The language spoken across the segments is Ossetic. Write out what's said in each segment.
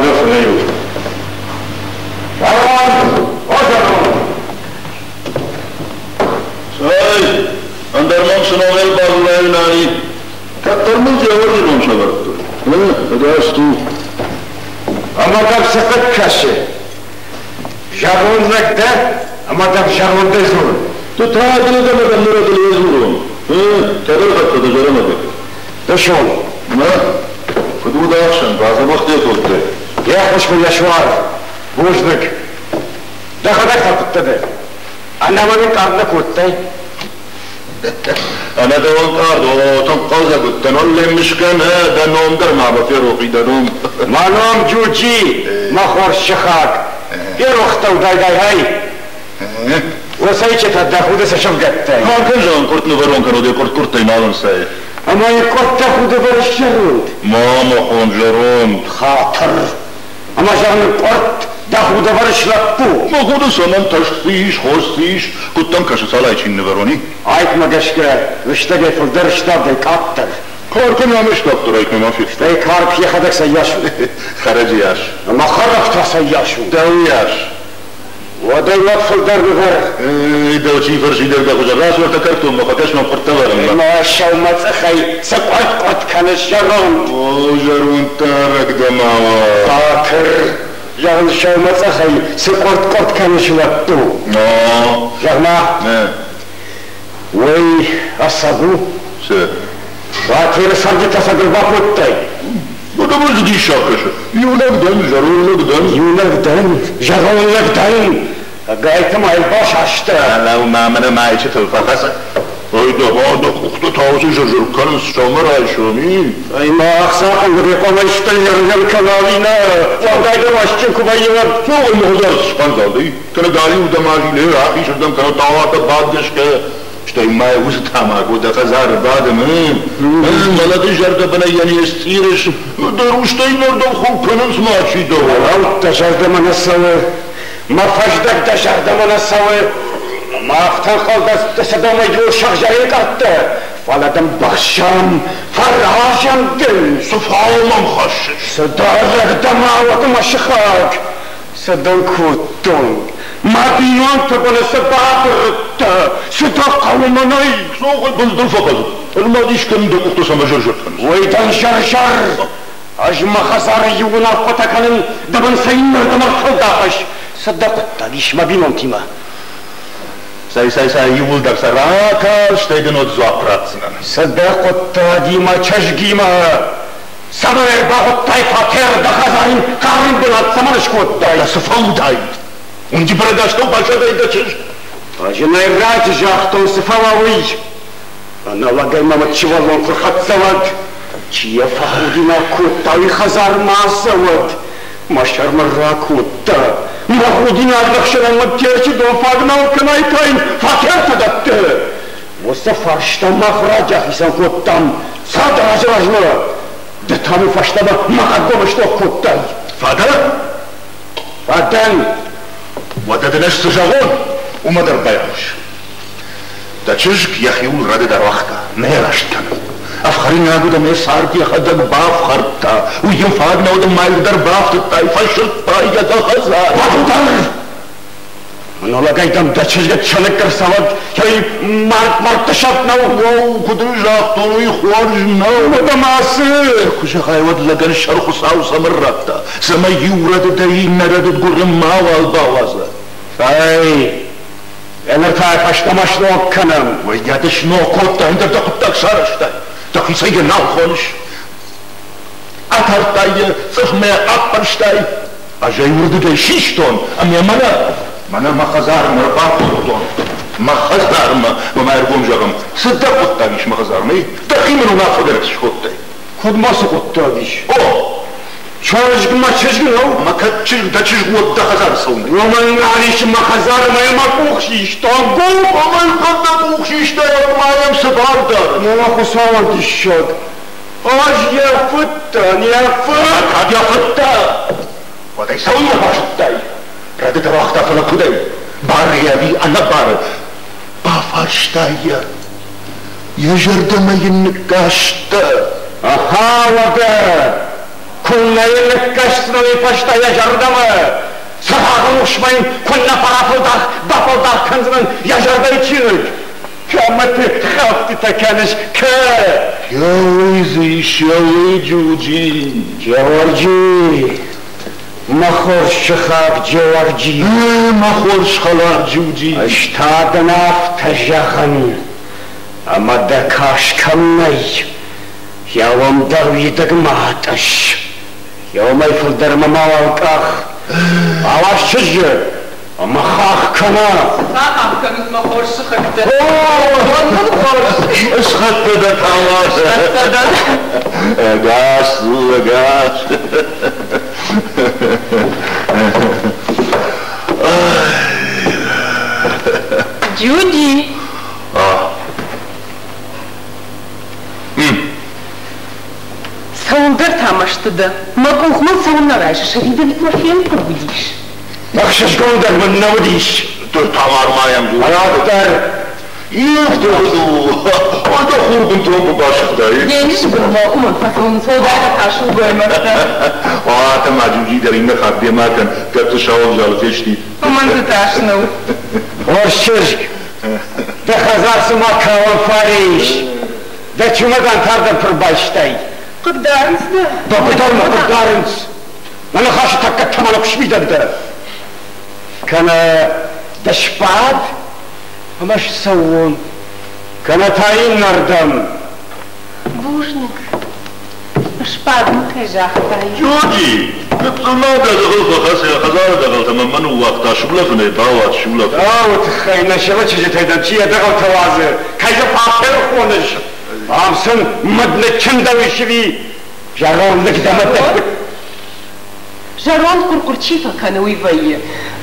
Уӕдӕ фынӕй у. Зӕронд! О зӕронд! Цӕй, ӕндӕр мӕм цы номел бадзурай, Нани? Кӕддӕр мын Джеорджы ном сӕвӕрдтой. Ӕгас у. Ӕмӕ дӕм цы хъыг кӕсы? Зӕронд лӕг дӕ, ӕмӕ дӕм зӕрондӕй дзурын. Ды та ӕдылы ӕмӕ дӕм ныр ӕдылыйӕ дзурон. Кӕдӕй хӕццӕ дӕ зӕрӕмӕ Дысон. Нӕ, куыд уыд ӕхсӕн, бадзӕбӕх дӕ кодтай? Йе ххуыс мын йӕ суар. Бузныг. Дӕхӕдӕг та куыдтӕ дӕ? Ӕнӕмӕнг ӕнкъард нӕ кодтай? Ӕнӕ дӕу ӕнкъард, о, тынг хъӕлдзӕг уыдтӕн, олле мысгӕ нӕ, дӕ ном дӕр ма мӕ ферох и, дӕ ном. Мӕ ном Джуджи, мӕ хорз сыхаг. Ферох дӕу дайдай-ай. Уосӕйчетӕ дӕ худы сӕ сывгӕдтӕй. Кӕн зӕгъын, къуыртт нывӕрон кӕнод, йӕ къуыртт-къуырттӕй нал ӕнцайы. Ӕмӕ йӕ къуыртт худы зӕронд. Ма мӕ хон зӕронд. Хатыр. Ӕмӕ зӕгъын, къуыртт дӕ худӕвӕрыс лӕппу. Мӕ худы цӕмӕн тӕскъ цы ис, хорз цы ис, куыд дӕм кӕсы, цалӕй чи нывӕрон, и? Айкмӕ гӕсгӕ лыстӕгӕй фылдӕр ставдӕй къаддӕр. Каркӕн ӕмӕ ставддӕр айк нӕма федтон. Стӕй карк йӕхӕдӕг цӕййас у? Хӕрӕджы йас. Ӕмӕ хӕрӕг та цӕййас у? Дӕу йас. Уӕдӕй уӕд фылдӕр нывӕр. Дӕу чи фӕрсидӕг дӕ хуызӕн, рацу ӕртӕ кӕркдонмӕ, фӕкӕс мӕм къуырттӕвӕрынмӕ. Мӕ сӕумӕцъӕхӕй цы къуыртт-къуыртт кӕныс, зӕронд? О, зӕронд дарӕг дӕ ма уа. Хатыр, зӕгъын, сӕумӕцъӕхӕй цы къуыртт-къуыртт кӕныс, лӕппу? Но. Зӕгъ-ма, уый ӕцӕг у? Цы? Фатеры цӕрджытӕ сӕ бакодтай? Ну, да мын диссаг кӕсы. Иунӕг дӕн, зӕронд лӕг дӕн. Иунӕг дӕн, зӕронд лӕг дӕн. Ӕгайтма йыл басаста. Фӕлӕуу ма мӕнӕ майчытыл фӕхӕцы. Ой, дӕ дӕ къухтӕ та уыцы зыр-зыр кӕнынц сӕумӕрайсом, и? Ай ма ӕхца хъуыды хъуамӕ стӕй кӕна нӕ, уӕлдайдӕр уастджын куы вӕййы, уӕд. Фӕлӕ мӕ схъандзал дӕ, кӕнӕ галиуырдӕм азиле, рахизырдӕм, кӕнӕ талатӕ бадгӕсгӕ. Стӕй ма уыцы тамако дӕ хӕдзары бадын, мӕлӕты зӕрдӕбынӕй йӕ не сцъирыс, дӕ рустӕ иннӕрдӕм хуым кӕнынц ма чи дӕ. Уӕлӕуд дӕ зӕрдӕмӕ нӕ цӕуы, мӕ фӕздӕг дӕ зӕрдӕмӕ нӕ цӕуы. Мӕ афтӕ ӕнхъӕл дӕ сӕдӕмӕ иу сыгъзӕрин къӕртты, фӕлӕ дын быхсӕм, фӕразӕм дын. Цы фау мӕм хӕссыс? Цы дарӕг дӕ ма уӕд мӕ сыхаг, цы дын кодтон? Мӕ бинонты быны цы бабырыдтӕ, цы дӕ хъӕуы мӕнӕй? Цогъой бындыл фӕхӕцыд. Ӕз ма дис кӕнын, дӕ къухтӕ цӕмӕ зыр-зыр кӕнынц. Уый дын зыр-зыр! Ӕз мӕ хӕдзары иу уынаффӕтӕ кӕнын, дӕ бын сӕ иннӕрдӕм ӕрфӕлдахыс. Цы дӕ хъуыддаг ис мӕ бинонтимӕ? Цӕй, цӕй, цӕй, иууылдӕр сӕ ракал, стӕй дын уӕд дзуапп ратдзынӕн. Цы дӕ хъуыддаг и мӕ чызгимӕ? Цӕмӕн ӕрбахуыдтай фатер дӕ хӕдзары хъарм бынат цӕмӕн скодтай? Цы фӕуыдаид? Уынджы бӕрӕгастӕу баззадаид дӕ чызг. Ӕз ын ӕй раджы загътон, цы фӕуа, уый. Ӕнӕуагӕй мӕм сывӕллон куы рхӕццӕ уӕд, чи йӕ фӕхудинаг кодта, уый хӕдзармӕ ацӕуӕд. Мӕ сӕрмӕ ракодта. Мӕ худинаг ӕхсӕнӕн мын Терчы дон фаг нал кӕнай та йын фатертӕ дӕтты. Уыцы фарста мах раджы ахицӕн кодтам цалдӕр азы размӕ. Ды та мын фӕстӕмӕ мӕ хъӕдгом стох кодтай. Фӕдӕ? Фӕдӕн. Уӕдӕ дын ӕз цы зӕгъон, уымӕ дӕр байхъус. Дӕ чызг йӕхиуыл рӕдыд ӕруагъта, нӕ раст кӕны. Ӕфхӕринаг уыд ӕмӕ цард йӕхӕдӕг бафхӕрдта. Уый йын фаг нӕ уыд ӕмӕ ма дӕр бафтыдтай, фӕсырдтай йӕ дӕ хӕдзар. Бахуыдӕр! Монологӕй дӕм дӕ чызг чӕныкк ӕрцӕуӕд, ӕй мард мӕрдты сӕфт нӕу. Уӕу, куыд ын загътон, уый хорз нӕу. Уӕдӕ ма цы? Куы зӕгъай, уӕд лӕгӕн сӕр Хуыцау цӕмӕн радта, цӕмӕй иу рӕдыдӕй иннӕ рӕдыд гуырын мауал бауадза. Цӕй, ӕныр та фӕстӕмӕ сног кӕнӕм. Уӕй дӕ сног кодтай, ӕндӕр дӕ хъуыддаг сарӕзтай. Дӕхицӕй йӕ нал хоныс. Атардтай йӕ, цъыфмӕ аппӕрстай. Ӕз ӕй уырдыгӕй систон ӕмӕ мӕнӕ, мӕнӕ мӕ хӕдзармӕ ӕрбакодтон. Мӕ хӕдзармӕ, мӕ ӕргом зӕгъӕм, цы дӕ хъуыддаг ис мӕ хӕдзармӕ, дӕхи мын уынаффӕгӕнӕг скодтай. Куыд ма цы хъуыддаг ис? О! Чызг мӕ чызг нӕу? Мӕ кӕд чызг дӕ чызг уӕд дӕ хӕдзары цӕуылнӕ? Уымӕн нал ис мӕ хӕдзармӕ мӕ къух систон. Гом ӕмӕ кӕд дӕ къух систай, уӕд ма йӕм цы бар дары? Мӕ Хуыцауӕн диссаг. Ӕз йӕ фыд дӕн, йӕ фыд! Кӕд йӕ фыд дӕ, уӕд ӕй цӕуылнӕ базыдтай? Рӕдыд ӕруагъта, фӕлӕ куыдӕй? Бары ӕви ӕнӕбары? Бафарстай йӕ. Йӕ зӕрдӕмӕ йын ныккастӕ. Аха, уӕдӕ! Куыннӕ йын ныккӕсдзынӕ уый фӕстӕ йӕ зӕрдӕмӕ? Цырагъы рухсмӕ йын куыннӕ фӕрафӕлдах-бафӕлдах кӕндзынӕн йӕ зӕрдӕйы чиныг? Кӕмӕты хӕфтытӕ кӕныс, кӕ? Еуӕй дзы ис, еуӕй, Джуджи. Джеорджи, мӕ хорз сыхаг Джеорджи. Мӕ хорз хӕлар Джуджи. Ӕз та дын афтӕ зӕгъын, ӕмӕ дӕ кас кӕм нӕй, йӕ уым дӕр уидыг ма атъысс. Йӕ уымӕй фылдӕрмӕ мауал къах. Алас чызджы ӕмӕ хахх кӕна. Цы фӕхахх кӕнут, мӕ хорз сыхӕгтӕ? Бон мын хорз! Схӕццӕ дӕ Тамар! Схӕццӕ дӕн. Ӕгас у, ӕгас! Джуди! Цӕуылдӕр та мӕсты дӕ. Мӕ къух мыл цӕуылнӕ райсыс, ӕви дын мӕ фенхъуыд уыдис? Ӕхсызгондӕр мын нӕ уыдис. Ды Тамар ма йӕм дзур. Уӕддӕр Ивгъуыд у, уӕдӕ хур бынтон куы басыгътай. Денджызы бынмӕ уымӕн фӕцӕуынц уӕлдайдӕр та сылгоймӕгтӕ. Уӕдӕ ма Джуджи дӕр иннӕ хатт демӕ кӕн, кӕд дзы сауӕвзалы фестид. Уымӕн дзы тас нӕу. Хорз чызг, дӕ хӕдзар цыма кауӕн фаре ис. Дӕ чумӕдан тардӕн ӕрбайстай. Хъыгдарынц дӕ? Дохтыр мӕ хъыгдарынц. Мӕ ныхасы тӕккӕ тӕмӕны куы смидӕг дӕ. Кӕнӕ дӕ сбад ӕмӕ ссӕуон, кӕнӕ та иннӕрдӕм. Бузныг. Сбад мын кӕй загътай. Джоджи, гыццыл ма дӕ дзыхыл фӕхӕц, йӕ хӕдзары дӕгъӕлтӕ мӕнмӕ ныууагъта, сулӕфынӕй бауад, сулӕфын. Дӕу тыххӕй нӕ сылы чызджытӕй дӕм чи йӕ дӕгъӕлтӕ уадзы, кӕй дзы фӕфтӕ хоныс? Ам сын мыд ныччындӕуис ӕви зӕронд лӕг дӕ мӕ Зӕронд хъуыр-хъуыр чи фӕкӕны, уый вӕййы.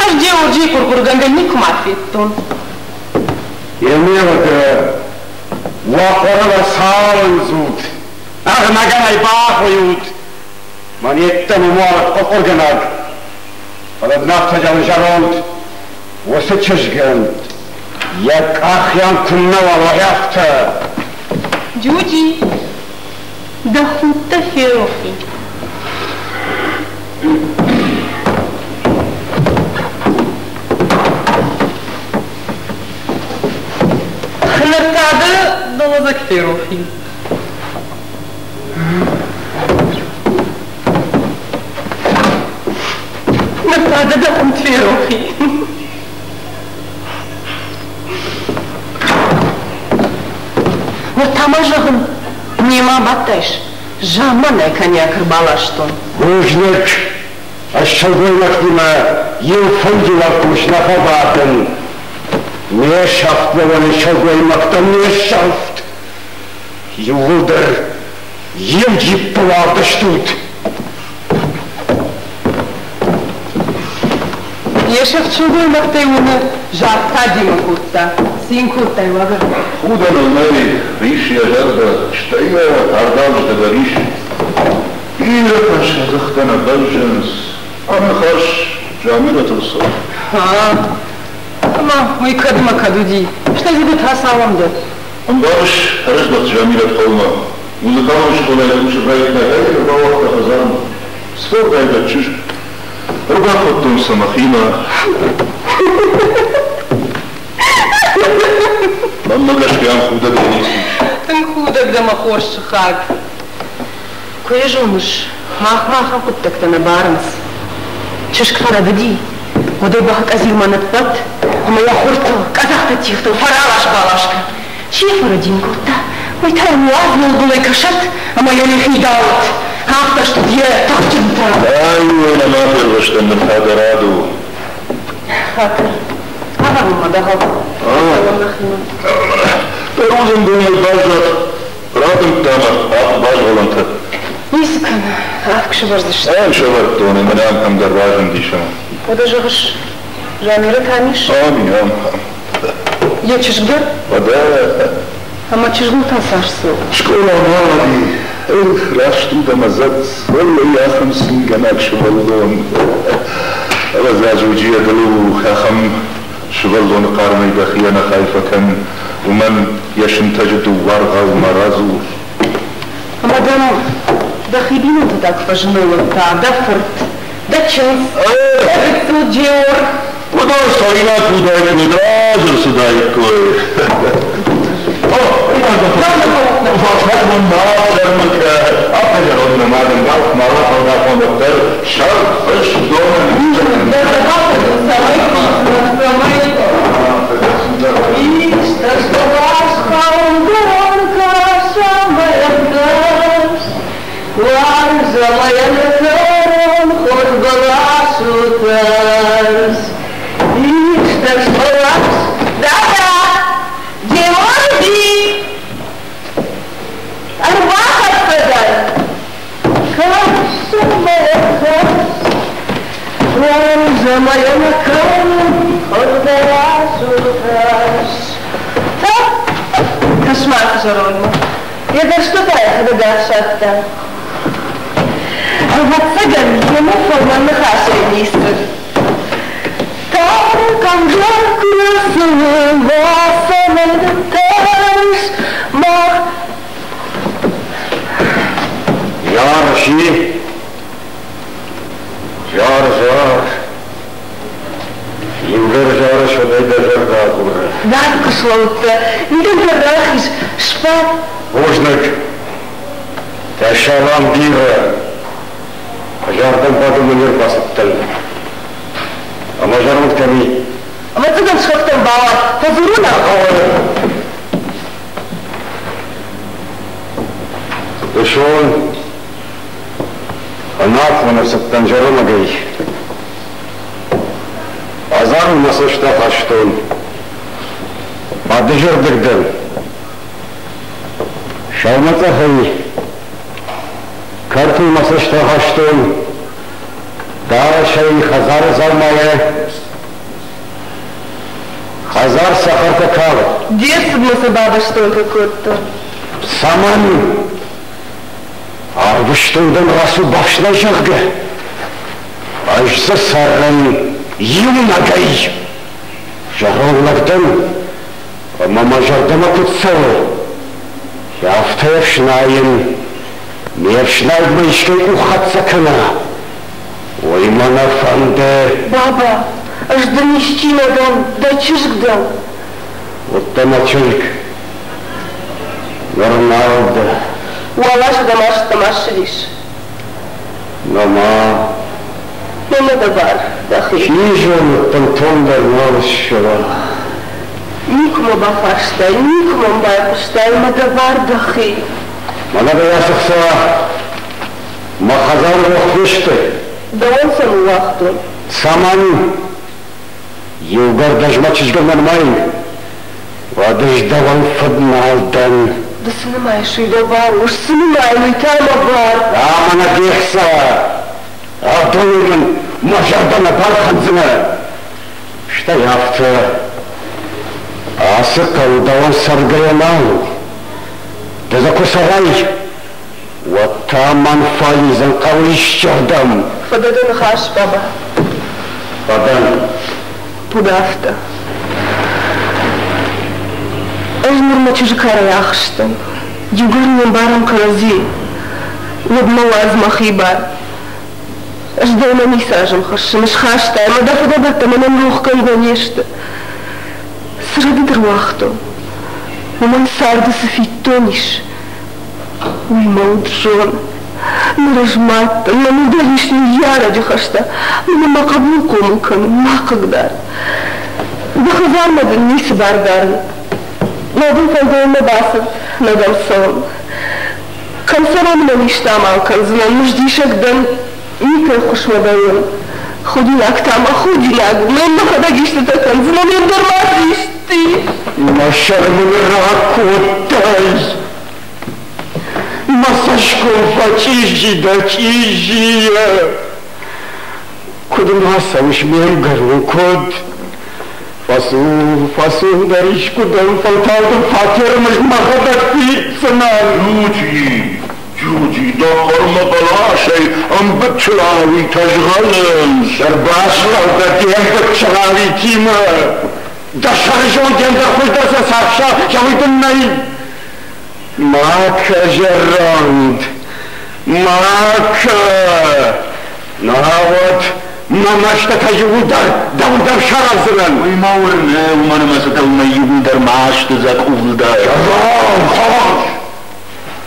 Ӕз Джеорджийы хъуыр-хъуыргӕнгӕ никуыма федтон. Емеуӕдӕ уӕ хъуырыл ӕрцауындзут, ӕгънӕгӕнӕй бахуыйут. Мӕн йеддӕмӕ муалӕт хъуыр-хъуыргӕнӕг. Фӕлӕ дын афтӕ зӕгъын зӕронд уыцы чызгӕн йӕ къах йӕм куыннӕуал уа, афтӕ. Джуджи, дӕ худтӕ ферох и. Ныр та дӕ дӕлӕдзӕг ферох и. Ныр та дӕ дӕ худ ферох и. Ныр та ма зӕгъын, немӕ бадтаис, замманай коньяк ӕрбаластон. Бузныг, ӕз сылгоймӕгтимӕ иу фынджы уӕлхъус нӕ фӕбадын. Ме сӕфт уӕны сылгоймӕгтӕн ме сӕфт. Иууылдӕр иу джиппы уагъд стут. Йе сӕфт сылгоймӕгтӕй уыны, загъта демӕ кодта. Цин кодтай уагӕр? Худӕн ыл нӕй, рис йӕ зӕрдӕ, стӕй йӕ ардауджытӕ дӕр ис. Бирӕтӕн сӕ дзыхтӕ нӕ бӕззынц, аныхас Замирӕтыл цӕуы. Ӕмӕ уый кӕдмӕ кӕд уыди? Стӕй дзы ды та цалӕм дӕ? Ӕмбарыс, ӕрыздӕхт Замирӕт хъӕумӕ. Музыкалон скъолайы кусын райдыдта, ӕй ӕрбауагъта хӕдзармӕ. Сфӕлдайгӕ чызг. Ӕрбакодтон сӕ мӕхимӕ. Мӕнмӕ гӕсгӕ ам худӕгӕй ницы ис. Тынг худӕг дӕ, мӕ хорз сыхаг. Куы йӕ зоныс, махмӕ ахӕм хъуыддӕгтӕ нӕ барынц. Чызг фӕрӕдыди, уӕд ӕй бӕхы къӕдзилмӕ ныббадт ӕмӕ йӕ хуртыл, къӕдзӕхты тигътыл фӕралас-балас кӕн. Чи йӕ фӕрӕдийын кодта, уый та йӕм уадз-уӕлбылӕй кӕсӕд ӕмӕ йӕ йӕхи дауӕд. Афтӕ стут йӕ тыхджынтӕ. Ай, нӕма фервӕзтӕн ныр та дӕ рад у. Хатыр. Авӕрон ма дӕгъӕл. Ацӕуӕм нӕхимӕ. Дӕ рудзынгонӕй баззад. Радымдта ӕмӕ базгъӕлӕнтӕ. Ницы кӕны, авг сӕвӕрдзысты. Ӕм сӕвӕрдтон ӕмӕ нӕм кӕмдӕр разындис ӕмӕ. Уӕдӕ зӕгъыс, Замирӕт ам ис? Ам и, ам. Йӕ чызг дӕр? Уӕдӕ. Ӕмӕ чызгыл та цас цӕуы? Скъола нал и. Эх, раст у дӕ мӕ дзӕцц, фӕлӕ ахӕм цингӕнаг сывӕллон. Ӕвӕдза, Джуджи ӕдылы у, ахӕм сывӕллоны хъармӕй дӕхи ӕнӕхай фӕкӕн, уымӕн йӕ сынтӕджы дыууӕ аргъау ма радзур. Ӕмӕ дӕм Дӕхи бинонтӕ та куы фӕзыной, уӕд та дӕ фырт, дӕ чындз, дӕ гыццыл Джеор. Уыдон цӕуинаг уыдаиккой, разы рцыдаиккой. Кӕс-ма ацы зӕрондмӕ. Йӕ гӕрзтӕ йӕхӕдӕг ӕхсадта. Ӕвӕццӕгӕн, йемӕ фӕлмӕн ныхасӕй ницы. Жарши, жар, жар. Иугӕр зарыс, уӕд ӕй дӕ зӕрдӕ агуры. Дард куы слӕудтӕ, мидӕгӕй рахиз, сбад. Бузныг. Дӕ салам бирӕ. Ӕз ардӕм бадынмӕ не рбацыдтӕн. Ӕмӕ зӕронд кӕм и? Ӕвӕццӕгӕн сыхӕгтӕм бауад. Фӕдзурон ӕм. Дысон ӕнафон ӕрцыдтӕн зӕромӕгӕй. Азарыл мӕ цӕст ахастон. Бадызӕрдыг дӕн. Сӕумӕцъӕхӕй кӕртыл мӕ цӕст ахастон. Дарӕсӕй хӕдзары дзаумайӕ хӕдзар цӕхӕртӕ калд. Де рцыдмӕ сӕ бабӕстонтӕ кодтон. Цӕмӕн? Арвыстон дӕм рацу бафснай, зӕгъгӕ. Ӕз дзы цӕрын иунӕгӕй. Зӕронд лӕг дӕн, ӕмӕ мӕ зӕрдӕмӕ куыд цӕуы, афтӕ ӕфснайын. Ме фснайдмӕ искӕй къух хӕццӕ кӕна, уый мӕ нӕ фӕнды. Баба, ӕз дын исчи нӕ дӕн, дӕ чызг дӕн. Уыдтӕ мӕ чызг, ныр нал дӕ. Уал азы дӕм азтӕм ссыдис. Нӕма. Мӕнмӕ дӕ бар, дӕхи. Чи зоны, бынтондӕр нал ссӕуа. Никуы мӕ бафарстай, никуы мӕм байхъуыстай, мӕ дӕ бар дӕхи. Мӕнӕ дӕ ацы хца мӕ хӕдзары рох фесты. Дӕуӕн сӕ ныууагътон. Цӕмӕн? Иугӕр дӕ ӕз мӕ чызгыл нӕ нымайын, уӕд ӕз дӕуӕн фыд нал дӕн. Ды цы нымайыс, уый дӕ бар у, цы нымайын, уый та мӕ бар. А мӕнӕ де хца! Адоныл мын мӕ зӕрдӕ нӕ балхӕндзынӕ. Стӕй афтӕ, ацы хъӕу дӕуӕн цӕргӕйӕ нал у. Ды дзы куы цӕрай, уӕд та мӕн фӕлидзын хъӕуы исчердӕм. Фӕдӕ дӕ ныхас, баба. Фӕдӕн. Уыд афтӕ. Ӕз нырмӕ чызджы карӕй ахызтӕн. Иугӕр не мбарӕм кӕрӕдзи, уӕд мӕ уадз мӕхи бар. Ӕз дӕумӕ ницы азым хӕссын, схастай мӕ, дӕ фыдӕбӕттӕ мӕнӕн рохгӕнгӕ не сты. Цы рӕдыд ӕруагътон, уымӕн царды цы фиддон ис, уый мӕ уд зоны. Ныр ӕз мад дӕн, мӕныл дӕр ис ныййарӕджы хӕстӕ, мӕнӕ мӕ хъӕбул хъомыл кӕны, ма хъыгдар. Дӕ хӕдзармӕ дын ницы бар дарын. Нӕ дын фӕндонмӕ бацыд, нӕ дӕм цӕуын. Кӕм цӕрон мӕн исты амал кӕндзынӕн, мыздисӕг дӕн, никӕй ххуысмӕ бӕллын. Худинаг та мӕ худинаг у, мӕн мӕхӕдӕг истытӕ кӕндзынӕн, ӕндӕр ма цы исты. Мӕ сӕр мын ракодтай. Мӕ цӕсгом фӕчъизи дӕ чъизийӕ. Куыд ма цӕуыс ме мгӕрон, куыд? Фӕцу, фӕцу дӕр искуыдӕм, фӕлтау дын фатеры мызд мӕхӕдӕг фиддзынӕн. Джуджи, Джуджи, дӕ хъӕрмӕ бӕласӕй ӕмбыд чырауитӕ згъӕлынц. Ӕрбазгъӕл дӕ де мбыд чырауитимӕ. Дӕ сӕрызонд ӕндӕр хуыздӕр сӕ цахса, уый дын нӕй. Ма кӕ зӕронд. Ма кӕ! Науӕд мӕ мӕстытӕ иууылдӕр дӕуыл дӕр сараздзынӕн. Уый мӕ уырны, уымӕн ӕмӕ сӕ дӕумӕ иууылдӕр масты дзӕкъул дӕр. Хорз!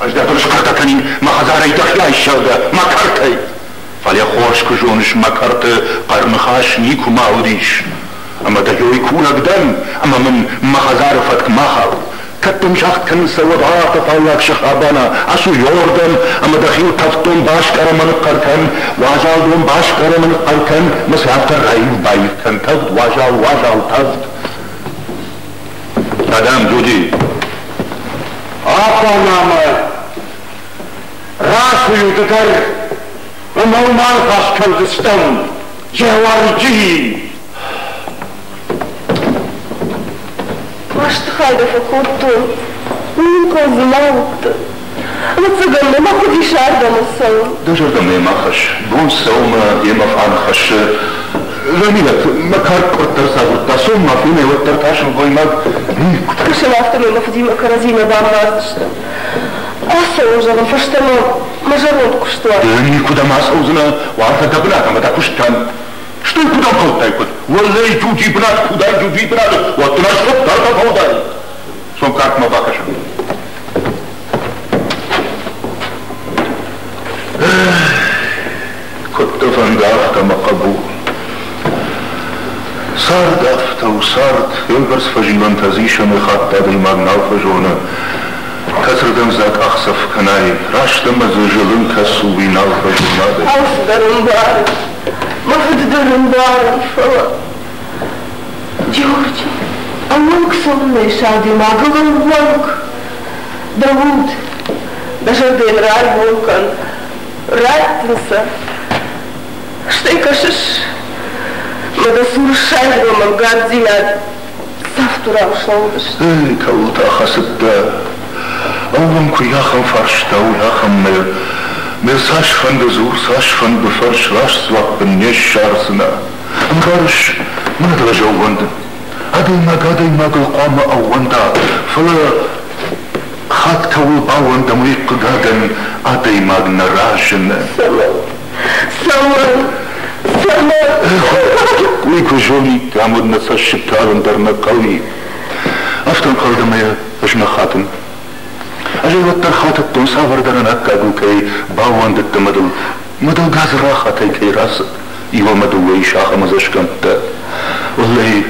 Ӕз дӕ схъӕртӕ кӕнин мӕ хӕдзарӕй дӕхи айс, зӕгъгӕ, мӕ кӕртӕй. Фӕлӕ хорз куы зоныс, мӕ кӕрты хъӕр ныхас никуы ма уыдис. Ӕмӕ дӕ ёй курӕг дӕн, ӕмӕ мын мӕ хӕдзары фӕтк ма хал. Кӕд дӕм загъд кӕнын цӕуӕд афтӕ фаллаг сых абана, ацу ёрдӕм, ӕмӕ дӕхиуыл тӕвд дон баскъӕр ӕмӕ ныхъхъӕр кӕн, уазал дон баскъӕр ӕмӕ ныхъхъӕр кӕн, мӕ сӕ афтӕ раив-баив кӕн, тӕвд, уазал, уазал, тӕвд. Кӕдӕм, Джуди? Абанамӕ рацу ды дӕр, ӕмӕ уым аныхас кӕндзыстӕм, Джеуӕрджи. Масты хай дӕ фӕкодтон, уый ӕнхъӕл дзы ма уыдтӕн. Ӕвӕццӕгӕн мӕ ма хъуыдис ардӕм ӕрцӕуын. Дӕ зӕрдӕмӕ йӕ ма хӕсс, бон сӕумӕ йемӕ фӕныхӕссы. Замирӕт, мӕ карк къуырддӕр сагуырдта, цом ма фенай, уӕддӕр та сылгоймаг никуы. Кӕсын, афтӕмӕй мӕ фыдимӕ кӕрӕдзи нӕ бамбардзыстӕм. Ацӕуон, зӕгъын, фӕстӕмӕ мӕ зӕронд куыстуат. Ды никуыдӕм ацӕудзынӕ, уартӕ дӕ бынат ӕмӕ дӕ куыст кӕн. Стӕй куыд ӕнхъӕлдтай, куыд? Уӕллӕй, Джуджи бынат куы уыдаид, Джуджи бынаты, уӕд дын ӕз фыддӕр фӕуыдаин. Цом кӕртмӕ бакӕсӕм. Куыд дӕ фӕнды, афтӕ, мӕ хъӕбул. Цард афтӕ у, цард, еугӕрц фӕзилӕнтӕ дзы ис ӕмӕ хатт адӕймаг нал фӕзоны, кӕцырдӕм дзы акъахдзӕф кӕнай, раст ӕмӕ дзы зылын кӕцы у, уый нал фӕзоны адӕймаг. Алцыдӕр ӕмбарын, мӕ фыды дӕр ӕмбарын, фӕлӕ Джорджи, ӕууӕнк цӕуылнӕ ис адӕймагыл, ӕууӕнк? Дӕ уд, дӕ зӕрдӕ йын раргом кӕн, ратт ын сӕ. Стӕй кӕсыс, мӕ дӕ цуры ссардзӕн мӕнгарддзинад, цавддурау слӕууыдысты. Эй, кӕуылты ахӕцыдтӕ, ӕууӕнк уый ахӕм фарста, уый ахӕм мӕ мӕ цасфӕнды дзур, цасфӕнды фӕрс, раст дзуапп ын не ссардзынӕ. Ӕмбарыс, мӕнӕ дыл ӕз ӕууӕндын. Адӕймаг адӕймагыл хъуамӕ ӕууӕнда, фӕлӕ хатт кӕуыл баууӕндӕм, уый, хъыгагӕн, адӕймаг нӕ разыны. Цӕмӕн? Цӕмӕн? Цӕмӕн? Уый куы зониккам, уӕд нӕ цӕссыг калын дӕр нӕ хъӕуид. Афтӕ ӕнхъӕл дӕ ӕмӕ йӕ ӕз нӕ хатын. Ӕз ӕй уӕддӕр хатыдтон, цавӕрдӕр ӕнаккагыл кӕй баууӕндыдтӕ мӕ дыл, мӕ дыл гадзрахатӕй кӕй рацыд. Иу ӕмӕ дыууӕ ис ахӕм ӕдзӕсгӕмттӕ. Уӕллӕй,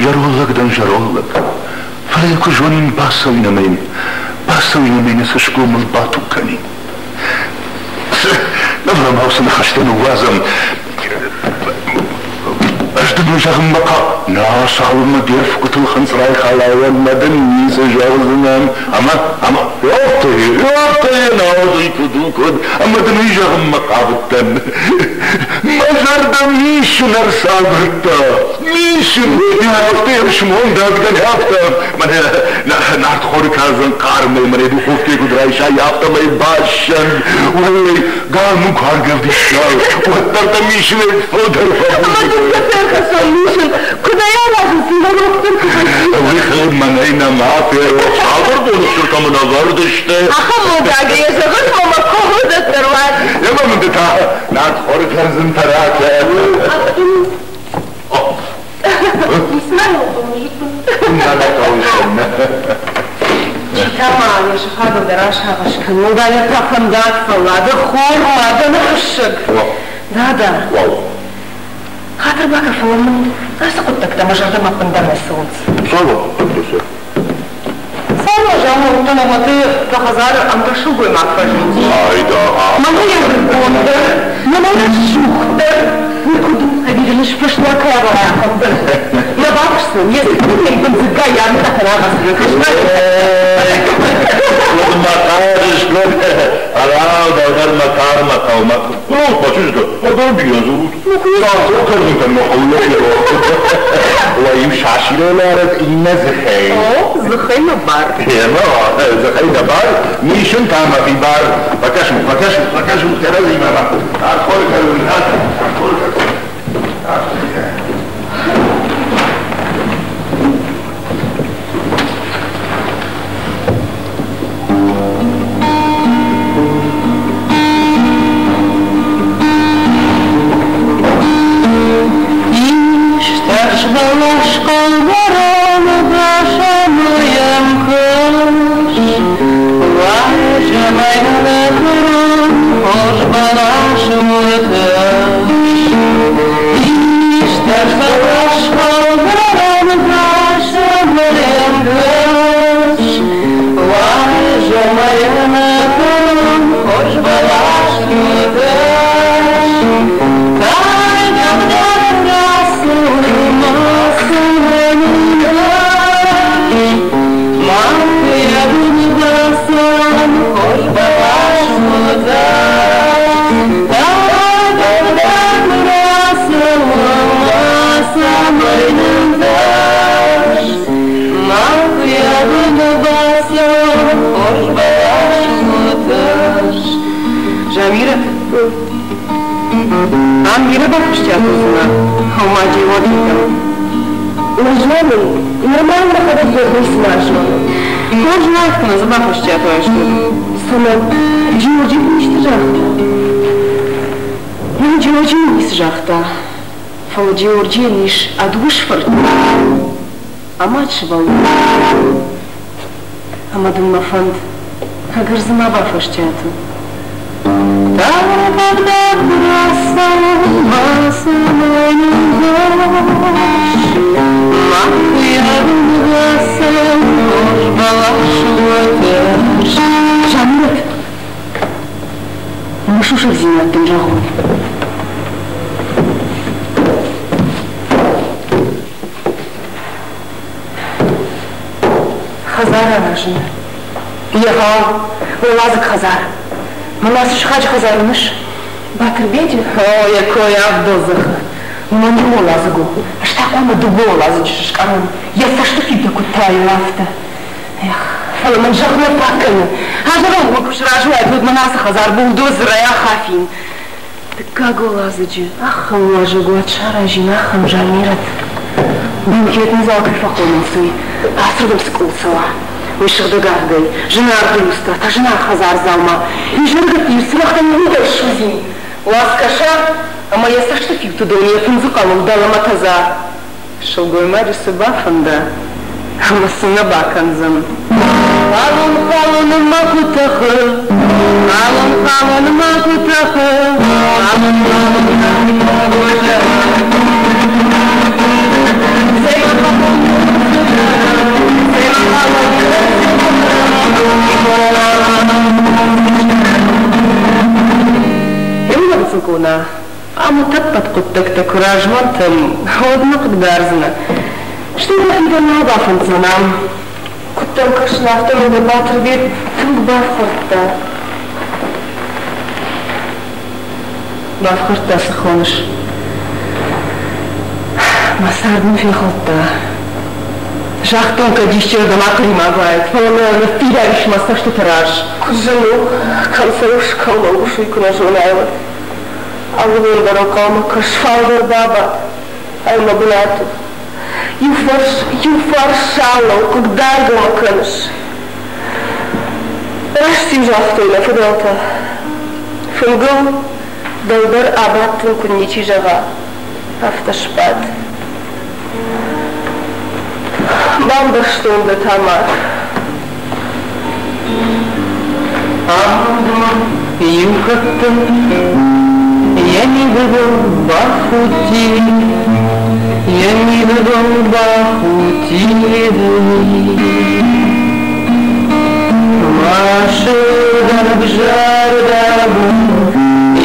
зӕронд лӕг дӕн, зӕронд лӕг. Фӕлӕ йӕ куы зонин, бацӕуин ӕмӕ йын, бацӕуин ӕмӕ йын йӕ цӕсгомыл бату кӕнин. Ныр ма уыцы ныхӕстӕ ныууадзӕм. Ӕз дын уый зӕгъынмӕ хъа... Нӕ, цалынмӕ де рфгуытыл хынцъ райхалай, уӕдмӕ дын ницы зӕгъдзынӕн. Ӕмӕ, ӕмӕ, афтӕ, афтӕ, науӕд уый куыд у, куыд? Ӕмӕ дын уый зӕгъынмӕ хъавыдтӕн. Мӕ зӕрдӕ мисын ӕрцагуырдта. Мисын! Афтӕ йӕм смондаг дӕн, афтӕ. Мӕнӕ нартхоры кӕрдзын хъармӕй мӕнӕ духовкӕйы куыд райсай, афтӕмӕй бассӕнд. Уӕллӕй, гал мын куы аргӕвдис, гал, уӕддӕр дӕ мисынӕй фылдӕр Ӕмӕ дын фӕбузныг. сӕ ферхӕссон мисын, куыд ӕй аразынц, нӕ рохтӕн куы фӕцис. Уый хыгъд мӕнӕй нӕма ферох, цавӕр доны стыртӕ мын ӕвӕрд сты. Ахӕм мондаг йӕ зӕгъын, ӕмӕ комыдӕттӕ руад. Ӕмӕ мын ды та нартхоры кӕрдзынтӕ ракӕ. Чи та ма йӕ сыхагыл дӕр асагъӕс кӕн, уӕлдайдӕр та фӕндаг фӕллад, ӕххормаг, ӕнӕхуыссӕг. Дада, хатыр бакӕ, фӕлӕ мын ацы хъуыддӕгтӕ мӕ зӕрдӕмӕ ӕппындӕр нӕ цӕуынц. Цавӕр хъуыддӕгтӕ сӕ? Цавӕр замондтон ӕмӕ ды дӕ хӕдзары ӕндӕр сылгоймаг фӕзынди. Айда-гъа. Мӕнӕ йӕ рыгондӕр, мӕнӕ рӕсугъддӕр. Уый куыд у, ӕви дын сфӕстӕ кӕй ӕрбахӕццӕ? Нӕ бабырсдзӕн, йӕ дзыккутӕй бындзыггай йӕ армытъӕпӕн агъӕцдзӕн, кӕс-ма. Куыд мӕ хъазыс, куыд? Арау, дӕу дӕр мӕ кармӕ хъӕумӕ. Ну, фӕчызгӕ, адӕм бирӕ дзурут. Цавӕр кӕрдзынтӕн мӕ хъӕуы Уӕ иу сасирӕй ларӕд, иннӕ дзыхӕй. О, дзыхӕй мӕ бар. Ема, дзыхӕй дӕ бар, мисын та мӕхи бар. Фӕкӕсут, фӕкӕсут, фӕкӕсут кӕрӕдзимӕ ма. Ӕрхой кӕнут, ӕрхой кӕнут. Нымдзаст, Макуы йӕ быны бацӕуы хорз бӕласы уытӕс. Замирӕт, ам бирӕ бафыстиат уыдзынӕ, ома Джиотитӕм. Нӕ зонын, нырма мӕхӕдӕг дӕр ницыма зонын. Хорз уӕд, куы нӕ дзы бафӕстиат уаис, Цымӕ Джиоджи исты загъта? Ныр Джиоджи ницы загъта, фӕлӕ Джиорджийӕн ис ӕд ус фырт ӕмӕ ӕд сывӕллон. Ӕмӕ дын мӕ фӕнд, ӕгӕр дзы ма бафӕстиат у. Когда Замирӕт, мӕ сусӕгдзинад дын зӕгъон. Хӕдзар аразын. Егъау, уӕладзыг хӕдзар. Мӕнӕ цы сыхаджы хӕдзар уыныс? Батырбеджы? О, йӕ кой авддӕлдзӕхы. Уымӕн иу уӕладзыг у. Ӕз та хъуамӕ дыууӕ уӕладзыджы сыскъӕрон, йӕ цӕсты фиутӕ куыд тайой, афтӕ. Эх, фӕлӕ мӕн зӕгъгӕ фаг кӕны. Азӕрӕнгмӕ куы сразы уаид, уӕд мӕн ацы хӕдзар булдозерӕй ахафин. Дыккаг уӕладзыджы ахӕм уазӕгуат саразин, ахӕм Замирӕт. Банкетный зал кӕй фӕхонынц, уый ацырдӕм цы къул цӕуа, уый сыгъдӕг авгӕй, зынаргъ люстрӕтӕ, зынаргъ хӕдзардзаума, изӕрыгӕтты-иу цырӕгътӕ иууылдӕр ссудзин. Уадз кӕса, ӕмӕ йӕ цӕсты фиуты дон йӕ фындзы хъӕлыл дӕлӕмӕ тӕдза. Сылгоймаджы цы бафӕнда, ӕмӕ цы нӕ бакӕндзӕн. Халон халоны ма куы тӕхы, халон халоны ма куы тӕхы, халон халоны ма куы тӕхы. Еу къона, ам утӕппӕт хъуыддӕгтӕ куы размӕнтӕм, уӕд нӕ хъыгдардзынӕ. Стӕй дӕхи дӕр нал бафӕнддзӕн ам. Куыд дӕм кӕсын, афтӕмӕй дӕ Батырбег тынг бафхӕрдта. Бафхӕрдта цы хоныс? Мӕ цард мын фехӕлдта. Загътон, кӕд исчердӕм ахъримаг уаид, фӕлӕ мӕ ныффидар ис мӕ цӕстыты раз. Куыд зын у, кӕм цӕуыс, кӕм лӕууыс, уый куы нӕ зонай, уӕд. Алы бон дӕр ӕнхъӕлмӕ кӕс, фалдӕр бабад, ай мӕ бынаты. Иу фарс, иу фарс алӕуу, хъыгдаргӕ мӕ кӕныс. Раст-иу загътой нӕ фыдӕлтӕ. Фынгыл дӕлдӕр абадтын куы ничи зӕгъа, афтӕ сбад. Бамбӕрстон дӕ, Тамар. Амонд иу кӕддӕр йӕ мидӕгыл бахудти, йӕ мидӕгыл бахудти. Мӕ зӕрдӕ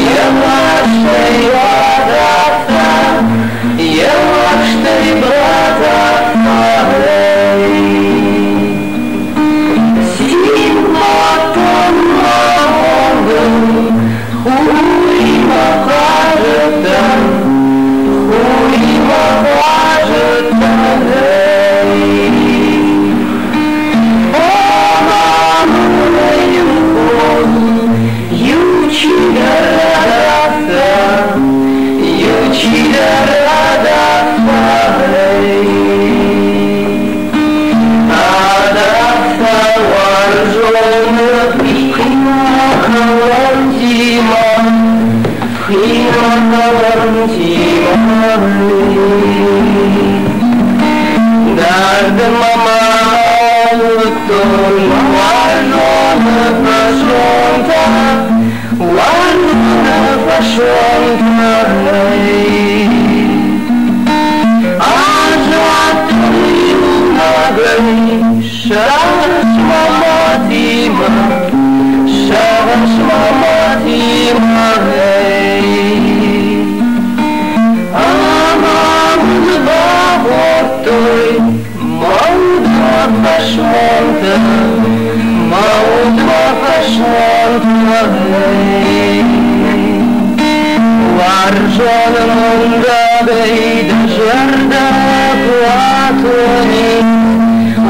йӕ уарзтӕй бадавта, йӕ уарзтӕй бадавта. Цин кодтон амондыл, хуримӕ хъазыдтӕн, хуримӕ хъазыдтӕн. Иу чидӕр радавта, иу чидӕр радавта. Адавта уарзоны химӕ химӕ Дардмӕ ма уыдтон уарзоны фӕсонтӕ, уарзоны фӕсонтӕ. Азадтон иунӕгӕй сагъӕс мӕ мадимӕ, сагъӕс мӕ мадимӕ. Ӕмӕ уд бахордтой мӕ удмӕ фӕсмонтӕ, мӕ удмӕ фӕсмонтӕ. Уарзон мондагӕй дӕ зӕрдӕ куы атонид,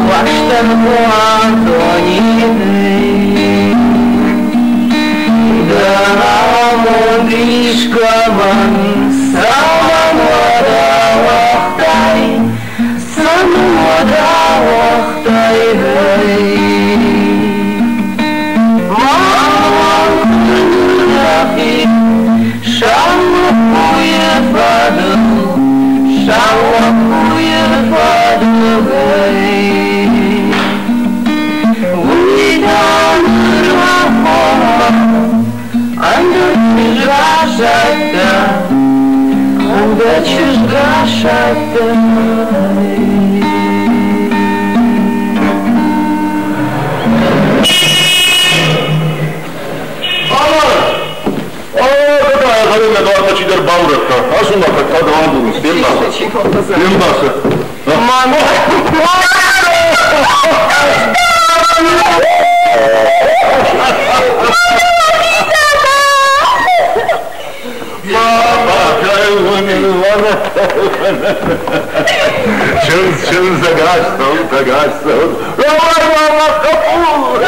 уастӕн куы атонид. Дӕ амонд искӕмӕн цӕмӕн уӕд ауагътай, цӕмӕн уӕд ауагътай, гъей? Мӕхи сау лӕппуйы фӕдыл, сау лӕппуйы фӕдыл, гъей. Уый та нырма хомӕ ӕндӕр чызг асайдта, ӕндӕр чызг асайдта. Чидӕр баурӕдта. Ацу ма, кӕд та дӕу агурынц. Фембӕлы. Фембӕлы. Мама! Чындз, чындз, ӕгас цӕут, ӕгас цӕут. Мама, хъӕбул!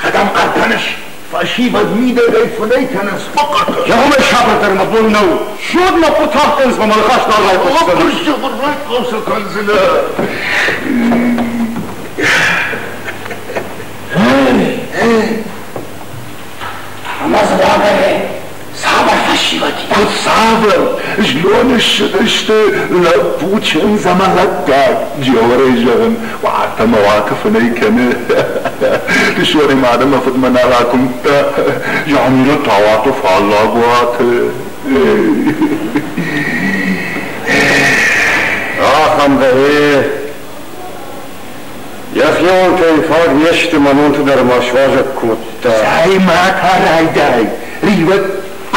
Кӕдӕм хъӕр кӕныс? Фӕсивӕд мидӕгӕй фынӕй кӕнынц, фӕхъӕр. Зӕгъын сабырдӕр мӕ бон нӕу. Суд мӕ къутӕртӕн мӕ ныхас нал райхъуысдзӕн. Райхъуысы кӕндзынӕ. Ӕмӕ дзы уавӕры цавӕр фӕсивӕд? Куыд цавӕр? Знон ссыдысты лӕппу чындз ӕмӕ лӕггаг. Джиорӕй зӕгъын, уартӕ мӕ уаты фынӕй кӕны. Дысонӕй ма адӕмы фыдмӕ нал акуымдта. Замирӕ та уаты фаллаг уаты. Ахӕм дӕ, Йӕхионтӕй фаг не сты, мӕнонты дӕр ма суазӕг кодта. Цӕй ма та райдай, ривӕд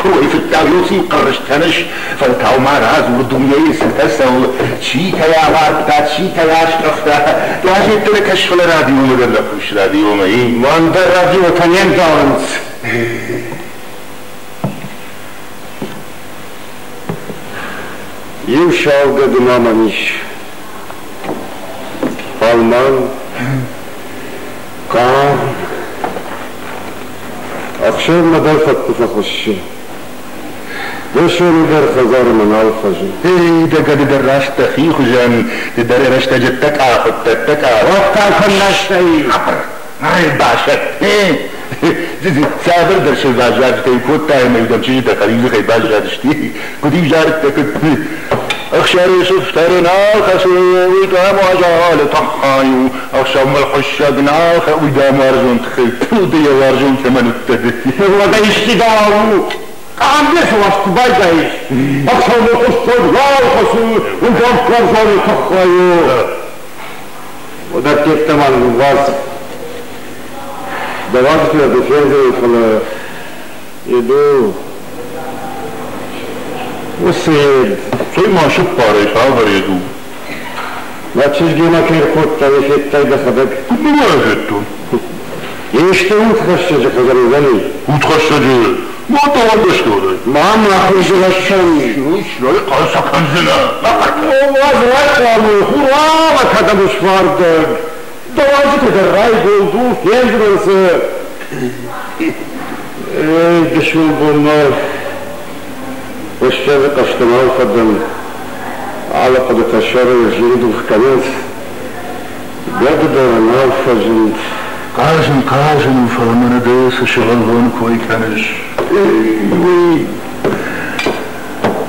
куырой фыддаг иу хъыррыст кӕныс, фӕлтау ма радзур, дунейы цытӕ цӕуы, читӕ йӕ амардта, читӕ йӕ аскъӕфта. Газеттӕ нӕ кӕс, фӕлӕ радиомӕ дӕр нӕ хъус, радиомӕ, и? Мӕн дӕр радиотӕ не ндавынц. Иу сау гӕды ма мӕм ис. Фӕлмӕн, хъарм. Ӕхсӕв мӕ дӕр фӕткъуы фӕхуыссы. Дӕсоны дӕр хӕдзары мӕ нал фӕзынд. Эй, дӕ гӕды дӕр раст дӕхи хуызӕн, ды дӕр рӕстӕджы дӕ къахуыдтӕ. Уӕдта куыннӕ Сабыр, басӕтт. Цавӕрдӕр сылбаззадтӕй кодта ӕмӕ-иу дӕм чызджытӕ хӕлиудзыхӕй баззадысты. Куыд-иу зарыдтӕ, куыд Ӕхсӕры сыфтӕры нал хӕцы, уый дӕм уазалы тыххӕй у, ӕхсӕв мыл хуыссӕг нал уый дӕм уарзон тыххӕй, тьфу, ды йӕ уарзон кӕмӕн уыдтӕ ды. Уӕдӕ исчи дӕ у, къамбецы уаст куы байдаис, ӕхсӕв мыл хуыссӕг нал хӕцы, уый дӕм уарзоны тыххӕй у. Уӕдӕ деттӕ-ма ныууадз. Дӕ уазджытӕ ды фендзынӕ, фӕлӕ еду уыцы ед. Цӕй ма сыппарӕй цавӕр ед у? Мӕ чызгимӕ кӕй ӕркодта, уый федтай дӕхӕдӕг? Куыд нӕ федтон? Исты удхӕссӕджы хуызӕн уыдзӕни? Удхӕссӕджы? Ма дӕуӕн гӕсгӕ уыдаид. Ма мӕ хуызы рӕссӕн. Срай хъӕр кӕндзынӕ. Уадз райхъуамӕ, хур кӕдӕм сфардӕг. Дӕ уазджытӕ дӕр райгонд у, фендзынӕн сӕ. Эй, дысон бонмӕ хуыссӕны хъӕстӕ нал фӕдӕн. Алы хъуыдытӕ сӕрыл зилдух кӕнынц. Гӕды дӕр нал фӕзынд. Хъазын хъазын у, фӕлӕ мӕнӕ ды цы сывӕллоны кой кӕныс, уый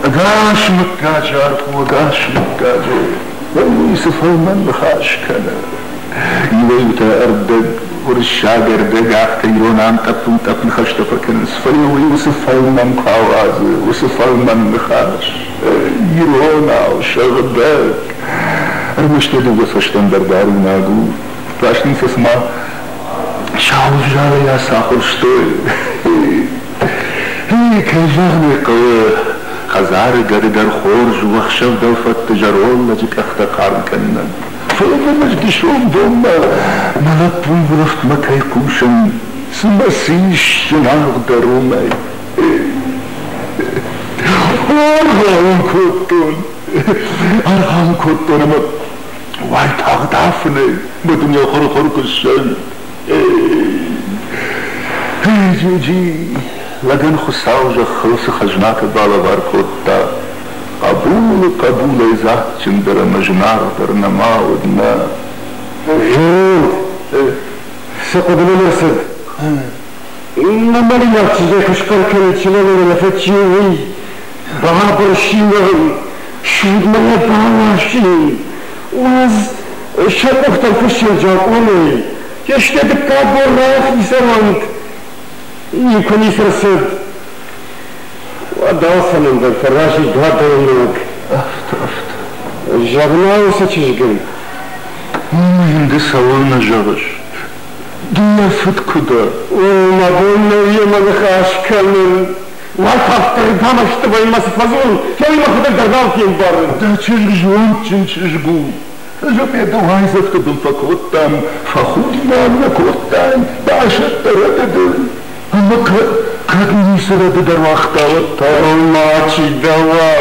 ӕгас мыггаджы аргъ у, ӕгас мыггаджы. Уый цы фӕлмӕн ныхас кӕны. Иуӕй-иутӕ ӕрдӕг Уырыссаг ӕрдӕг афтӕ ирон антъӕпп-уынтъӕпп ныхӕстӕ фӕкӕнынц, фӕлӕ уый уыцы фӕлмӕн куы ауадзы, уыцы фӕлмӕн ныхас, иронау, сыгъдӕг. Ӕрмӕст йӕ дыууӕ цӕстӕн дӕр даринаг у. Раст ын сӕ цыма сау ӕвзалыйӕ ацахуырстой. Кӕй зӕгъын ӕй хъӕуы, хӕдзары гӕды дӕр хорз у ӕхсӕв дӕлфӕдты зӕронд лӕджы къӕхтӕ хъарм кӕнынӕн. Фӕлӕ мын ӕз дысон-бонмӕ мӕ лӕппуйы улӕфтмӕ кӕй хъусын, цымӕ цы ис зынаргъдӕр уымӕй? Аргъауын кодтон, аргъауын кодтон ӕмӕ уайтагъд афынӕй, мӕ дын йӕ хъуыр-хъуыр куы ссӕуид. Джиджи, лӕгӕн Хуыцау зӕххыл цы хӕзнатӕ балӕвар кодта, хъӕбулы хъӕбулӕй дзаджджындӕр ӕмӕ зынаргъдӕр нӕма уыд, нӕ. Зӕронд, цы хъуыды мын ӕрцыд? Мӕ мӕлинаг чызгӕй куы схъӕр кӕны чылӕгӕн ӕмӕ фӕччи, уый бабырсинӕн судмӕ нӕ баласин. Уадз, сӕ къухтӕм фыссӕн закъонӕй, йе сте дыккаг бон рахицӕн уӕнт. Никуы ницы рцыд. Уӕд алцӕмӕн дӕр фӕразид адӕймаг. Афтӕ, афтӕ. Зӕгъ-ма уыцы чызгӕн. Уымӕ йын ды цӕуылнӕ зӕгъыс? Ды йӕ фыд куы дӕ. О, мӕ бон нӕу йемӕ ныхас кӕнын. Уайтагъддӕр дамӕсты вӕймӕ цы фӕдзурын, уый мӕхӕдӕг дӕр нал фембарын. Дӕ чызг зондджын чызг у. Ӕз ӕм йӕ дӕуайдзӕфты бын фӕкодтам, фӕхудинаг нӕ кодтай, басӕтт рӕдыдыл. Ӕмӕ кӕд ницы рӕдыд ӕруагъта, уӕд та? Мачи дӕ уа!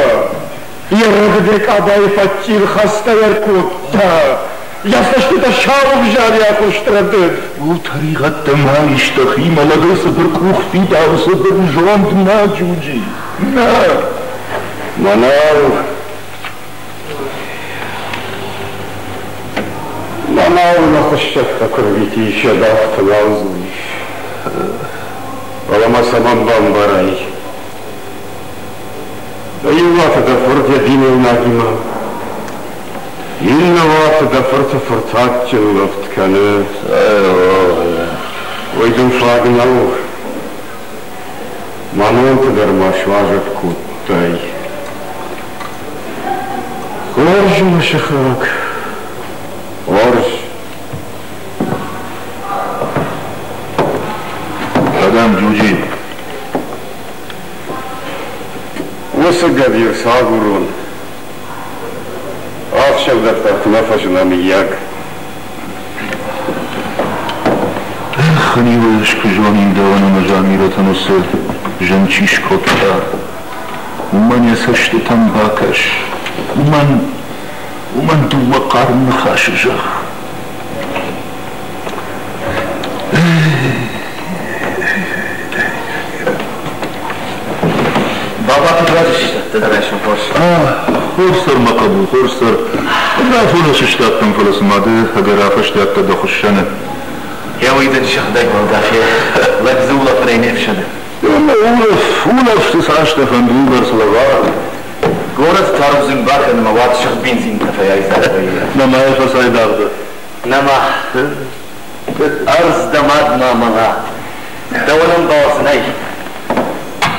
Йӕ рӕдыдӕй къабайы фӕччи рхӕцгӕ ӕркодта. Йӕ цӕстытӕ сау ӕвзӕр ахуырст рӕдыд. О, тӕригъӕдтӕ ма ис дӕхимӕ, лӕгыл цыбыркъух фидауы цыбыр зонд нӕ, Джуджи, нӕ! Мӕнау Мӕнау нӕ хуыссӕгтӕ куы рвитис, ӕд афтӕ нал дзурис. Фӕлӕ мӕ цӕмӕн бамбарай? Дӕ иу уаты дӕ фырт йӕ бинойнагимӕ, иннӕ уаты дӕ фырты фырт адджын улӕфт кӕны. Уый дын фаг нӕу. Мӕнонты дӕр ма суазӕг кодтай. Хорз, мӕ сыхаг, хорз. Кӕдӕм, Джуджи? Уыцы гӕдир цы агурон? Ӕхсӕв дӕр та куы нӕ фӕзына, мыййаг. Эх, ӕниу ӕз куы зонин дӕуӕн ӕмӕ Замирӕтӕн уыцы зын чи скодта, уымӕн йӕ цӕстытӕм бакӕс, уымӕн, уымӕн дыууӕ хъарм ныхасы зӕгъ. Баба, куыд раджы сыстадтӕ дӕ райсом хорз? Хорз сӕр, мӕ хъӕбул, хорз сӕр. Рафоны сыстадтӕн, фӕлӕ цыма ды ӕгӕр афӕстиат дӕ дӕ хуыссӕны. Йӕ уый дын сыгъдӕг уӕлдӕф, лӕг дзы улӕфынӕй не фсӕды. Улӕф, улӕф, цы цас дӕ фӕнды, уыйбӕрц лӕвар. Горӕт та рудзынг бакӕн ӕмӕ уӕд сыгъд бензинтӕ фӕйайдзаг вӕййы. Нӕма йӕ фӕцайдагъ дӕ? Нӕма. Ӕрдз дӕ мад ма мӕла. Дӕуӕн ӕмбал цы нӕй.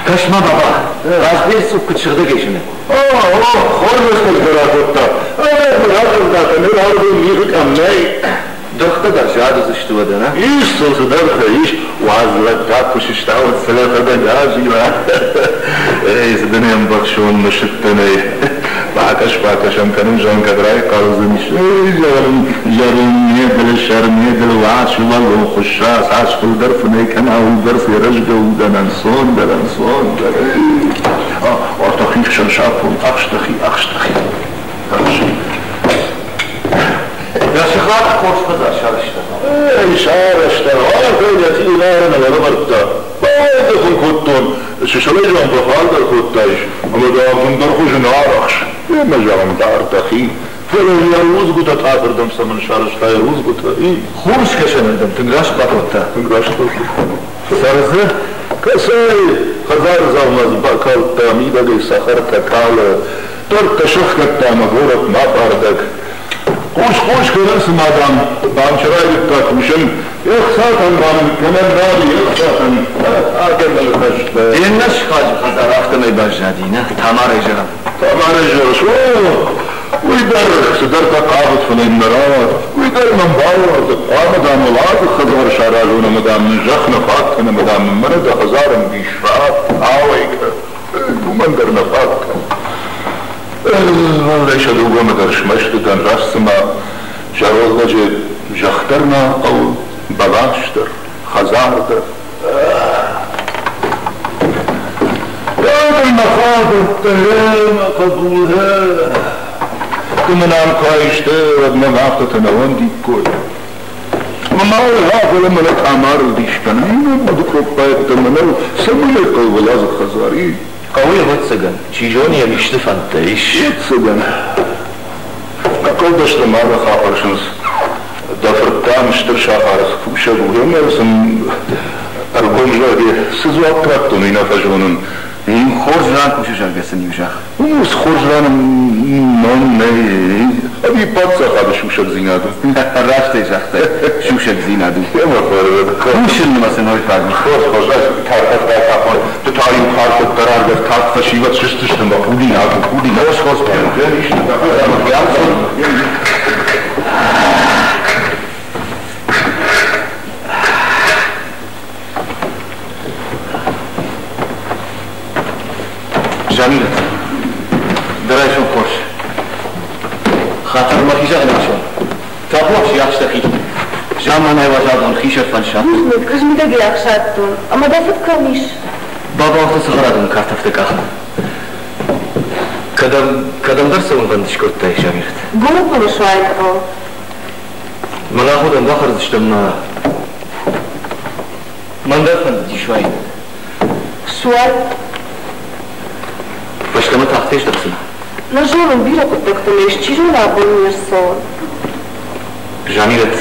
Кӕс-ма, баба, раздӕр цъупп куыд сыгъдӕгӕй зыны. О, о, хорз рӕстӕг дӕр акодта. Ӕмӕ ракъуырдатӕ ныр арвыл мигъы къӕм нӕй. Дыргътӕ дӕр зад уыдзысты уӕдӕ, нӕ? Ис сыл цыдӕртӕ, ис. Уадз лӕггад куы сыста, уӕд сӕ йӕхӕдӕг азила. Эй, цы дын ӕмбӕхсон мысыдтӕн ӕй. Бакӕс-бакӕс ӕм кӕнын, зӕгъын, кӕд райхъал уыдзӕнис. Эй, зӕгъын, зӕронд медлы сӕр, медлы уа, сывӕллон хуысса, цас фылдӕр фынӕй кӕна, уыйбӕрц йӕ рӕзгӕ удӕн ӕнцондӕр, ӕнцондӕр. Ортӕ хихсӕн сапон, ахстӕхи, ахстӕхи. Дӕ сыхаг хорз хӕдзар сарӕзта. Эй, сарӕзта, арфӕй йӕ цъиларӕн ӕрӕвӕрдта. Бауайдзӕф ын кодтон, чысылӕй зӕгъын фӕфалдӕр кодтаис, ӕмӕ дӕ ӕндӕр хуызы нӕ арӕхс. Ӕмӕ зӕгъын, дар дӕхи. Фӕлӕ йӕ рудзгуытӕ та афырдӕм цӕмӕн сарӕзта йӕ рудзгуытӕ, и? Хурскӕсӕнырдӕм тынг раст бакодта. Тынг раст бакодта. Цӕрдзы? Кӕцӕй? Хӕдзары дзаумӕ дзы бакалдта, мидӕгӕй цӕхӕртӕ калы. Дӕрдтӕ сӕхгӕдта ӕмӕ горӕтмӕ афардӕг. Хъус-хъус кӕнын, цыма, дам, банчы райдыдта кусын, йе хцатӕн, дам, кӕнӕн нал и, йе хцатӕн, адӕмы ныхӕстӕ. Де ннӕ сыхаджы хӕдзар афтӕмӕй баззади, нӕ, Тамарӕй зӕгъӕм. Тамарӕй зӕгъыс, о, уый дӕр цыдӕртӕ хъавыд, фӕлӕ йын нӕ рауад. Уый дӕр мӕм бауадзӕд, хъуамӕ, дам, уӕладзыг хӕдзар саразон ӕмӕ, дам, нын зӕхх нӕ фаг кӕны ӕмӕ, дам, мын мӕнӕ дӕ хӕдзары ӕмбис ратт, ауӕй кӕн. Уымӕн дӕр нӕ фаг кӕны. Уӕлдай сӕ дыууӕмӕ дӕр смӕсты дӕн, раст цыма зӕронд лӕджы зӕхх дӕр нӕ хъӕуы, бӕлас дӕр, хӕдзар дӕр. Ӕмӕ мӕ хабӕрттӕ, мӕ хъӕбул, ды мын ам куы аисты, уӕд мӕм афтӕтӕ нӕ уӕндиккой. Ӕмӕ ма уый фӕлӕ мӕнӕ Тамарыл дис кӕнын, иннӕ уды къоппайӕдтӕ мӕнӕу цӕмӕй хъӕуы уӕладзыг хӕдзар, и? Хъӕуы, ӕвӕццӕгӕн, чи зоны йӕм исты фӕндтӕ ис. Ӕвӕццӕгӕн. Нӕ хъӕубӕсты ма арӕх афӕрсынц, дӕ фырт, дам, стыр сахары цы кусӕг у, ӕмӕ сын ӕргом зӕгъгӕ, цы дзуапп радтон, уый нӕ фӕзонын. Хорз ран кусы, зӕгъгӕ сын иу зӕгъ. Уыцы хорз ран ном нӕй, ӕви паддзахады сусӕгдзинад у? Раст ӕй загътай, сусӕгдзинад у. Ӕмӕ хорз. Кусынмӕ сын уый фаг у. Хорз, хорз, тӕрхӕттӕ кафон. Ды та-иу картӕттӕ раргӕв, тагъд фӕсивӕд сыстысты мӕ худинаг у, худинаг. Хорз, хорз, Замирӕт, дӕ райсом хорз. Хатыр мӕхи зӕгъын ӕхсон. Табуафси сиахс дӕхи. Замманай уазалдон хисӕрфӕн сахъ. Бузныг, ӕз мидӕгӕй ӕхсадтон. Ӕмӕ дӕ фыд кӕм ис? Баба афтӕ цӕхӕрадоны картӕфтӕ къахы. Кӕдӕм, кӕдӕмдӕр цӕуынвӕнд скодтай, Замирӕт? Гуры хъуыры суайы хъӕу. Мӕн аходӕн бахӕрдзыстӕм мӕ Мӕн дӕр фӕндыди суайын. Суай. Фӕстӕмӕ тагъд фездӕхдзынӕ? Нӕ зонын, бирӕ хъуыддӕгтӕ ме ис, чи зоны, абон не рцӕуон. Замирӕт,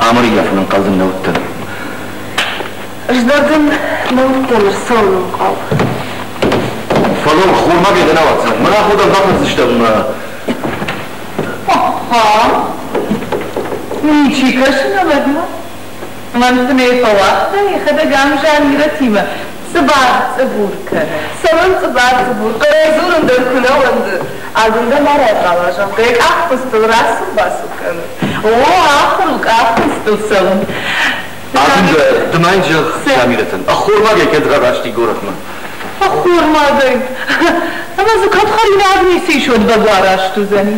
амырыййафын ӕнхъӕл дын нӕ уыдтӕн. Ӕз дӕр дын нӕ уыдтӕн ӕрцӕуын ӕнхъӕл. Фӕлӕуу, хурмӕ бедӕ ауадздзӕн. Мӕн аходӕн бахӕрдзыстӕм мӕ Ха! Ничи кӕсы нӕ лӕгмӕ. Мӕн фынӕй фӕуагъта, йӕхӕдӕг ам Замирӕтимӕ цъыбар-цъыбур кӕны. Цӕмӕн цъыбар-цъыбур? Хъӕрӕй дзурын дӕр куы нӕ уӕнды. Агуындӕ ма райхъал, зӕгъгӕ, йӕ къахфындзтыл рацу-бацу кӕны. О, ахуыр у къахфындзтыл цӕуын. Агуындӕ, ды ма йын зӕгъ Замирӕтӕн, ӕххормагӕй кӕд рарасти горӕтмӕ? Ӕххормагӕй? Ӕмӕ дзы кӕд хӕринаг ницы ис, уӕд бӕгуы арӕзт уыдзӕни.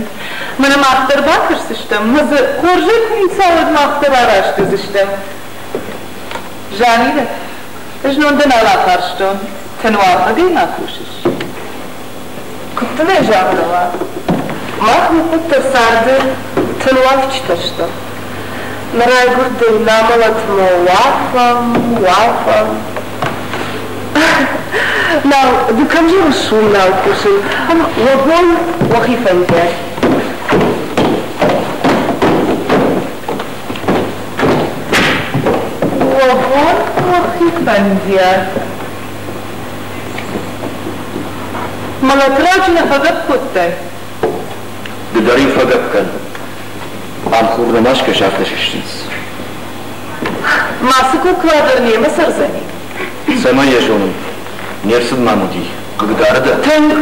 Мӕнӕ мах дӕр бакӕсдзыстӕм, мӕ дзы хорзӕй куы ницӕуӕд, мах дӕр араст уыдзыстӕм. Замирӕт, знон дӕ нал афарстон, тынуафӕгӕй ма кусыс? Куыд дын ӕй загъдӕуа? Мах ныхъхъуыддӕр царды тынуафджытӕ стӕм. Нӕ райгуырдӕй нӕ амӕлӕтмӕ уафӕм, уафӕм. Нал, ды кӕм зӕгъыс, уым нал кусын. Уӕ бон уӕхи фӕндиаг. Уӕ бон уӕхи фӕндиаг. Мӕлӕт раджы нӕ фӕгӕпп кодтай? Ды дӕр-иу фӕгӕпп кӕн. Ам хур нӕма скӕсы, афтӕ сыстынц. Мацы кукла дӕр немӕ цӕрдзӕни? Цӕмӕй йӕ зонын, не рцыд мӕм уыди. Хъыгдары дӕ? Тынг.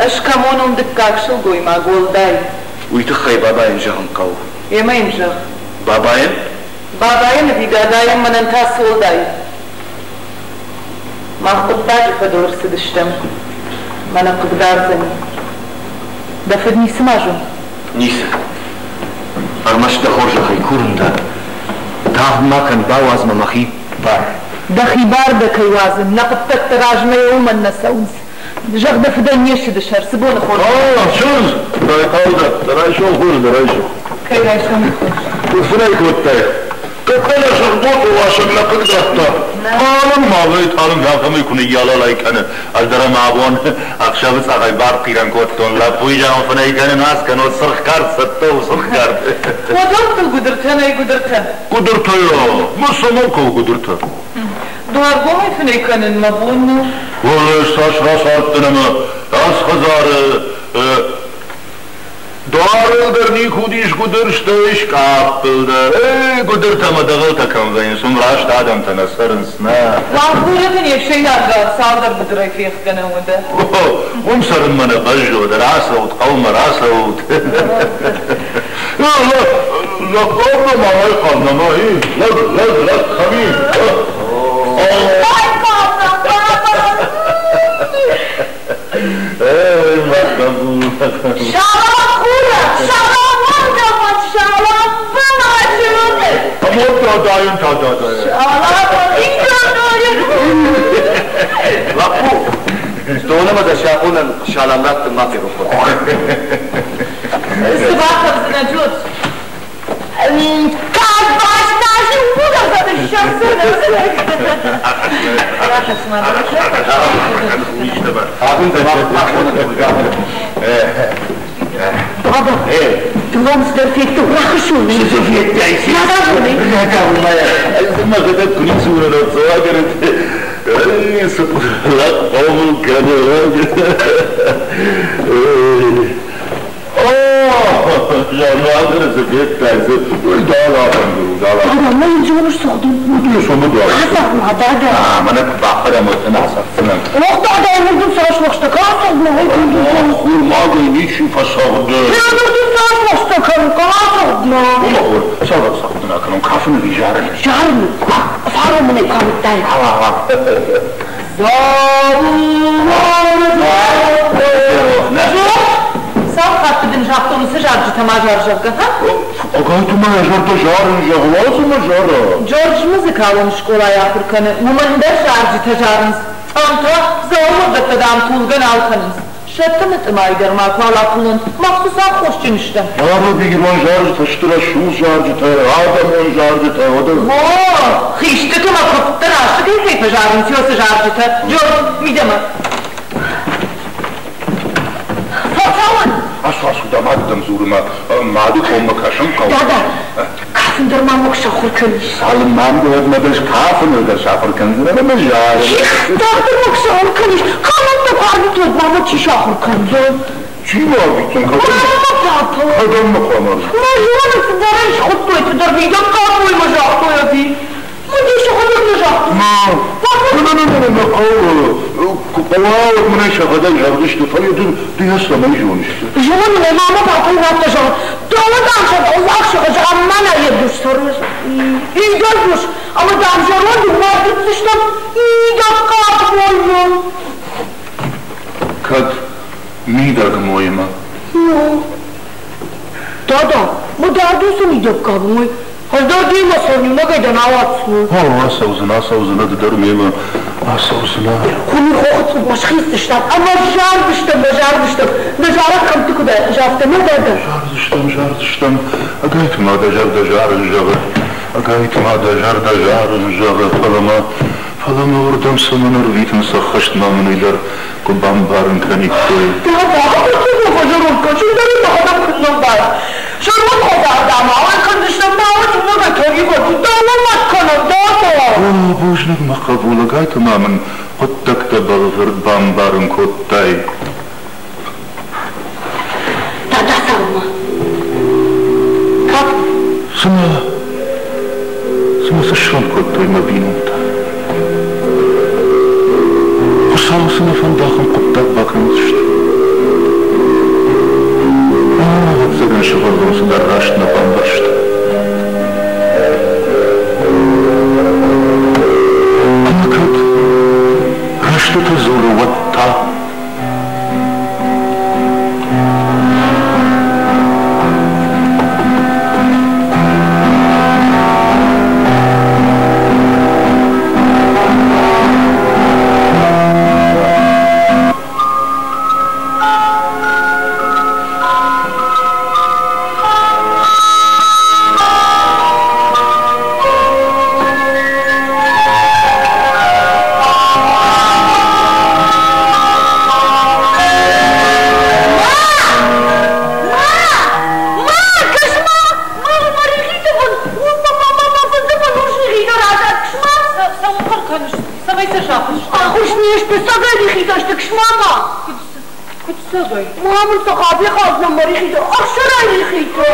Ӕз кӕм уынон дыккаг сылгоймаг уӕлдай. Уый тыххӕй бабайӕн зӕгъын хъӕуы. Емӕ йын зӕгъ. Бабайӕн? Бабайӕн ӕви дадайӕн мӕнӕн та цы уӕлдай? Мах хъуыддаджы фӕдыл ӕрцыдыстӕм. Мӕнӕ хъыгдардзӕни. Дӕ фыд ницыма зоны? Ницы. Ӕрмӕст дӕ хорзӕхӕй курын дӕ. Тагъд ма кӕн, бауадз мӕ мӕхи бар. Дӕхи бар дӕ кӕй уадзын, нӕ хъуыддӕгтӕ размӕ уымӕн нӕ цӕуынц. Зӕгъ, дӕ фыдӕн не ссыды сӕр, цы боны хорз. О, чындз, райхъал дӕ, дӕ райсом хорз, дӕ райсом. Кӕй райсом хорз? Куыд фынӕй кодтай? Кӕд сыгъдоты уасӕг нӕ хъыгдардта? Талынг малӕй талынг афтӕмӕй куы ныййалалай кӕны. Ӕз дӕр ӕм абон ӕхсӕвы цъӕхӕй бартхъирӕн кодтон. Лӕппуйы зӕгъын фынӕй кӕнын аз кӕнод сырх кард цӕттӕ у, сырх кард. Уӕдӕттыл гуыдыртӕ нӕй гуыдыртӕ. Гуыдыртӕ, мӕ цӕмӕн хъӕуы гуыдыртӕ? Дуаргомӕй фынӕй кӕнын мӕ бон нӕу. Ӕз цас рацардтӕн ӕмӕ ац хӕдзары Дуарыл дӕр никуы уыдис гуыдыр, стӕй скъаппыл дӕр. Эй, гуыдыртӕ ӕмӕ дӕгъӕлтӕ кӕм вӕййынц, уым раст адӕмтӕ нӕ цӕрынц, нӕ. Уӕлхурӕты не фсӕйнаг гал цалдӕр гуыдырӕй фехгӕнӕн уыд. Уым цӕрынмӕ нӕ бӕззы, рацӕут, хъӕумӕ рацӕут. Лӕг ма райхъал, нама, лӕг, лӕг, лӕг кӕм и? Эй, мӕ хъӕбул. Салам хурӕ, салам уӕлдӕфӕн, салам бӕласыл. Амодта дайын та дадайын. Салам ингӕнайын. Лӕппу, стон ӕмӕ дӕ сиахонӕн салам раттын ма ферох код. Цы бакӕндзынӕ, Джордж? Как бастажи Баба, Дронсдӕр федты рахысуни. Цы федтай? Радавуни. Мӕхӕдӕг куы ницы уынын, ӕцӕгӕр лӕг хъомыл кӕны, лӕг. О, Жануагыр цы федтай, цы? Уый дала фӕндыр у, дала. Баба, мӕ йын зоныс сыгъдын. Уый сомы дуар. Асахма, дада. Мӕнӕ куы бахӕрӕм, уӕд ын асӕгъддзынӕн. Ох, дада, уырдым цас уӕхстӕ касыгъдмӕ, ой, куы Хурмагӕй ничи фӕцӕгъды. Уырдым цас уӕхстӕ кӕнын, касыгъдмӕ. Уымӕ хур, цавӕр цӕгъдын акӕнон, кафын ӕви зарын? Зарын, фарон мын ӕй куы амыдтай. Цал хатты дын загътон, уыцы зарджытӕ ма зар, зӕгъгӕ, ха? Ӕгайтма йӕ зӕрдӕ зарын зӕгъы, уадз ӕмӕ зара. Джордж музыкалон скъолайы ахуыр кӕны, уымӕн дӕр зарджытӕ зарынц. Ам та дзаумӕттӕ, дам, тулгӕ нал кӕнынц. Сӕ тымы-тъымайы дӕр макуал атулӕнт, мах цы аххосджын стӕм? Арӕби, ирон зарджытӕ сты рӕсугъд зарджытӕ, адӕмон зарджытӕ, уӕдӕ. О, хистыты мӕ куывдты расыгӕй кӕй фӕзарынц, уыцы зарджытӕ. Джордж, мидӕмӕ. Фӕцӕуын! Ацу, ацу, дӕ мад дӕм дзуры, мӕ мады коммӕ кӕсын хъӕуы. Дада, кафын дӕр ма ног сахуыр кӕнис. Цалынмӕ ам дӕ, уӕдмӕ дӕ ӕз кафыныл дӕр сахуыр кӕндзынӕн ӕмӕ зарын. Тагъддӕр ног сахуыр кӕнис. Кӕмӕнтӕ куы арвитут, мама чи сахуыр кӕндзӕн? Чи ма арвитдзӕн, кӕдӕм? Мама, папа. Кӕдӕм мӕ хъуамӕ арвитдзӕн? Мӕ зоны, цыдӕр ӕй схуыдтой, цыдӕр мидӕггаг мӕ загътой ӕви? Мӕ сӕхӕдӕг нӕ загътой. Нӕ, нӕ, нӕ, нӕ, нӕ хъӕуы. Куы хъӕуа, уӕд мын ӕй сӕхӕдӕг зӕгъдзысты, фӕлӕ ды ды йӕ цӕмӕй зоныс? Зонын ӕй, мама папа афтӕ зӕгъы. Дӕуӕн, дам, зӕгъ, зӕгъ, зӕгъ, мӕнӕ йӕ дус цӕрыс. Идӕдз ус, ӕмӕ, дам, зӕронд уардыддзыстӕм мидӕггаг моймӕ. Кӕд мидӕг моймӕ? Ну, дада, мӕ дард уыцы мидӕггаг мой. Ӕз дӕр демӕ цӕуын, иунӕгӕй дӕ нал ацӕуон. О, ацӕудзынӕ, ацӕудзынӕ ды дӕр мемӕ, ацӕудзынӕ. Хуыны хохы цъупмӕ схиздзыстӕм ӕмӕ зардзыстӕм, нӕ зардзыстӕм. Нӕ зарӕг кӕмтты куыд айхъуысы, афтӕ нӕ, дада? Зардзыстӕм, зардзыстӕм. Ӕгайтма дӕ зӕрдӕ зарын зӕгъы, ӕгайтма дӕ зӕрдӕ зарын зӕгъы, фӕлӕ мӕ, фӕлӕ мӕ уырдӕм цӕмӕн ӕрвитынц, ӕххӕст ма мын уый дӕр куы бамбарын кӕниккой. Дада, афтӕ фӕзӕронд кӕн, сындӕрӕй мӕхӕдӕг куыннӕ мбарыс. Зӕронд хӕдзар, дам, ауӕй кӕндзыстӕм, науӕд иунӕгӕй тӕригъӕд у, дӕуӕн мӕт кӕнӕм, дада. О, бузныг, мӕ хъӕбул, ӕгайтма мын хъуыддӕгтӕ бӕлвырд бамбарын кодтай. Дада, цӕума. Кӕд? Цымӕ, цымӕ цы сфӕнд кодтой мӕ бинонтӕ? Хуыцауы цы нӕ фӕнды, ахӕм хъуыддаг бакӕндзысты. Ӕвӕццӕгӕн, сывӕллон цыдӕр раст нӕ бамбӕрста. Ӕмӕ кӕд рӕстытӕ дзуры, уӕд та? Ма! Ма! Кӕс-ма! Ма, мӕ рихиты бын! Уым мӕ мама мӕ фыды бын урс рихитӕ разад. Кӕс-ма! Цӕуыл хъӕр кӕныс? Цӕмӕй сӕ сахуырстай? Ахуырст не сты, сӕгӕй рихитӕ сты. Кӕс-ма, ма! Куыд Куыд цӕвай? Ма мын цы хабихаг нӕ мӕ рихитӕ, ӕхсырӕй рихитӕ.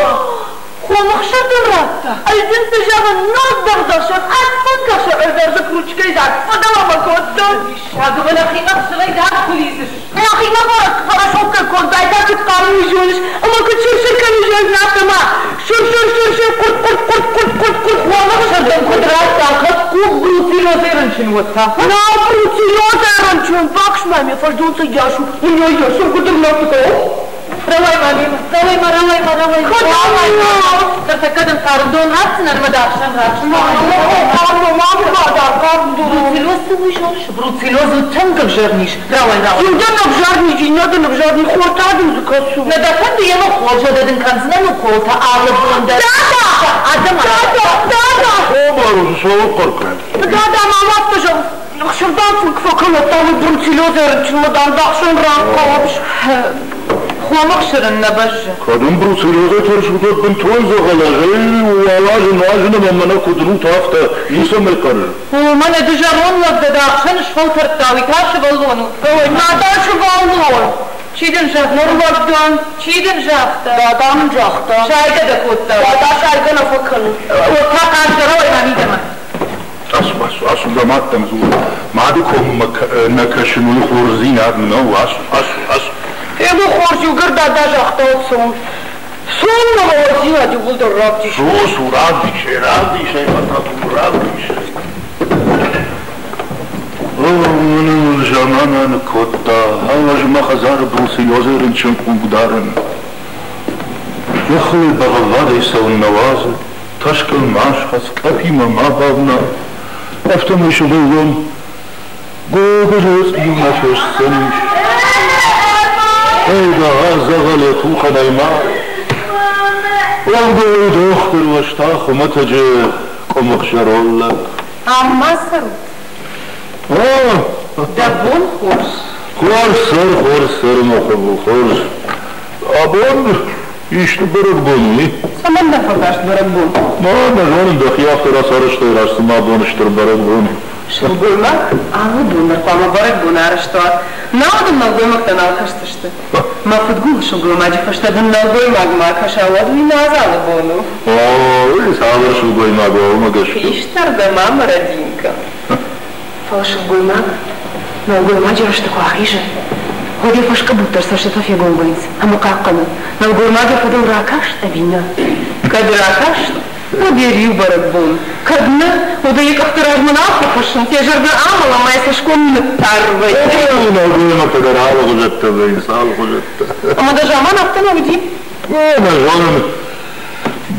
Хомы хсыр дын радта? Ӕз дын цы зӕгъын, ног дӕгъдӕхсыр, ӕртфынг ӕхсыр ӕрдӕрзы кручкӕй дзаг фӕдӕлӕмӕ кодтон. Диссаг, ӕмӕ нӕхимӕ ӕхсырӕй дард куы лидзыс. Нӕхимӕ порошоккӕ кодтай, та куыд хъарм зоныс, ӕмӕ куыд сыр-сыр кӕны зоныс, афтӕ ма сыр-сыр-сыр-сыр, къуыртт-къуыртт-къуыртт-къуыртт-къуыртт. Хомы хсыр дын куыд радта, кӕд хъуг бруцеллезӕй рынчын уӕд та? Нал бруцеллезӕй рынчын, бакс-ма ме фӕздонцӕ йас у, уый йас у, куыд ӕрнӕртытӕ. Рауай-ма мемӕ, рауай-ма, рауай-ма, рауай-ма. Рауай-ма! Ныртӕккӕ дын хъарм дон ратдзынӕн ӕмӕ дӕ ахсӕн рахсдзынӕн. Бруцеллез цы уый зоныс? Бруцеллез у тынг ӕвзӕр низ. Рауай, рауай. Иу дын ӕвзӕр низ, иннӕ дын ӕвзӕр низ, хор та дын дзы кӕцы у? Нӕ дӕ фӕнды йемӕ хорз, уӕдӕ дын кӕндзынӕн уколтӕ алы бон дӕр. Дада! Адӕм Дада! Дада! О, Марус, цӕуыл хъӕр кӕныс? Дада, мама афтӕ зӕгъы, ӕхсырдам фынг фӕкӕнӕд, дам, бруцеллезӕй рынчынмӕ, дам, дӕхсӕн рахъӕуы. Хомы хсыр ын нӕ бӕззы. Кӕд ын бруцеллезӕй тӕрсут, уӕд бынтон дзӕгъӕлӕзӕй уал азы нуазын ӕмӕ мӕнӕ куыд рут, афтӕ ницӕмӕй хъӕрзы. О, мӕнӕ ды зӕронд лӕг дӕ, дӕ ахсӕн сфӕлтӕрдта, уый та сывӕллон у. Ой, мӕ дӕ сывӕллон! Чи дын загъта? Ныр лӕг дӕн. Чи дын загъта? Дада мын загъта. Сайгӕ дӕ кодта. Дада сайгӕ нӕ фӕкӕны. Уӕд та хъазгӕ рауай ма мидӕмӕ. Ацу, ацу, ацу, дӕ мад дӕм дзуры. Мады коммӕ нӕ кӕсын, уый хорздзинад нӕу. Ацу, ацу, ацу. Ему хорз, иугӕр дада загъта, уӕд цом. Цом, нӕ мӕлӕтдзинад иууылдӕр равдис. Цу, цу, равдис ӕй, равдис ӕй, фӕтӕху, равдис ӕй. О, мӕнӕ мыл замана ныккодта, ау, ӕз мӕ хӕдзары бруцеллезӕй рынчын хъуг дарын. Зӕххыл ӕй бӕгъӕввадӕй цӕуын нӕ уадзы, тӕскъыл ма схӕц, къӕпимӕ ма бавнал. Афтӕмӕй сывӕллон гогызы цъиу нӕ фестдзӕнис. Эй, дӕгъӕ дзӕгъӕл йӕ тухӕнӕй ма. Уӕлдай дохтыр уӕз та хуымӕтӕджы къуымых зӕронд лӕг. Ам ма цӕрут? О! Дӕ бон хорз. Хорз сӕр, хорз сӕр, мӕ хъӕбул, хорз. Абон исты бӕрӕгбон у, и? Цӕмӕн дӕ фӕкаст бӕрӕгбон? Ма, нӕ зонын, дӕхи афтӕ рацарӕзтай, раст цыма абон стыр бӕрӕгбон. Сылгоймаг алы бон дӕр хъуамӕ бӕрӕгбон арӕзт уа. Науӕд ын нӕлгоймӕгтӕ нал кӕсдзысты. Мӕ фыдгул сылгоймаджы фӕстӕ дын нӕлгоймаг ма кӕса, уӕд уый нӕ адзалы бон у. О, уый цавӕр сылгоймаг уа, уымӕ гӕсгӕ. Хистӕр дӕ ма мӕрӕдинка. Фӕлӕ сылгоймаг нӕлгоймаджы рӕзты куы ахизы, уӕд йӕ фӕскъӕбут дӕр цӕстытӕ фегом вӕййынц ӕмӕ хъахъхъӕны, нӕлгоймаг йӕ фӕдыл ракаст ӕви нӕ. Кӕд ракаст, уӕд йӕ риу бӕрӕгбон, кӕд нӕ, уӕд ӕй йӕ къӕхты размӕ нал фӕхӕссынц, йӕ зӕрдӕ амӕл ӕмӕ йӕ цӕсгом ныттар вӕййы. Нӕлгоймӕгтӕ дӕр алыгъуызӕттӕ вӕййынц, алыгъуызӕттӕ. Ӕмӕ дӕ заман афтӕ нӕ уыди? О, нӕ зонын.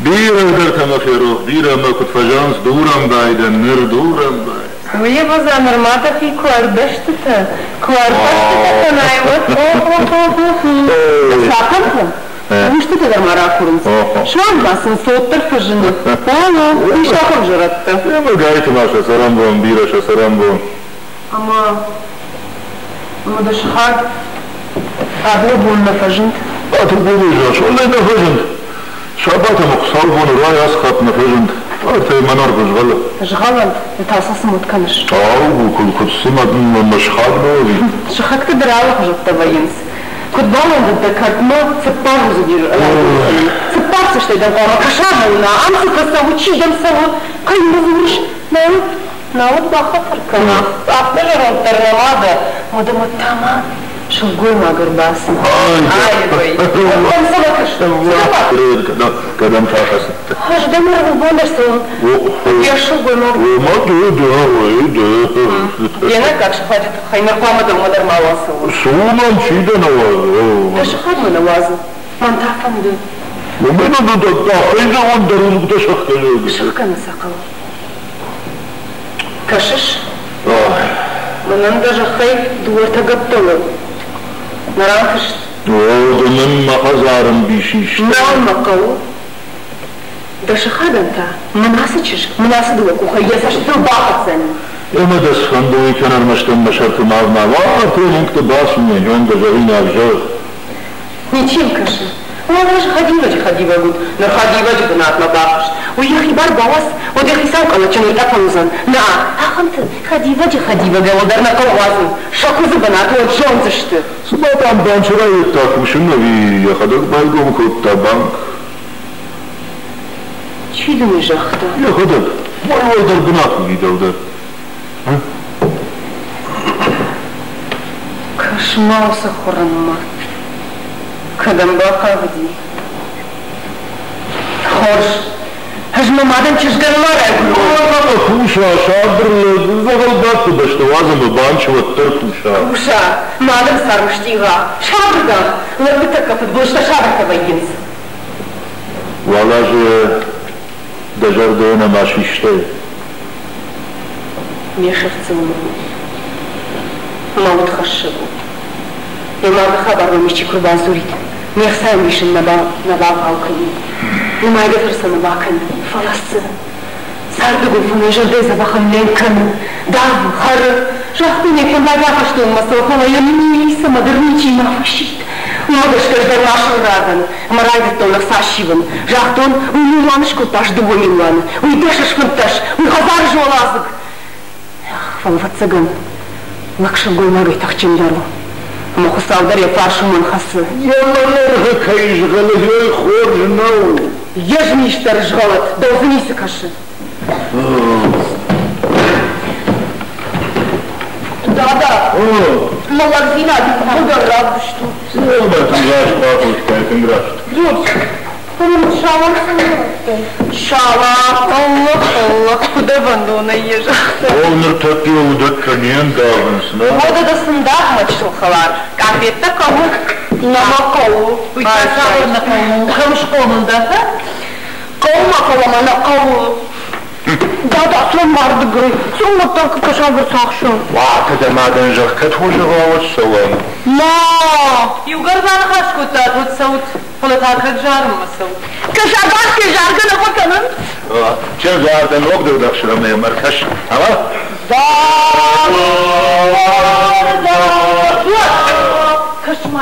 Бирӕ дӕртӕ мӕ ферох, бирӕ мӕ куыд фӕзӕгъынц, дурӕмбай дӕн, ныр дурӕмбай. Уый ӕвӕдза нырма дӕхи куы ӕрдӕстытӕ, куы ӕрфӕстытӕ кӕнай, уӕд о-хо-хо-хо-хо. Цахӕмтӕ? Устытӕ дӕр ма ракурынц. Суанг ма сын цот дӕр фӕзыны. О, уый сахуыр зӕрӕдтӕ. Ӕмӕ гайтма сӕ цӕрӕнбон, бирӕ сӕ цӕрӕнбон. Ӕмӕ ӕмӕ дӕ сыхаг абоны бон нӕ фӕзынд? Атырбоны изӕр нӕ фӕзынд. Сабат ӕмӕ хуыцаубоны рай ацы хатт нӕ фӕзынд. Ӕртӕ мӕнӕргъы згъӕлы. Згъӕлӕнт, ды та сӕ цы мод кӕныс? Ау, куыд цыма мӕ сыхаг нӕ уыди. Сыхӕгты дӕр алыхуызӕттӕ вӕййынц. Куыд бауӕндыд дӕ кӕртмӕ цыппар рудзынджы райдайын? Цыппар цӕстӕй дӕм хъуамӕ кӕса уына, ам цы фӕцӕуы, чи дӕм цӕуы, кӕй дзурыс? Науӕд, науӕд бахатыр кӕн, афтӕ зӕронд дӕр нӕма дӕ. Уӕдӕ мӕ та ма сылгоймаг ӕрбацыд. Аивӕй. Кӕм цы фӕкӕсыс? Кӕдӕм та хӕцыдтӕ? Ӕз дӕм ӕрвылбон дӕр цӕуын. Йӕ сылгоймаг. Ма ды, ды, ды. Йе наккаг сыхаджы тыххӕй ныр хъуамӕ дӕумӕ дӕр мауал цӕуон. Цы у мӕм, чи дӕ нӕ уадзы? Дӕ сыхаг мӕ нӕ уадзы. Мӕн та фӕнды. Уымӕн ӕмӕ дӕ къахӕй зӕгъон дӕр уынгтӕ сӕхгӕнӕг. Сӕхгӕнын сӕ хъӕуы. Кӕсыс? Мӕнӕн дӕ зӕххӕй дыууӕртӕ гӕппӕлы. Нӕ рантыст. О, ды мын мӕ хӕдзары мбис исты. Нал мӕ хъӕуы. Дӕ сыхагӕн та мын ацы чызг, мын ацы дыууӕ къухӕй йӕ цӕстытыл бахӕцдзӕни. Ӕмӕ дӕ сфӕнды уый кӕнӕ ӕрмӕст мӕ сӕрты ма внал, артӕ уынгты бацу, зон дӕ зӕгъинаг зӕгъ. Ничи йӕм кӕсы. Уал азы хӕдивӕджы хӕдивӕг уыд, ныр хӕдивӕджы бынатмӕ бахызт. Уый йӕхи бар бауадз, уӕд йӕ хицау къӕлӕтджын ӕртъӕпӕн уыдзӕн. Нӕ, ахӕмты хӕдивӕджы хӕдивӕгӕй уӕлдӕр нӕ хъӕуы уадзын, сӕ куыдзы бынаты уӕд зондзысты. Цыма дам банчы райдыдта кусын ӕви йӕхӕдӕг байгом кодта банк? Чи дын ӕй загъта? Йӕхӕдӕг. Мой уӕлдӕр бынат уыди дӕу дӕр. Кӕс-ма уыцы хуырыммӕ. Кӕдӕм бахъавыди? Хорз. Ӕз мӕ мадӕн чызгӕн ма райгуырон. Ӕмӕ куса, сабыр лӕг, дзӕгъӕлбадты бӕсты уадз ӕмӕ банчы уӕддӕр куса. Куса, мадӕн царм стъигъа. Сабыр, дам, лӕгты тӕккӕ фыдбылызтӕ сабыртӕ вӕййынц. Уал азы дӕ зӕрдӕ нӕма систай? Ме сӕфт дзы уымӕн у. Мӕ удхӕссӕг у. Йӕ марды хабар мӕм исчи куы рбадзурид, ме хцайы ӕмбисын нӕ нӕ бавгъау кӕнин. Нымайгӕ дӕр сӕ нӕ бакӕнин, фӕлӕ цы? Царды гуылфы мӕ зӕрдӕйы дзӕбӕхӕн ленк кӕны, давы, хӕры. Загътон ӕй, фӕндаг ахӕстонмӕ цӕуы, фӕлӕ йӕм ницӕмӕ дӕр ничи ма фӕсидт. Уымӕ гӕсгӕ ӕз дӕр ма сразы ӕмӕ райдыдтон ӕхца ссивын. Загътон, уый милуан скодта ӕз дыууӕ милуаны, уый дӕс ӕз фынддӕс, уый хӕдзары золадзыг. Эх, фӕлӕ ӕвӕццӕгӕн, лӕг сылгоймагӕй тыхджындӕр у. Ӕмӕ Хуыцау дӕр йӕ фарс уымӕн хӕцы. Йӕ мӕнӕргъы кӕй згъӕлы, уый хорз нӕу. Йе змис дӕр згъӕлӕд, дӕу дзы ницы кӕсы. Дада, мӕ лӕгдзинад иууылдӕр равдыстут. Ӕмӕ тынг раст бакодтай, тынг раст. Джордж, фӕлӕ мын салам цӕмӕн радтай? Салам, ӕллӕх, ӕллӕх, куыд ӕвӕндонӕй йӕ загътай. О, ныртӕккӕ уыдӕттӕ не ндавынц, нӕ? Уӕдӕ дӕ цы ндавы, мӕ чысыл хӕлар? Къафеттӕ хъӕуы? Нӕ мӕ хъӕуы. Уый та цавӕр нӕ хъӕуы? Кӕм схъомыл дӕ? Хъӕуы ма, фӕлӕ мӕ нӕ хъӕуы. Дада, цом ардыгӕй, цом уӕддӕр кӕсаг ӕрцахсӕм. Уӕ, дӕ мадӕн зӕгъ, кӕд хорзӕгъа, уӕд цӕуӕм. Ма! Иугӕр баныхас кодтат, уӕд цӕут, фӕлӕ та кӕд зарынмӕ цӕут? Кӕсагахсгӕ заргӕ нӕ фӕкӕнынц? Чындз, ардӕм ног дырдӕхсырӕмӕ йӕм ӕркӕс, ӕмӕ? Кӕс-ма!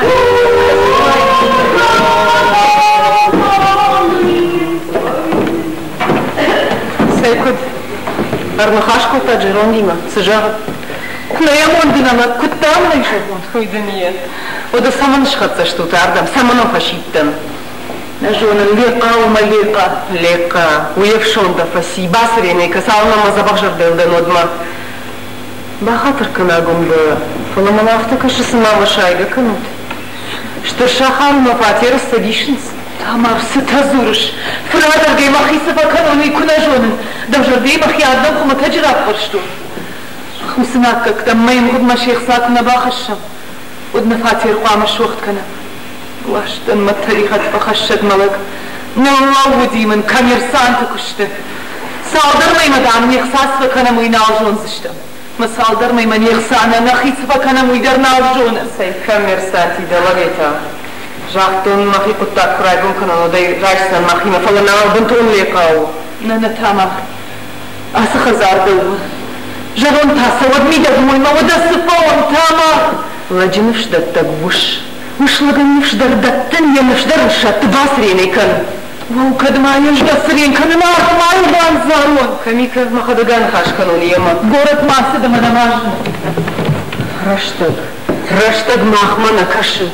Цӕй куыд? Ӕрныхас кодта Джерондимӕ, цы зӕгъы? Нӕ йӕм уӕндын ӕмӕ куыд дам ӕй зӕгъон, уый дын йе. Уӕдӕ цӕмӕн схӕццӕ стут ардӕм, цӕмӕн уӕ фӕсидтӕн? Нӕ зонын, лекъа у мӕ лекъа. Лекъа, уый ӕфсон дӕ фӕци, бацырен ӕй, кӕс, цалынмӕ мӕ дзӕбӕх зӕрдӕйыл дӕн, уӕдмӕ. Бахатыр кӕн, Агуындӕ, фӕлӕ мӕм афтӕ кӕсы, цыма мӕ сайгӕ кӕнут. Стыр сахары мӕ фатеры цӕдисынц. Тамар, цытӕ дзурыс? Фырадӕргӕй мӕхи цы фӕкӕнон, уый куы нӕ зонын. Дӕу зӕрдӕйы мӕхи ардӕм хуымӕтӕджы раппӕрстон. Уыцы наккӕгтӕм мӕ ӕмгъуыдмӕ се хца куы нӕ бахӕссӕм, уӕд нӕ фатер хъуамӕ суӕгъд кӕнӕм. Уастӕн мӕ тӕригъӕд фӕхӕссӕд мӕ лӕг. Ныллӕууыди мын коммерсанты куысты. Цалдӕр мӕймӕ, дам, не хца цы фӕкӕнӕм, уый нал зондзыстӕм. Мӕ цалдӕр мӕймӕ не хца нӕ нӕхи цы фӕкӕнӕм, уый дӕр нал зонын. Цӕй коммерсанти дӕ лӕгӕй та? Загътон, мӕхи хъуыддаг куы райгом кӕнон, уӕд ӕй райсдзынӕн мӕхимӕ, фӕлӕ нал бынтон лекъа у. Нӕ, нӕ, Тамар, ацы хӕдзар дӕу у. Зӕронд та цӕуӕд мидӕгмоймӕ, уӕдӕ цы фӕуӕм, Тамар? Лӕджы ныфсдӕттӕг ус. Ус лӕгӕн ныфс дӕр дӕттын, йӕ ныфс дӕр ын сӕтты, бацырен ӕй кӕн. Уӕу, кӕд ма ӕз дӕ цырен кӕнын, арт ма йыл бандзарон. Кӕм и, кӕд мӕхӕдӕг аныхас кӕнон йемӕ. Горӕтмӕ ацыд ӕмӕ нӕма зыны. Рӕстӕг, рӕстӕг махмӕ нӕ кӕсы.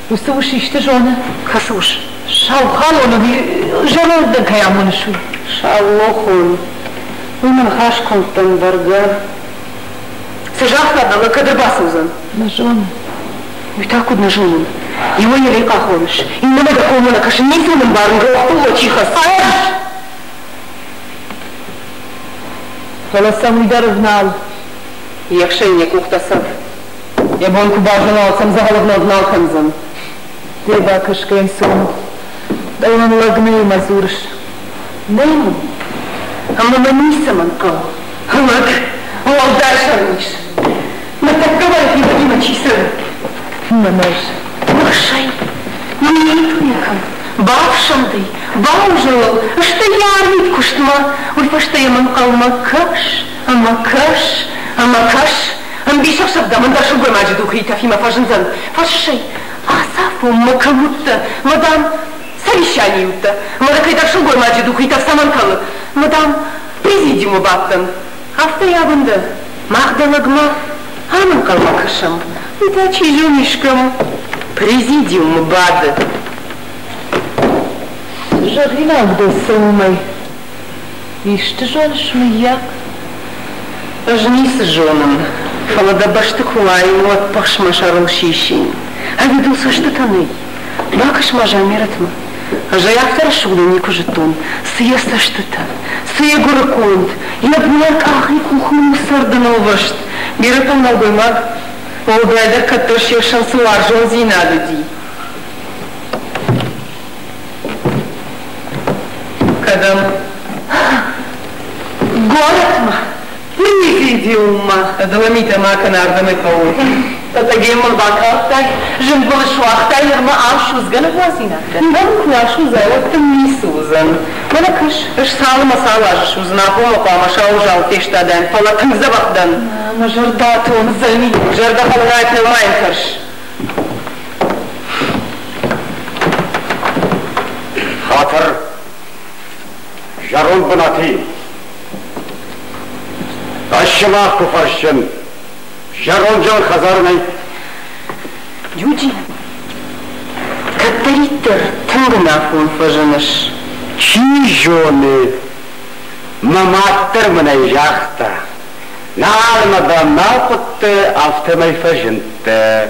Уыцы ус исты зоны? Кӕцы ус? Сау халон ӕви зӕронд дӕн кӕй амоныс, уый? Саулохон. Уый мын ныхас кодтон бӕргӕ. Цы загъта дӕ лӕг, кӕд ӕрбацӕудзӕн? Нӕ зонын. Уый та куыд нӕ зонын? Иуӕй йӕ лекъа хоныс, иннӕмӕй дӕ коммӕ нӕ кӕсын, ницы мын ӕмбарын, рохтыл уӕ чи хӕцы? Ӕз! Фӕлӕ сӕм уый дӕр ӕвнал. Ехсӕй йӕ къухтӕ цӕв. Йӕ бон куы базона, уӕд сӕм дзӕгъӕл ӕвнӕлд нал кӕндзӕн. Де бакӕсгӕ ӕнцон у. Дӕуӕн лӕг нӕй мӕ дзурыс. Нӕй мын. Ӕмӕ мӕ ницӕмӕн хъӕуы. Лӕг, уӕлдай сӕрниз. Мӕ тӕккӕ уӕлхимӕ чи цӕры? Мӕн ӕз. Ныхсай, ниитуйӕ кӕн, бафсӕндӕй, баузӕл, стӕй йӕ арвит куыстмӕ, уый фӕстӕ йӕм ӕнхъӕлмӕ кӕс ӕмӕ кӕс ӕмӕ кӕс. Ӕмбисӕхсӕв дӕм ӕндӕр сылгоймаджы духийы тӕфимӕ фӕзындзӕн. Фӕрсай, ацафон мӕ кӕм уыдтӕ, мадам? Совещанийы уыдтӕ, ӕмӕ дӕ кӕйдӕр сылгоймаджы духи тӕф цӕмӕн кӕлы? Ӕмӕ, дам, президиумы бадтӕн. Афтӕ йӕ бын дӕ. Мах дӕ лӕгмӕ ам ӕнхъӕлмӕ кӕсӕм. Уый та, чи зоны, искӕм президиумы бады. Цы зӕгъинаг дӕ сӕумӕй? Исты зоныс, мыййаг? Ӕз ницы зонын, фӕлӕ дӕ бӕсты куы уаин, уӕд пыхс мӕ сӕрыл сисин. Ӕви дыл цӕстытӕ нӕй? Бакӕс-ма Замирӕтмӕ. Ӕз ӕй афтӕ рӕсугъдӕй никуы зыдтон. Цы йӕ цӕстытӕ, цы йӕ гуырыконд, йӕ буар къахӕй къухмӕ у сӕрдын ӕлвӕст. Бирӕтӕм нӕлгоймаг, уӕлдайдӕр кӕддӕр се хсӕн цы уарзондзинад уыди. Кӕдӕм? Горӕтмӕ. Президиуммӕ. Ӕдылы митӕ ма кӕн, ардӕм ӕй хъӕуы. Тӕтӕгем мыл бакалдтай, зынгбыл суагътай, нырма ам судзгӕ ныууадзинаг дӕн. Мӕн куы асудзай, уӕд дын ницы уыдзӕн. Мӕнӕ кӕс, ӕз цалынмӕ цал азы судзын, афонмӕ хъуамӕ сауызӕл фестадӕн, фӕлӕ тынг дзӕбӕх дӕн. Мӕ зӕрдӕ тондзӕни. Зӕрдӕхалӕнӕй нӕма йын тӕрс. Хатыр, зӕронд бынаты Ӕз сымах куы фӕрсын, зӕронд зӕгъ хӕдзар нӕй. Джуджи, кӕддӕриддӕр тынг ӕнафон фӕзыныс. Чи зоны, мӕ мад дӕр мын ӕй загъта. Нал мӕ дам нал хъуыдтӕ, афтӕмӕй фӕзындтӕ.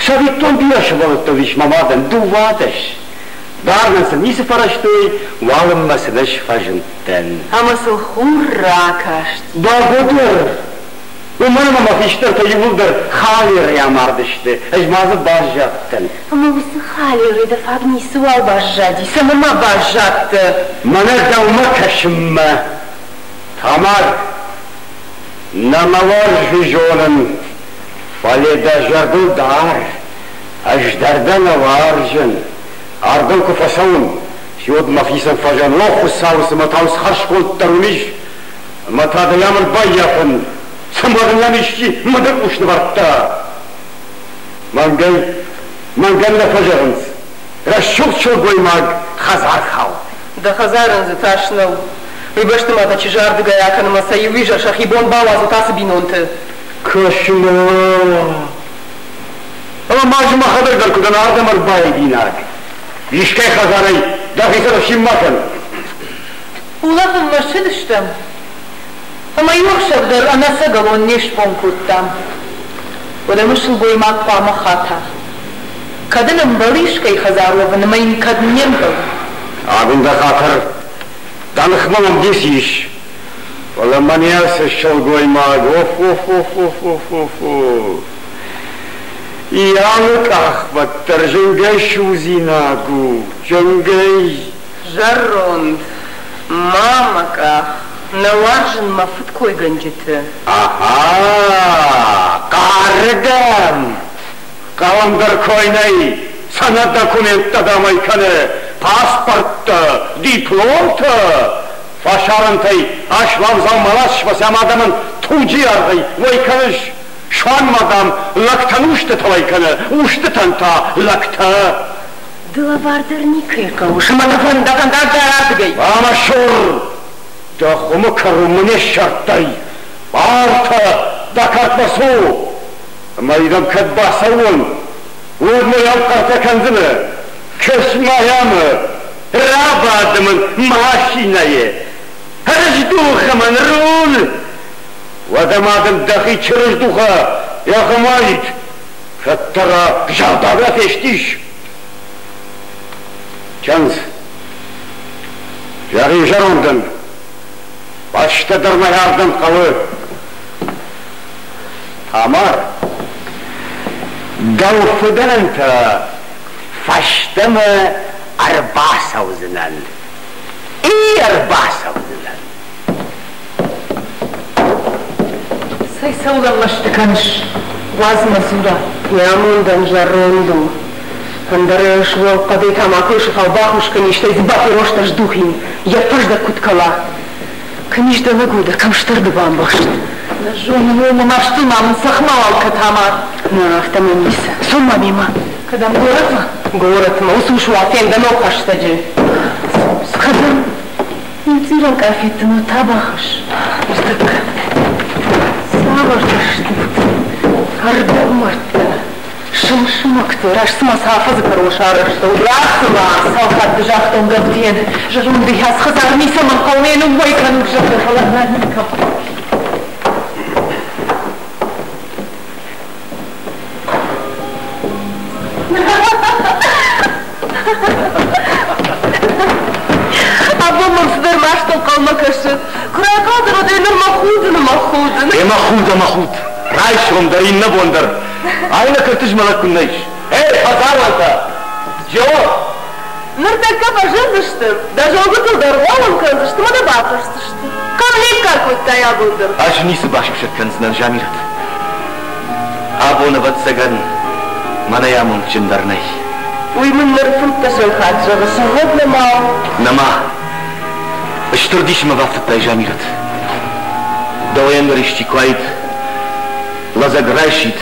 Цӕвиттон бирӕ сывӕллӕттӕ уыдис мӕ мадӕн, 12. Дарынӕн сын ницы фӕрӕзтой, уалынмӕ сын ӕз фӕзындтӕн. Ӕмӕ сыл хур ракасти. Бӕгуыдӕр! Уымӕн ӕмӕ мӕ хистӕртӕ иууылдӕр халерӕй амардысты, ӕз ма дзы баззадтӕн. Ӕмӕ уыцы халерӕй дӕ фаг ницыуал баззади, цӕмӕн ма баззадтӕ? Мӕнӕ дӕумӕ кӕсынмӕ. Тамар, нӕ мӕ уарзы зонын, фӕлӕ дӕ зӕрдыл дар, ӕз дӕр дӕ нӕ уарзын. Ардӕм куы фӕцӕуын, уӕд мӕхицӕн фӕзӕгъын, о Хуыцау, цымӕ та ус хӕрзконддӕр уым ис? Ӕмӕ та дӕ йӕм ӕрбаййафын, цыма дын йӕм исчи мыды къус нывӕрдта. Мӕнгӕй, мӕнгӕн нӕ фӕзӕгъынц, рӕсугъд сылгоймаг хӕдзархал. Дӕ хӕдзарӕн дзы тас нӕу. Уый бӕсты ма дӕ чызджы ардыгӕй акӕн ӕмӕ сӕ иу изӕр сӕхи бон бауадзут ацы бинонты. Кӕс-ма! Ӕмӕ ма ӕз мӕхӕдӕг дӕр куы дӕн ардӕм ӕрбаидинаг. Искӕй хӕдзарӕй дӕхицӕн ӕфсин ма кӕн. Улӕфынмӕ ссыдыстӕм, ӕмӕ иу ӕхсӕв дӕр ӕнӕцӕгӕлон не сбон кодтам. Уӕдӕ мӕ сылгоймаг хъуамӕ хата. Кӕд ын ӕмбӕлы искӕй хӕдзар уӕвын ӕмӕ йын кӕд не мбӕлы. Агуындӕ хатыр, дӕ ныхмӕ мӕм дис ис, фӕлӕ мӕнӕ цы сылгоймаг, оф-оф-оф-оф-оф-оф! Йӕ алы къахвӕд дӕр зынгӕй судзинаг у, зынгӕй. Зӕронд, ма мӕ къах, нӕ уарзын мӕ фыдкойгӕнджыты. Ахӕ, хъары дӕм! Хъӕуӕн дӕр кой нӕй, цӕнӕ документтӕ дӕмӕй кӕны, паспорттӕ, дипломтӕ. Фӕсарӕнтӕй аслам дзаума ласыс адӕмӕн туджы аргъӕй уӕй кӕныс. Суанг ма, дам, лӕгтӕн устытӕ уӕй кӕны, устытӕн та лӕгтӕ. Ды лӕвар дӕр никӕй хъӕуыс ӕмӕ дӕ фӕндаг дӕр ардыгӕй. Ӕмӕ сур, дӕ хуымы кӕрон мын не ссардтай. Бартӕ, дӕ кӕртмӕ цу! Ӕмӕ йӕм кӕд бацӕуон, уӕд мӕ йӕм хъӕртӕ кӕндзынӕ. Кӕс-ма йӕм, рабады мын машинӕйы. Ӕрыздухы мын рул! Уӕдӕ ма дын дӕхи чырыздуха йӕхи уаид, кӕддӕра зӕрдӕгӕ фестис. Чындз, зӕгъин зӕрондӕн, фӕстӕдӕр мӕ ардӕм хъӕуы. Тамар, дӕу фыдӕнӕн та фӕстӕмӕ ӕрбацӕудзынӕн. И ӕрбацӕудзынӕн. Цӕй цӕуылӕн мӕсты кӕныс? Уадз мӕ дзура. Йӕ амондӕн зӕронд у. Ӕндӕр ӕз уӕлхъӕдӕй тамакойы сыфау бахус кӕнин, стӕй дзы бапиростӕ здухин, йӕ фӕздӕг куыд кӕла. Кӕм ис дӕ лӕг уӕдӕ, кӕм стӕрды бамбӕхст? Нӕ зонын, о, мӕ мастыл ма мын цӕхх мауал кӕ, Тамар. Нӕ, афтӕ мӕ ницы. Цом ма мемӕ. Кӕдӕм горӕтмӕ? Горӕтмӕ, уыцы ус уа фен дӕ ног хӕстӕджы. Кӕдӕм? Иу цъирӕн къафетты ма та бахӕсс. Ныртӕккӕ. Цавӕртӕ стут? Ӕрдӕгмӕрдтӕ. Сымсымӕгты, раст цыма сӕ афӕдзы кӕрон сарӕзтӕуыд, раст цыма цал хатты загътон Гӕвдийӕн, зӕронд йас хӕдзар ницӕмӕн хъӕуы, ме ныууӕй кӕнут, зӕгъгӕ, фӕлӕ нӕ никӕм. Абон мӕм цыдӕр маст ӕнхъӕлмӕ кӕсы. Куы райхъал дӕн, уӕд ӕй ныр мӕ худын ӕмӕ худын. Ӕмӕ худ ӕмӕ худ. Райсом дӕр, иннӕ бон дӕр. Ай нӕ кӕрты змӕлӕг куыннӕ ис. Эй, хӕдзаруантӕ! Джеор! Ныртӕккӕ фӕзындзысты, дӕ зонгуытыл дӕр уӕлӕм кӕндзысты мӕ дӕ бафӕрсдзысты. Кӕм лекка кодтай абон дӕр? Ӕз ницы басусӕг кӕндзынӕн, Замирӕт. Абон, ӕвӕццӕгӕн, мӕнӕй амондджындӕр нӕй. Уый мын ныр фынддӕсӕм хатт зӕгъы, сыгъдӕг нӕма у. Нӕма. Стыр дисы мӕ бафтыдтай, Замирӕт. Дӕуӕй ӕндӕр исчи куы уаид, лӕдзӕг райсид,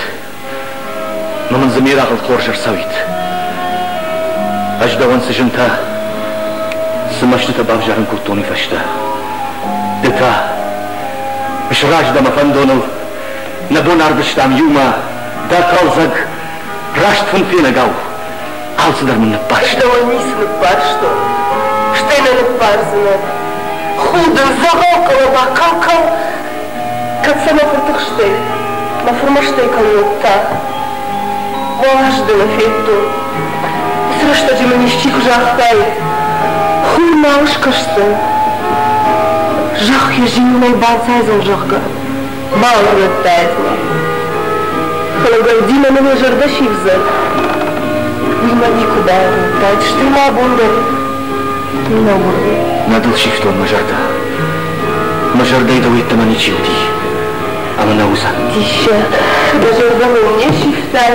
ӕмӕ мын дзы ме рагъыл хорз ӕрцӕуид. Ӕз дӕуӕн цы зынтӕ, цы мӕстытӕ бавзарын кодтон уый фӕстӕ. Ды та сразы дӕ мӕ фӕндоныл, нӕ бон арвыстам иумӕ, дӕ хъӕлдзӕг, раст фынфенӕгау, алцыдӕр мын ныббарста. Дӕуӕн ницы ныббарстон, стӕй нӕ ныббардзынӕн. Худын, дзӕгъӕл хъӕлӕба, кӕл-кӕл, кӕд сӕ мӕ фыртыхстӕй, мӕ фырмӕстӕй кӕннод та. Уал азы дӕ нӕ федтон. Уыцы рӕстӕджы мын исчи куы загътаид, хур нал скӕсдзӕн, зӕхх йӕ зилынӕй банцайдзӕн, зӕгъгӕ, бауырныдтаид мӕ. Фӕлӕ Гӕвдимӕ мын йӕ зӕрдӕ сивдзӕн, уый мӕ никуы бауырныдтаид, стӕй ма абон дӕр нӕ уырны. Нӕ дыл сивтон мӕ зӕрдӕ. Мӕ зӕрдӕйы дӕу йеддӕмӕ ничи уыди ӕмӕ нӕ уыдзӕн. Диссаг, дӕ зӕрдӕ мыл не сивтай,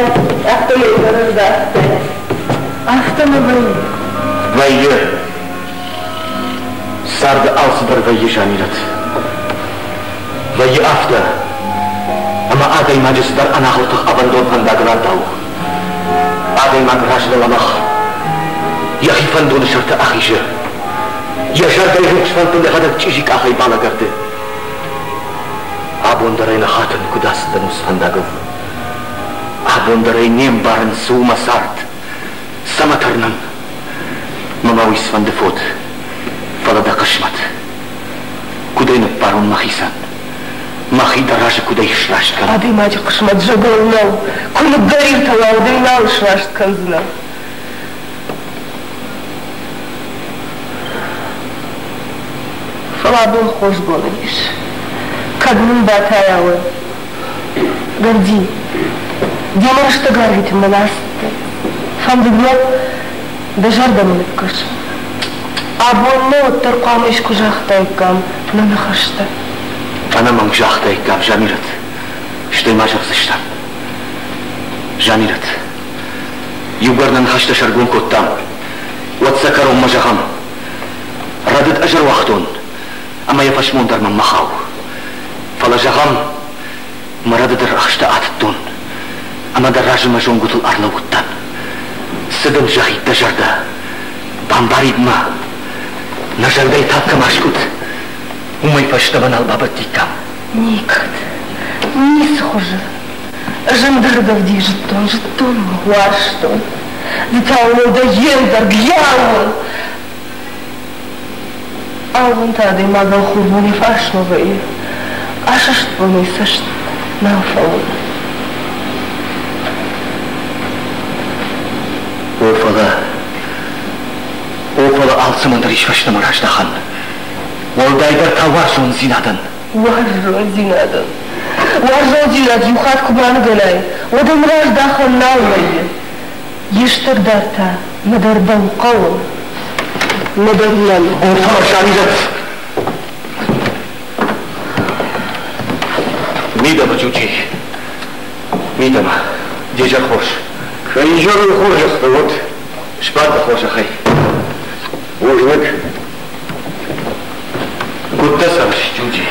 афтӕмӕй дӕ рыздӕхтай. Афтӕ нӕ вӕййы. Вӕййы. Царды алцыдӕр вӕййы, Замирӕт. Вӕййы афтӕ, ӕмӕ адӕймаджы цыдӕр ӕнахуыр тых ӕвӕндон фӕндагыл ардауы. Адӕймаг разыны лӕмӕгъ, йӕхи фӕндоны сӕрты ахизы. Йӕ зӕрдӕйы рухс фӕндтыл йӕхӕдӕг чъизи къахӕй балӕгӕрды. Абон дӕр ӕй нӕ хатын, куыд ацыдтӕн уыцы фӕндагыл. Абон дӕр ӕй не мбарын, цы у мӕ цард, цӕмӕ тырнын. Мӕ ма уый цыфӕнды фод, фӕлӕ дӕ хъысмӕт. Куыд ӕй ныббарон мӕхицӕн? Мӕхи дӕ разы куыдӕй сраст кӕнон? Адӕймаджы хъысмӕт зӕгъӕн нӕу, куы ныггӕриртӕ уа, уӕд ӕй нал сраст кӕндзынӕ. Фӕлӕ абон хорз бон уыдис. Кӕд мын батайа, уӕд. Гӕвди, демӕ рӕстӕг арвитынмӕ нӕ ацыдтӕн. Фӕндыд мӕ, дӕ зӕрдӕмӕ ныккӕс. Абон нӕ уӕддӕр хъуамӕ искуы загътаиккам нӕ ныхӕстӕ. Ӕнӕмӕнг загътаиккам, Замирӕт, стӕй ма зӕгъдзыстӕм. Замирӕт, иугӕр нӕ ныхӕстӕ сӕргом кодтам, уӕд сӕ кӕронмӕ зӕгъӕм. Рӕдыд ӕз ӕруагътон, ӕмӕ йӕ фӕсмон дӕр мӕнмӕ хауы. Фӕлӕ зӕгъӕм, мӕ рӕдыды рӕхстӕ атыдтон ӕмӕ дӕ разы мӕ зонгуытыл ӕрлӕууыдтӕн. Цы дын зӕгъид дӕ зӕрдӕ? Бамбарид мӕ, нӕ зӕрдӕйы таг кӕм аскъуыд, уымӕй фӕстӕмӕ нал бабӕттиккам. Никӕд. Ницы хуызы. Ӕз ӕндӕр Гӕвди зыдтон, зыдтон ӕмӕ уарзтон. Ды та уымӕн дӕ йе ндӕрг, йӕ аууон. Аууон та адӕймагӕн хурбон йӕ фарсмӕ вӕййы, асӕст бонӕй цӕст нал фӕуыны. О, фӕлӕ, о, фӕлӕ алцӕмӕн дӕр ис фӕстӕмӕ раздӕхӕн. Уӕлдайдӕр та уарзондзинадӕн. Уарзондзинадӕн. Уарзондзинад иу хатт куы баныгӕнай, уӕд ӕм раздӕхӕн нал вӕййы. Йе стӕгдар та нӕдӕр дӕу хъӕуы, нӕдӕр мӕн. О, фӕлӕ Замирӕт! Мидӕмӕ, Джуджи, мидӕмӕ, де зӕр хорз. Кӕй изӕры хорзӕхтӕ уӕд? Сбад дӕ хорзӕхӕй. Бузныг. Куыд дӕ цӕрыс, Джуджи?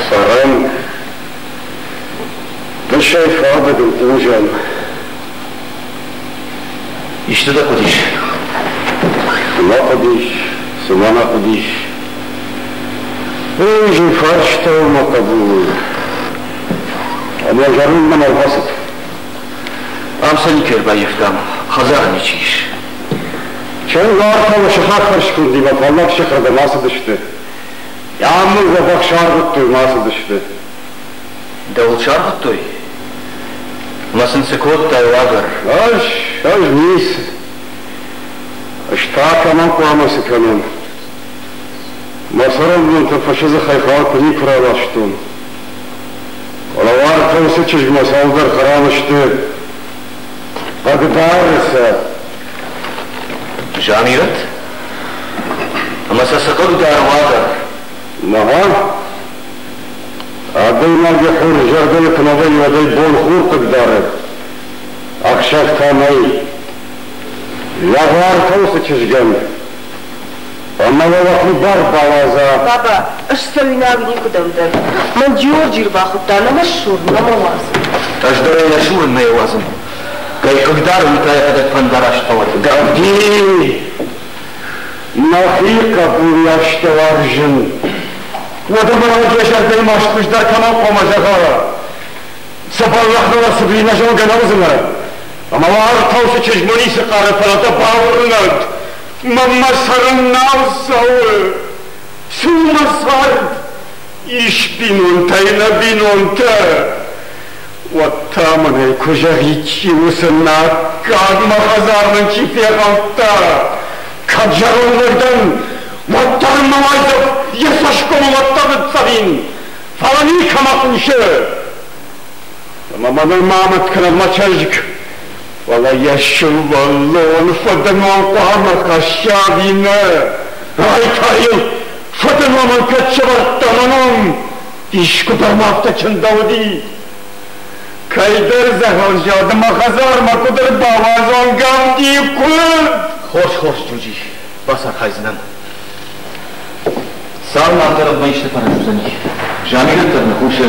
Цӕрӕн. Дысӕй фадыгыл хъузӕм. Исты дӕ хъуыдис? Цы мӕ хъуыдис, цы мӕ нӕ хъуыдис? Ой, зын фарста у, мӕ хъӕбул. Ӕмӕ зӕрондмӕ нал бацыд. Ам сӕ никӕй ӕрбаййӕфтам, хӕдзары ничи ис. Чындз уартӕ сыхаг фӕрскуырдимӕ фаллаг сыхырдӕм ацыдысты. Ам мыл дзӕбӕх саргъуыдтой мӕ ацыдысты. Дӕуыл саргъуыдтой? Мӕ сын цы кодтай, уагӕр? Ӕз, ӕз ницы. Ӕз та кӕмӕн хъуамӕ цы кӕнон? Мӕ цӕрӕнбонтӕ фӕсыдзыхӕй хал куы никуы раластон. Фӕлӕ уартӕ уыцы чызгмӕ цалдӕр хӕрам сты. Хъыгдары сӕ. Замирӕт? Ӕмӕ сӕ цы хъыгдары уагӕр? Нӕ, адӕймаг йӕ хорз зӕрдӕйы куы нӕ вӕййы, уӕд ӕй бон хур хъыгдары, ӕхсӕв та нӕй. Лӕвар уыцы чызгӕн, ӕмӕ уӕ уӕхи бар бауадза. Баба, ӕз цӕуинаг никуыдӕм дӕн. Мӕн Георги ӕрбахуыдта, нӕ мӕ ссур, нӕ мӕ уадз. Ӕз дӕр ӕй нӕ сурын, нӕ йӕ уадзын. Кӕй хъыгдары, уый та йӕхӕдӕг фӕндараст фӕуӕд. Гӕвди! Мӕхи хъӕбул афтӕ уарзын. Уӕдӕ мӕ йӕ зӕрдӕйы маст хуыздӕр кӕмӕн хъуамӕ зӕгъа? Цы бӕллӕх ныл ӕрцыди, нӕ зонгӕ нӕ уыдзынӕ. Ӕмӕ уартӕ уыцы чызгмӕ ницы хъары, фӕлӕ дӕ бауырнӕд, мӕнмӕ цӕрын нал цӕуы. Цы у мӕ цард? Ис бинонтӕй нӕ бинонтӕ. Уӕд та мын ӕй куы зӕгъид, чи уыцы наккаг, мӕ хӕдзар мын чи фехӕлдта. Кӕд зӕронд лӕг дӕн, уӕддӕр ын мӕ уайдзӕф йӕ цӕсгомыл уӕддӕр ныццӕвин, фӕлӕ никӕмӕ хъусы. Ӕмӕ мӕныл ма мӕт кӕнӕд мӕ чызг, фӕлӕ йӕ сывӕллон фыды ном хъуамӕ хӕсса ӕви нӕ? Ай та йыл фыды номӕн кӕд сӕвӕрдта мӕ ном? Искуы дӕр ма афтӕ чындӕуыди? Кӕйдӕр дзӕгъӕлзад мӕ хӕдзармӕ куыд ӕрбауадзон, Гӕвди, куыд? Хорз, хорз, Джуджи, бацархайдзынӕн. Цалынмӕ дӕр ӕмӕ исты фӕрӕз уыдзӕни. Замирӕт дӕр ныхъусы.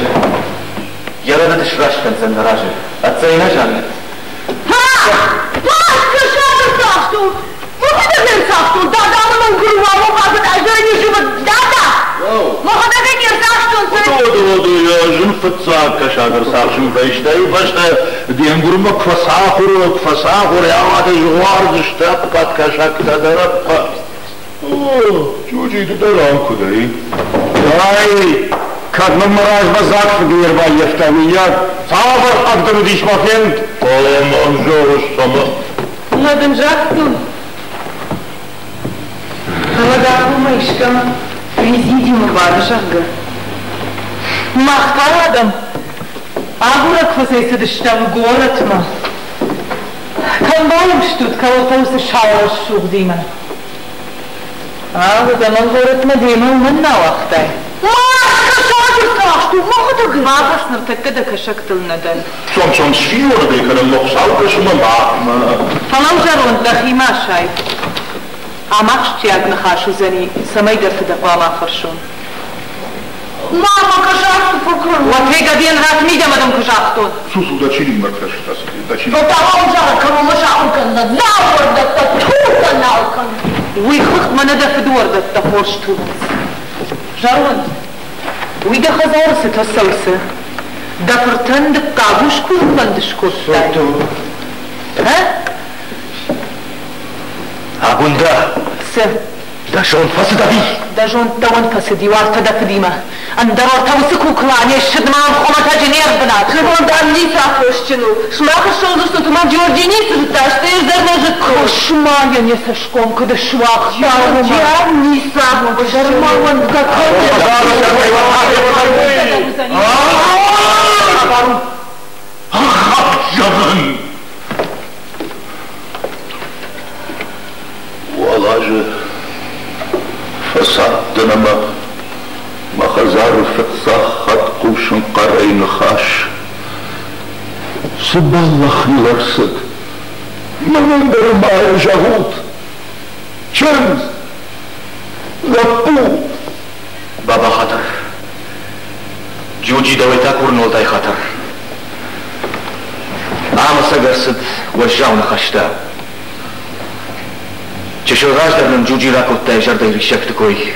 Йӕ рӕдыд сраст кӕндзӕн нӕ разы. Ӕццӕй нӕ, Замирӕт? Па! Па! Кӕсаг ӕрцахстон! Мӕхӕдӕг ӕрцахстон! Дада мын ӕнгуыры уагъд ӕз ӕнизы Дада! Мӕхӕдӕг ӕй не рцахстон! Оду, оду, ӕз ын фыццаг кӕсаг ӕрцахсын фӕстӕ, фӕстӕ де нгуырмӕ куы фӕцахуыр, куы фӕцахуыр, ауадӕй згъуардзысты ӕппӕт кӕсӕгтӕ дӕр ӕппӕт. О, Джуджи, ды дӕр ам куы дӕ, и? Ай, кӕд мын мӕ размӕ дзаг фыд не рбаййӕфта, мыййаг, цавӕр хъӕвдын уыдис мӕ фенд? Фӕлӕ мӕн зӕгъыс ӕмӕ... Нӕ дын загътон, фӕлӕ дӕхимӕ искӕм президиумы бады, зӕгъгӕ. Мах та адӕм агурӕг фӕцӕйцыдыстӕм горӕтмӕ. Кӕм баиу стут, кӕуылты уыцы сау рӕсугъдимӕ? Ау, уӕдӕ мӕн горӕтмӕ демӕ уымӕн нӕ ауагътай? Мах кӕсаг ӕрцахстон, мӕхӕдӕг. Махӕс ныртӕккӕ дӕ кӕсӕгтыл нӕ дӕн. Цом, цом, сфиуӕрдӕй кӕнӕм, мӕ Хуыцау кӕсы мӕ махмӕ. Фӕлӕу, зӕронд, дӕхимӕ асай. Ам ахсджиаг ныхас уыдзӕни, цӕмӕйдӕрты дӕ хъуамӕ афӕрсон. Мама, кӕсаг цы фӕкӕны? Уӕ рат мидӕмӕ дын куы загътон. Цу, цу, дӕ чиныгмӕ кӕс, дӕ чиныг. Фӕлтау зӕгъ, кӕронмӕ сахуыр кӕнын, нал уӕрдӕттӕ, тухӕ нал кӕны. Уый хыгъд мӕнӕ дӕ фыдуӕрдӕттӕ хорз тухынц. Зӕронд, уый дӕ хӕдзары цытӕ цӕуы, цы? Дӕ фыртӕн дыккаг ус куы фӕнд скодтай? Ӕ? Агуындӕ! Цы? Дӕ зонд фӕцыд ӕви? Дӕ зонд дӕуӕн фӕцыди, уартӕ дӕ фыдимӕ. Ӕндӕр уартӕ уыцы кукла не ссыд ма хуымӕтӕджы не рбынат. Зӕронд ам ницы аххосджын у. Сымах ссӕудзыстут, уымӕн Георги ницы зыдта, стӕй ӕз дӕр нӕ зыдтон. Кӕс-ма йын йӕ цӕсгом куыд суагъта, уымӕ. Георги ам ницы аххосджын у. Ма уӕндгӕ кӕны. Ӕгъгъӕд зӕгъын! Уал азы фӕцардтӕн ӕмӕ мӕ хӕдзары фыццаг хатт хъусын хъӕрӕй ныхас. Цы бӕллӕх ныл ӕрцыд, мӕнӕн дӕр ма йӕ зӕгъут. Чындз, лӕппу! Баба хатыр. Джуджи дӕуӕй та курын уӕлдай хатыр. Ам ӕцӕг ӕрцыд уӕззау ныхӕстӕ. Чысыл раздӕр нын Джуджи ракодта йӕ зӕрдӕйы риссӕгты кой.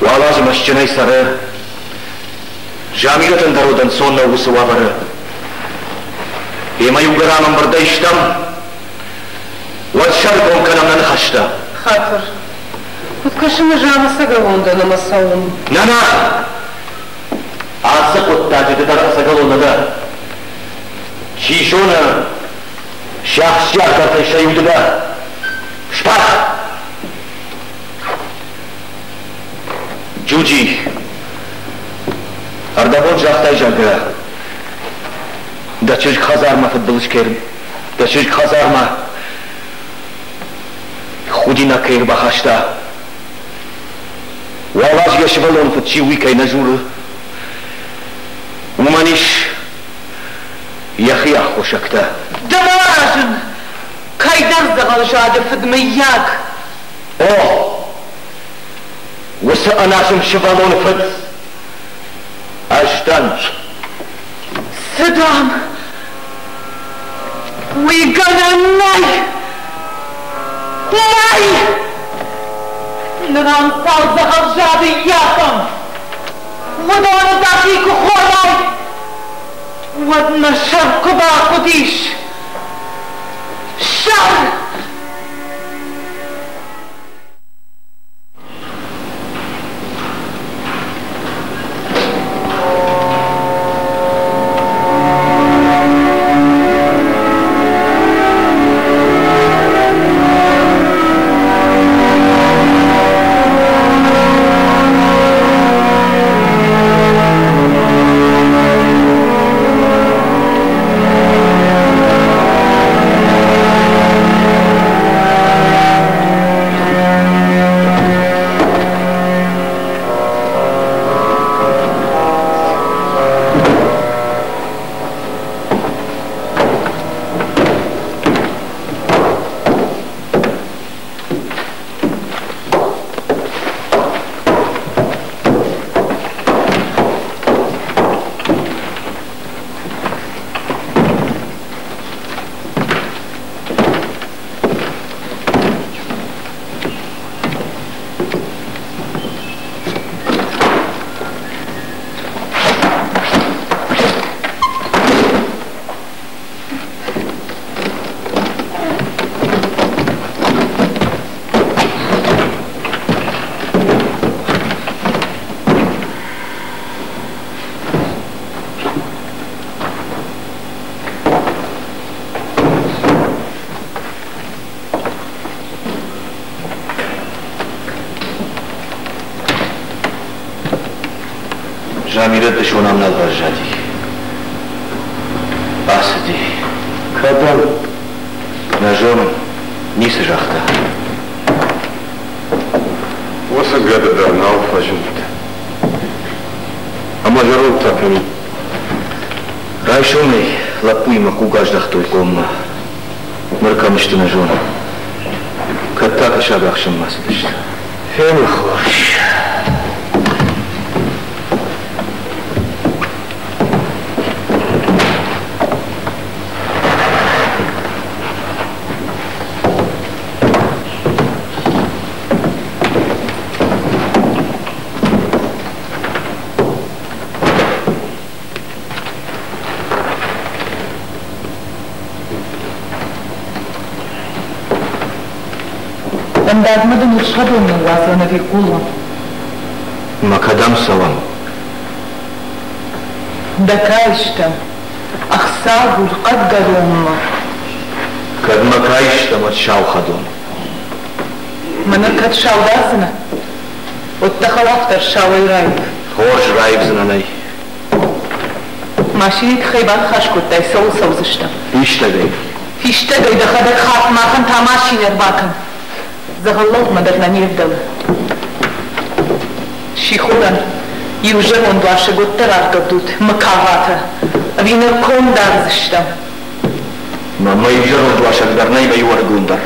Уал азы мӕстджынӕй цӕры. Замирӕтӕн дӕр уыд ӕнцон нӕу уыцы уавӕры. Йемӕ иугӕр ам ӕмбырдӕй стӕм, уӕд сӕргом кӕнӕм нӕ ныхӕстӕ. Хатыр. Куыд кӕсын ӕз ам ӕцӕгӕлон дӕн ӕмӕ цӕуын. Нӕ, нӕ! Ацы хъуыддаджы ды дӕр ӕцӕгӕлон нӕ дӕ. Чи зоны, се ахсджиагдӕртӕй сӕ иу ды дӕ. Сбад! Джуджи, ӕрдӕбон загътай, зӕгъгӕ, дӕ чызг хӕдзармӕ фыдбылыз кӕй дӕ чызг хӕдзармӕ худинаг кӕй ӕрбахаста. Уал аз йӕ сывӕллоны фыд чи, уый кӕй нӕ дзуры, уымӕн ис йӕхи аххосӕгтӕ. Ды ма разын, кӕйдӕр дзӕгъӕлзады фыд, мыййаг. О, уыцы ӕназым сывӕллоны фыд ӕз дӕн. Цы, дам, уый гӕнӕн нӕй! Нӕй! Ныр ам цал дзӕгъӕлзады ййафӕм, уыдоны дӕхи куы хонай, уӕд нӕ сӕр куы бахъуыдис! Сӕр! Замирӕт дысон ам нал баззади. Ацыди. Кӕдӕм? Нӕ зонын. Ницы загъта. Уыцы гӕды дӕр нал фӕзынд. Ӕмӕ зӕронд та кӕм и? Райсомӕй лӕппуимӕ хъуг аздӕхтой хъоммӕ. Ныр кӕм сты, нӕ зонын. Кӕд та кӕсаг ахсынмӕ цыдысты. Фены хорз. Фӕндагмӕ дын урс хӕдон ныууадзон ӕви хъулон? Мӕ кӕдӕм цӕуӕм? Дӕ каистӕм, ӕхсӕвур хъӕдгӕронмӕ. Кӕд мӕ каистӕм, уӕд сау хӕдон. Мӕнӕ кӕд сау дардзынӕ, уӕд дӕ хӕлаф дӕр сауӕй раив. Хорз раивдзынӕн ӕй. Машинӕйы тыххӕй баныхас кодтай, цӕуыл цӕудзыстӕм? Фистӕгӕй. Фистӕгӕй дӕхӕдӕг хатт махӕн та машинӕ ӕрбакӕн. Дзӕгъӕллӕудмӕ дӕр нӕ не вдӕлы. Сихорӕн иу зӕронд уасӕг уӕддӕр аргӕвдут мыкагъатӕ, ӕви ныр ком дардзыстӕм? Мӕ иу зӕронд уасӕг дӕр нӕй, мӕ иу ӕрыгон дӕр.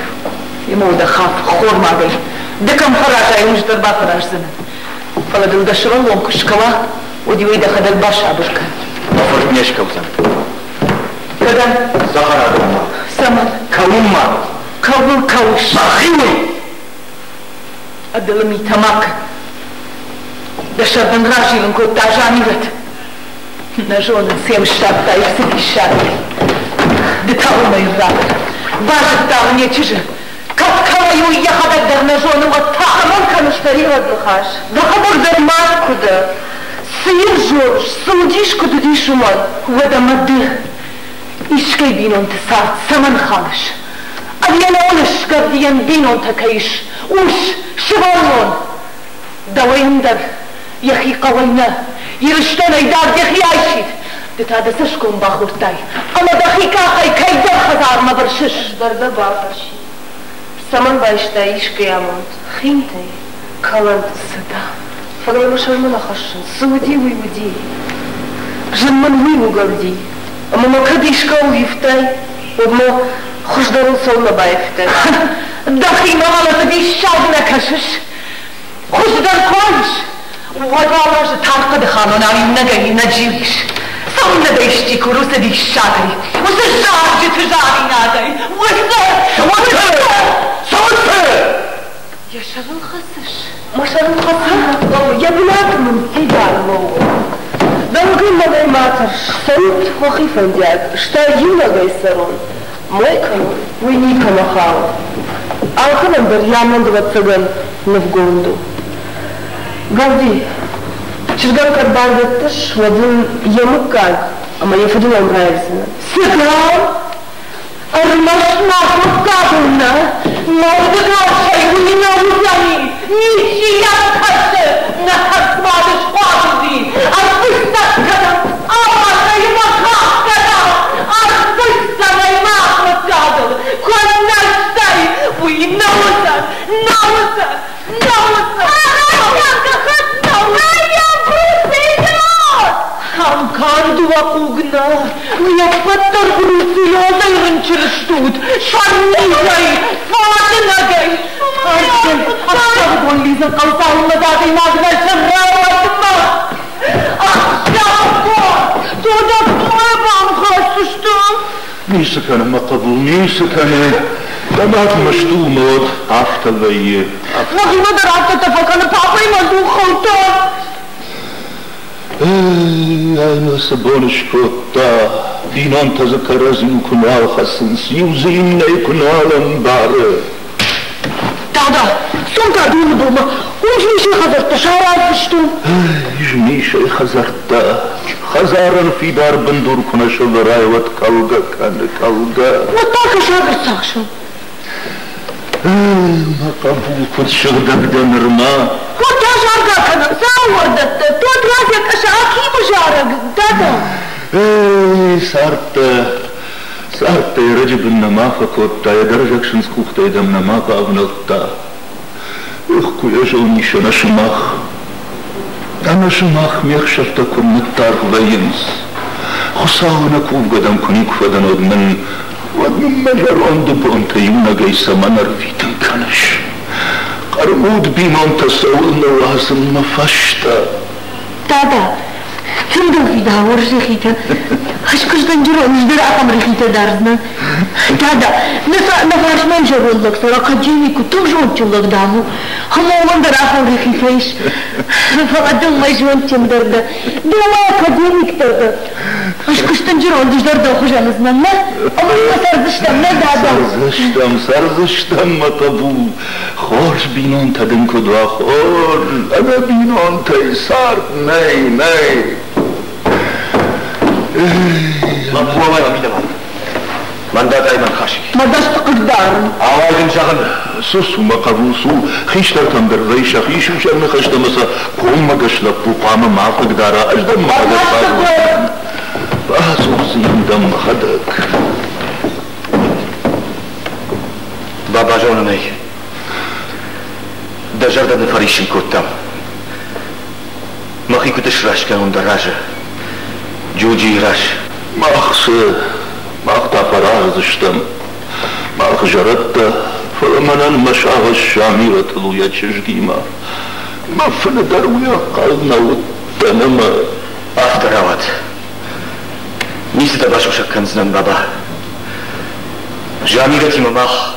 Емӕ уӕдӕ хаф хормагӕй. Ды кӕм фӕразай, уым ӕз дӕр бафӕраздзынӕн. Фӕлӕ дыл дӕ сывӕллон куы скӕуа, уӕд-иу ӕй дӕхӕдӕг басабыр кӕн. Мӕ фырт не скӕудзӕн. Кӕдӕм? Цӕхӕрадонмӕ. Цӕмӕн? Кӕуынмӕ. Кӕуыл кӕуыс? Мӕхиуыл! Ӕдылы митӕ ма кӕн. Дӕ сӕр дын разилын кодта Замирӕт. Нӕ зонын, цы йӕм ссардтай уыцы диссагӕй. Ды та уымӕй ракӕн. Базыдта мын йӕ чызджы. Кӕд кӕуай, уый йӕхӕдӕг дӕр нӕ зоны, уӕд та. Цӕмӕн кӕныс тӕригъӕд ныхас? Дӕхӕдӕг дӕр мад куы дӕ. Цы йын зоныс, цы уыдис, куыд уыдис, уымӕн? Уӕдӕ мӕ ды искӕй бинонты цард цӕмӕн халыс? Ӕви йӕ нӕ уыныс, Гӕвдийӕн бинонтӕ кӕй ис, ус, сывӕллон? Дӕуӕй ӕндӕр йӕхи хъӕуӕй нӕ, Ирыстонӕй дард йӕхи айсид. Ды та дӕ цӕсгом бахордтай ӕмӕ дӕхи къахӕй кӕйдӕр хӕдзармӕ бырсыс. Ӕз дӕр дӕ бафӕрсин, цӕмӕн байстай искӕй амонд хинтӕй, кӕлӕнты? Цы дӕ? Фӕлӕ йӕ мӕ сӕрмӕ нӕ хӕссын. Цы уыди, уый уыди. Зын мын уый у, Гӕвди, ӕмӕ мӕ кӕд искӕуыл ивтай, уӕд мӕ хуыздӕрыл цӕуылнӕ баивтай? Дӕхимӕ мӕлӕты диссаг нӕ кӕсыс? Хуыздӕр куы уаис, уӕд уал азы тар хъӕды халонау иунӕгӕй нӕ джиуис. Цӕуылнӕ дӕ исчи куры уыцы диссагӕй, уыцы зарджыты заринагӕй, уыцы, уыцы! Цӕуылты? Йӕ сӕрыл хӕцыс? Мӕ сӕрыл хӕцын нӕ хъӕуы, йӕ бынаты мын фидар лӕууы. Дӕугӕ мӕнӕй ма тӕрс, цӕут уӕхи фӕндиаг, стӕй иунӕгӕй цӕрон, мой кӕнон, уый никӕмӕ хауы. Алкӕмӕн дӕр йӕ амонд, ӕвӕццӕгӕн, нывгонд у. Гӕвди, чызгӕн кӕд бар дӕттыс, уӕд ын йӕ мыггаг ӕмӕ йӕ фыды ном раивдзынӕ. Цы дам? Ӕрмӕст мах мыггагыл нӕ, мӕ удыгасӕй уый нӕ уыдзӕни, ничи йӕм кӕсы, нӕ хӕсмады схъуаг уыди, ӕрфыстӕг кӕнӕм ӕмӕ кӕй махах кӕнӕм, ӕрфыстӕг ӕй мах мыггагыл, куыннӕ стӕй, уый нӕ уыдзӕн, нӕ уыдзӕн, нӕ уыдзӕн. Ам канд уӕ хъуг нӕ, уе ппӕт дӕр бруцеллезӕй рынчын стут, сӕрнизӕй, фадынӕгӕй. Ӕрдзӕй ӕхсӕвыгон лидзын хъӕуы, цалынмӕ дӕ адӕймаг нӕ срӕуӕдмӕ. Ӕхсӕвыгон додӕгмӕ бамхӕсдзысты. Ницы кӕны, мӕ хъӕбул, ницы кӕны. Дӕ мад мӕсты у, мӕ уд, афтӕ вӕййы. Мӕхимӕ дӕр афтӕтӕ фӕкӕны, папӕимӕ духылтӕ. Эй, ӕмӕ цы бон скодта, бинонтӕ дзы кӕрӕдзиуыл куы нал хӕцынц, иу дзы иннӕйы куы нал ӕмбары. Дада, цом та доны былмӕ, уым змисӕй хӕдзӕрттӕ сараздзыстӕм. Эй, змисӕй хӕдзӕрттӕ, хӕдзарӕн фидар бындур куы нӕ сӕвӕрай, уӕд кӕлгӕ кӕны, кӕлгӕ. Уӕд та кӕсаг ӕрцахсӕм. Эй, мӕ хъӕбул, куыд сыгъдӕг дӕ нырма! Куыд та заргӕ кӕнӕм, сауӕрдӕттӕ, Тотрадз йӕ къӕсы Акимы зарӕг, дада. Эй, цардтӕ, цардтӕ йӕ рыджы бын нӕма фӕкодта, йӕ дӕрзӕг сындз къухтӕй дӕм нӕма бавнӕлдта. Эх, куы йӕ зонис ӕнӕ сымах, ӕнӕ сымах ме хсӕвтӕ куы ныддаргъ вӕййынц. Хуыцау ӕнӕ кувгӕ дӕм куы никуы фӕдӕн, уӕд мын Уӕд мын мӕ зӕронды бонтӕ иунӕгӕй цӕмӕн ӕрвитын кӕныс? Хъӕрмуд бинонтӕ цӕуылнӕ уадзын мӕ фӕстӕ? Дада, тынг ӕвидауы рихитӕ. Ӕз дӕр ахӕм рихитӕ дардзынӕн. Дада, нӕ фарсмӕ зӕронд лӕг цӕры, академик у, тынг зондджын лӕг, дам у. Ӕмӕ уымӕн дӕр ахӕм рихитӕ ис. Фӕлӕ ды уымӕй зондджындӕр дӕ. Ды уымӕй академикдӕр дӕ. Ӕз куыстынджы ӕз дӕр дӕу хуызӕн уыдзынӕн, нӕ? Ӕмӕ иумӕ цӕрдзыстӕм, нӕ, дада? Цӕрдзыстӕм, цӕрдзыстӕм, мӕ хъӕбул. Хорз бинонтӕ дын куыд уа, хорз. Ӕнӕ бинонтӕй цард нӕй, нӕй. Лӕппу, ауай мӕ мидӕмӕ. Мӕн дадайы мӕ ныхас ис. Мӕ дӕсты хъыгдарын. Ауай дын зӕгъын. Цы цу, мӕ хъӕбул, цу. Хистӕртӕм дӕр вӕй сӕхи сусӕг ныхӕстӕ ӕмӕ сӕ коммӕгӕс лӕппу хъуамӕ ма хъыгдара. Ӕз дӕм мӕхӕдӕг бадзурдзынӕн. Бадзурдзынӕн дӕм мӕхӕдӕг. Баба, зонын ӕй. Дӕ зӕрдӕ дын фӕриссын кодтам. Мӕхи куыд сраст кӕнон дӕ разы, Джуджийы раз? Мах цы, мах та фӕраздзыстӕм. Мах зӕрӕдтӕ, фӕлӕ мӕнӕн мӕ сагъӕс Замирӕтыл у йӕ чызгимӕ. Мӕ фыны дӕр уый ӕнхъӕл нӕ уыдтӕн ӕмӕ... Афтӕ рауад. Ницы дӕ басусӕг кӕндзынӕн, баба. Замирӕтимӕ мах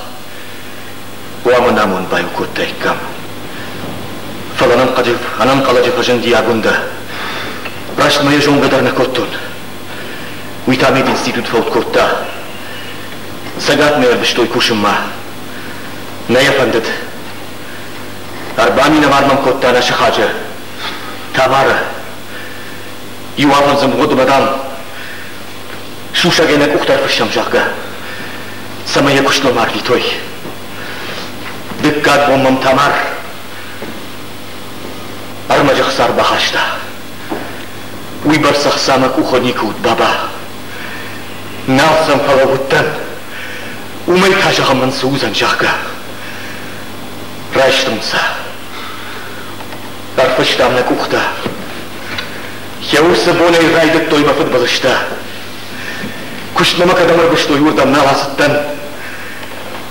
Хъуамӕ нӕ амонд баиу кодтаиккам. Фӕлӕ ӕнӕнхъӕлӕджы фӕзынди Агуындӕ. Раст мӕ йӕ зонгӕ дӕр нӕ кодтон. Уый та мединститут фӕуд кодта. Цӕгатмӕ ӕрвыстой кусынмӕ. Нӕ йӕ фӕндыд. Ӕрбаминӕвар мӕм кодта нӕ сыхаджы, Тамары. Иу афӕдзы мгъуыдмӕ, дам, сусӕгӕй нӕ къухтӕ ӕрфыссӕм, зӕгъгӕ, цӕмӕй йӕ куыстмӕ ма арвитой. Дыккаг бон мӕм Тамар ӕрмӕджы хца ӕрбахаста. Уыйбӕрц ӕхца мӕ къухы никуы уыд, баба. Нал сӕм фӕлӕууыдтӕн. Уымӕй та зӕгъын мын цы уыдзӕн, зӕгъгӕ. Райстон сӕ. Ӕрфыстам нӕ къухтӕ. Йӕ уыцы бонӕй райдыдтой мӕ фыдбылызтӕ. Куыстмӕ мӕ кӕдӕм ӕрвыстой, уырдӕм нал ацыдтӕн.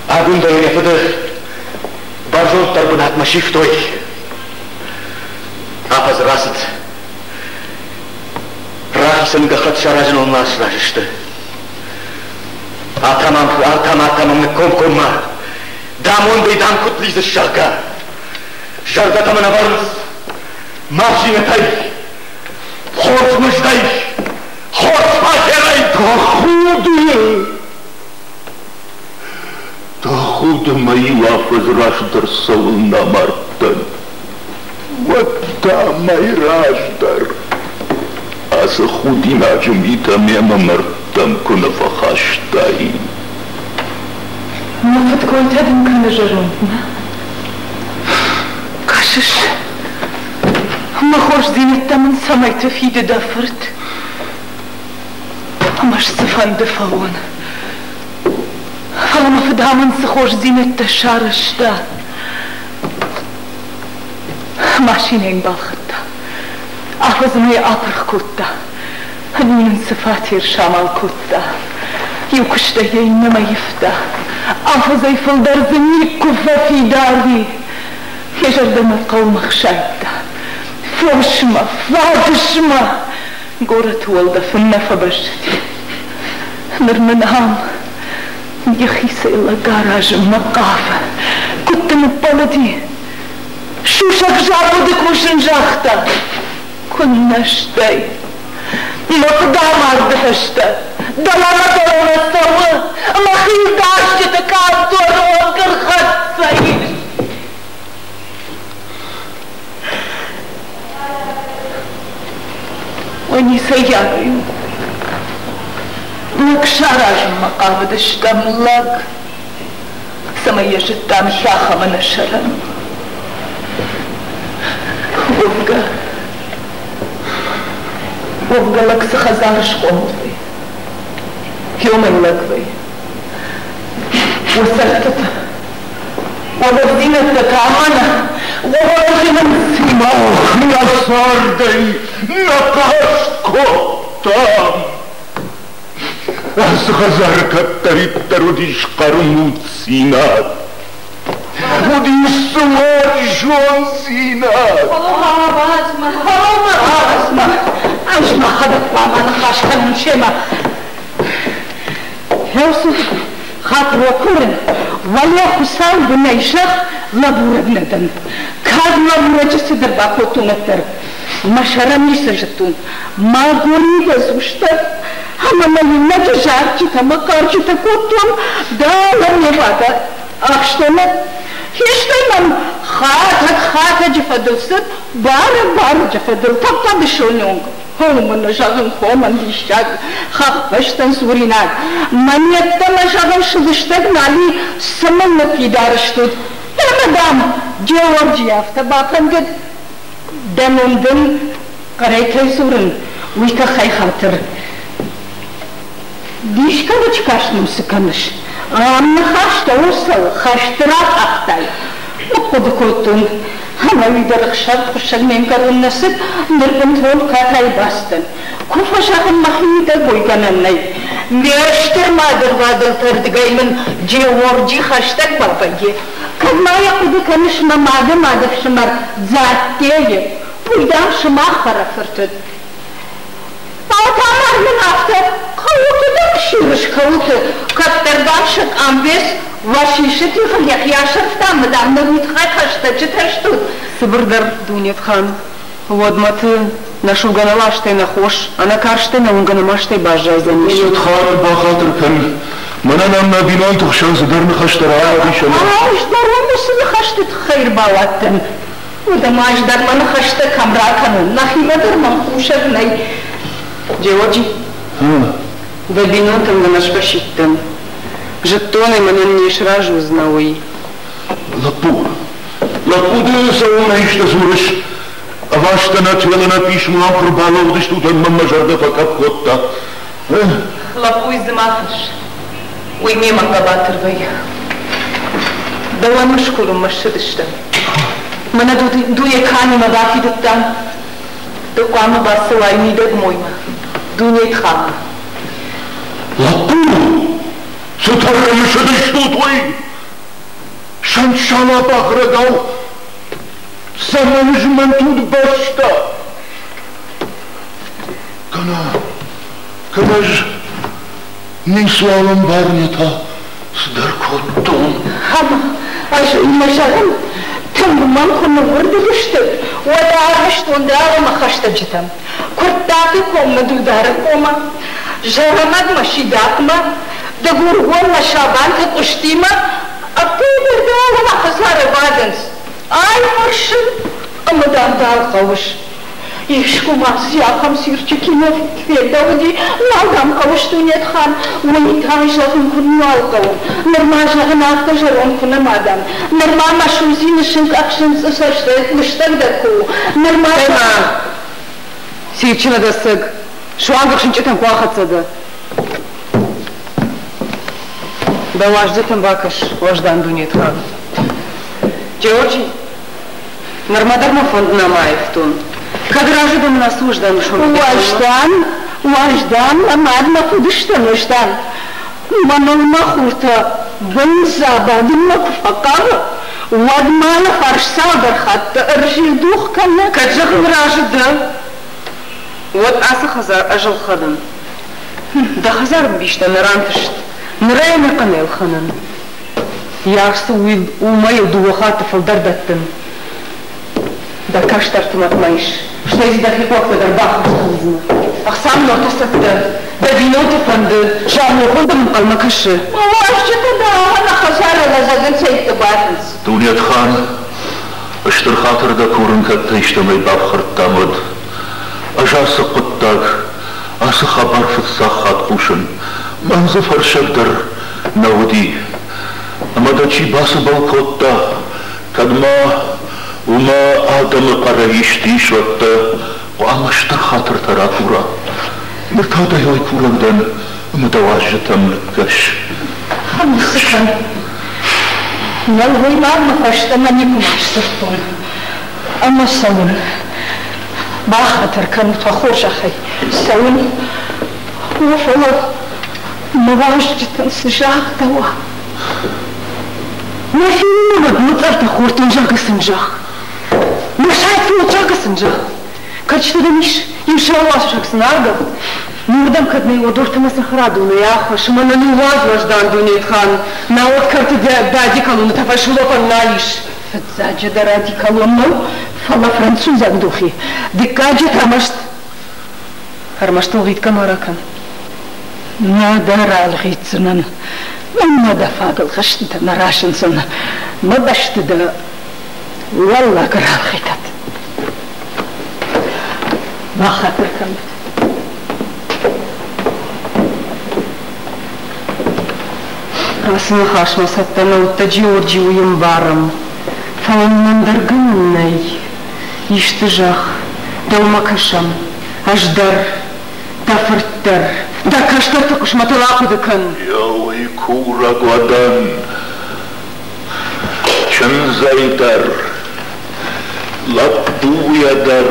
Агуындӕйӕн йӕ фыды бӕрзонддӕр бынатмӕ сивтой. Афӕдз рацыд. Рахицӕн гӕххӕтт саразыныл нал сразы сты. Атаман-атаман ныккомкоммӕ, дӕ амондӕй дӕм куыд лидзыс, зӕгъгӕ. Зӕрдӕтӕ мын ӕвӕрынц машинӕтӕй, хорз мыздӕй, хорз фатерӕй. Тӕхуды! Тӕхуды мӕ иу афӕдз раздӕр цӕуылнӕ амардтӕн, уӕд та мӕй раздӕр. Ацы худинаджы митӕ мемӕ мӕрдтӕм куы нӕ фӕхастаин. Мӕ фыдкойтӕ дын кӕны зӕронд, нӕ? Кӕсыс, мӕ хорздзинӕдтӕ мын цӕмӕйты фиды дӕ фырт? Ӕмӕ ӕз цыфӕнды фӕуон, фӕлӕ мӕ фыд амӕн цы хорздзинӕдтӕ сарӕзта, машинӕ йын балхӕдта, афӕдзмӕ йӕ апырх кодта, ӕниу нын цы фатер самал кодта, иу куыстӕй йӕ иннӕмӕ ивта, афӕдзӕй фылдӕр дзы никуы фӕфидар и. Йӕ зӕрдӕмӕ хъӕумӕ хсайдта, фосмӕ, фӕдысмӕ. Горӕты уӕлдӕф ын нӕ фӕбӕззыди. Ныр мын ам йӕхицӕй лӕг аразынмӕ хъавы. Куыд дын ӕппӕлыди? Сусӕг заводы кусын загъта. Куыннӕ стӕй. Мӕ фыдамарды фӕстӕ дӕлӕмӕ-дӕлӕмӕ цӕуы ӕмӕ хилдасджыты къанторы онг ӕрхӕццӕ ис. Ой, ницӕййагӕй у. Лӕг саразынмӕ хъавыдыстӕм, лӕг, цӕмӕй йӕ зыдтам хӕхӕмӕ нӕ сӕрӕн. Уӕвгӕ, уӕвгӕ лӕг цы хӕдзары схъомыл вӕййы, уымӕй лӕг вӕййы. Уӕ цӕстытӕ Уӕвӕгдзинӕдтӕ та мӕнӕ уӕвӕгзынынц. Мах нӕ цардӕй нӕ хъаст кодтам. Ацы хӕдзары кӕддӕриддӕр уыдис хъӕрмуддзинад. Уыдис дзы уарзондзинад. Фӕлӕуу-ма, фӕлӕуу-ма, ма, ӕз мӕхӕдӕг хъуамӕ ныхас кӕнон семӕ. Еусуф хатыр уӕ курын, уӕле Хуыцауы бынӕй зӕхх лӕбурӕг нӕ дӕн. Кӕд лӕбурӕджы цыдӕр бакодтон, уӕддӕр мӕ сӕрӕн ницы зыдтон. Мӕгуыр идӕдз ус дӕн ӕмӕ мӕ иунӕджы зарджытӕ мӕ хъарджытӕ кодтон, дӕлӕ ме вӕдӕ ахстоны. Хистӕр мӕм хатӕг-хатӕджы фӕдыл цыд, барӕг-барӕджы фӕдыл тӕккӕ дысоны онг. Хомӕн, зӕгъын, хомӕн диссаг, хӕхбӕстӕн дзуринаг. Мӕн йеддӕмӕ, зӕгъын, сылыстӕг нал и, цы мыл ныффидар стут. Ӕмӕ, дам, Георги афтӕ бафӕндыд, дӕ ном дын хъӕрӕй кӕй дзурын, уый тыххӕй хатыр. Дисгӕнӕджы каст мӕм цы кӕныс? Ам ныхӕстӕ цӕуы, хӕсты ракъахтай. Ныхъхъуыды кодтон, ӕмӕ уый дӕр ӕхсӕв хуыссӕг ме мгӕрон нӕ цыд, ныр бынтон катайы бацыдтӕн. Куы фӕзӕгъын мӕхимидӕг, уый гӕнӕн нӕй. Ме стыр мадырвадӕлты ӕрдыгӕй мын Джеорджи хӕстӕг бавӕййы. Кӕд ма йӕ хъуыды кӕныс мӕ мады мадыфсымӕр Дзаттейы, уый, дам, сымах хӕрӕфырт уыд. Атамар мын афтӕ, кӕуылты дӕм ссирыс, кӕуылты, кӕддӕр, дам, сӕ къамбец Уӕ сисы тигъыл йӕхи асӕрфта ӕмӕ, дам, ныр уый тыххӕй хӕстӕджытӕ стут. Цыбырдӕр, Дунетхан, уӕдмӕты нӕ сугӕ нӕ ластӕй, нӕ хос, ӕнӕкарстӕй, нӕ уынгӕ нӕ мастӕй баззайдзӕнис. Дунетхан, бахатыр кӕн, мӕнӕн ам нӕ бинонты хсӕн цыдӕр ныхӕстӕ рауадис ӕмӕ... Ӕз дӕр уӕм уыцы ныхӕсты тыххӕй ӕрбауадтӕн. Уӕдӕ ма ӕз дӕр мӕ ныхӕстӕ кӕм ракӕнон, нӕхимӕ дӕр мӕм хъусӕг нӕй. Джеорджи, дӕ бинонтӕм дын ӕз фӕсидтӕн. Зыдтон ӕй, мӕнӕн не сразы уыдзынӕ, уый. Лӕппу, лӕппу ды цӕуылнӕ исты дзурыс? Ӕваст ӕнӕ телы нӕ писмо ам куы рбалӕудыстут, ӕмӕ мӕ зӕрдӕ фӕкъӕпп кодта. Лӕппуйы дзы ма фысс. Уый мемӕ хъӕбатыр вӕййы. Дӕуӕн ус курынмӕ ссыдыстӕм. Мӕнӕ дуне Канимӕ бафидыдтам. Ды хъуамӕ бацӕуай мидӕгмоймӕ, Дунетханмӕ. Лӕппу, цы тӕрсыдыстут уый? Сӕнт-сала бахрӕгау цӕмӕн змӕнтут бӕстӕ? Кӕнӕ, кӕнӕ ӕз ницуал ӕмбарын та цыдӕр кодтон. Ӕмӕ ӕз мӕ зӕгъын, тынг мӕм куы ныууырдыг сты, уӕд арвыстон дӕлӕмӕ хӕстӕджытӕм. Куырттаты коммӕ Дудары коммӕ, Зӕрӕмӕгмӕ Сидахъмӕ, Дыгургоммӕ Сабанты Къуыстимӕ, ӕппындӕр дӕлӕмӕ хӕдзары бадынц. Ай фӕрсын ӕмӕ дам дал хъӕуыс. Искуы ма дзы ахӕм цирчы кино фендӕуыди, нал дам хъӕуыс Дунетхан, уый та зӕгъын куы нал хъӕуы. Нырма зӕгъын афтӕ зӕронд куы нӕма дӕн. Нырма мӕ судзины сынк ӕхсынцъы цӕстӕй лыстӕгдӕр куы у. Нырма... Ӕмӕ цирчы нӕдӕсӕг суанг ӕхсынчъытӕм куы ахӕццӕ дӕ. Дӕ уазджытӕм бакӕс, уӕздан Дунетхан. Джеорджи, нырма дӕр мӕ фӕнд нӕма аивтон. Кӕд разы дӕ мын ацы уӕздан усмӕ Уӕздан, уӕздан, мӕ мад мӕ фыдыстӕн уӕздан. Мӕныл мӕ хуртӕ бындз абадынмӕ куы фӕхъавы, уӕд ма нӕ фарс цалдӕр хатты ӕрзилдух кӕны. Кӕд зӕгъын разы дӕ, уӕд ацы хӕдзар ӕз ӕлхӕнын. Дӕ хӕдзары мбистӕ нӕ рантыст, ныр ӕй ӕнӕхъӕн ӕлхӕнын. Йӕ арсы уымӕй дыууӕ хатты фылдӕр дӕттын. Дӕ кӕстӕрты мӕт ма ис, стӕй дзы дӕхи хъуӕгтӕ дӕр баххӕст кӕндзынӕ. Ӕхца мын ӕртӕ цӕттӕ, дӕ бинонты фӕнды, сӕумӕхон дӕм ӕнхъӕлмӕ кӕсы. Мӕ уазджытӕ дӕ ӕнӕ хӕдзары лӕдзӕгӕнцӕйтты бадынц. Дунетхан, стыр хатыр дӕ курын, кӕд дӕ истӕмӕй бафхӕрдтам, уӕд. Ӕз ацы хъуыддаг, ацы хабар фыццаг хатт хъусын. Мӕн дзы фӕрсӕг дӕр нӕ уыди. Ӕмӕ дӕ чи бацыбӕл кодта, кӕд ма уымӕ адӕмы хъӕрӕй исты ис, уӕд дӕ хъуамӕ стыр хатыртӕ ракура. Ныр та дӕ ой курӕг дӕн ӕмӕ дӕ уазджытӕм ныккӕс. Ӕмӕ цы кӕн? Нӕлгоймагмӕ фӕстӕмӕ никуыма сдзырдтон. Ӕмӕ цӕуын. Бахатыр кӕнут уӕ хорзӕхӕй. Цӕуын. О, фӕлӕ мӕ уазджытӕн цы загъдӕуа? Мӕ финнӕмӕ доцъӕртӕ хордтон, зӕгъгӕ сын зӕгъ. Мӕ сайд фод, зӕгъгӕ сын зӕгъ. Кӕрчытӕ дӕм ис, иу сӕуасӕг сын аргӕвд. Нурдӕм кӕд нӕй, уӕд ортӕмӕ цӕхӕрадонӕй ахуысс ӕмӕ нӕ ныууадз уӕздан Дунетхан, науӕд кӕрты дӕ одеколоны тӕфӕй сулӕфӕн нал ис. Фыццаджыдӕр одеколон нӕу, фӕлӕ французаг духи. Дыккаджы та Ӕрмӕст, ӕрмӕст ӕлгъитгӕ ма ракӕн. Нӕ дӕ ралгъитдзынӕн, мӕнмӕ дӕ фагыл хӕстытӕ нӕ разындзӕн, мӕ бӕсты дӕ уӕллаг ралгъитӕд. Бахатыр кӕнут. Ацы ныхасмӕ цӕттӕ нӕ уыдтӕ Джиорджи, уый ӕмбарӕм. Фӕлӕ нын ӕндӕр гӕнӕн нӕй. Исты зӕгъ, дӕумӕ кӕсӕм, ӕз дӕр, дӕ фырт дӕр, дӕ кӕстӕрты хъысмӕтыл ахъуыды кӕн. Еуӕй курӕг уӕдӕн чындзӕй дӕр, лӕппуйӕ дӕр,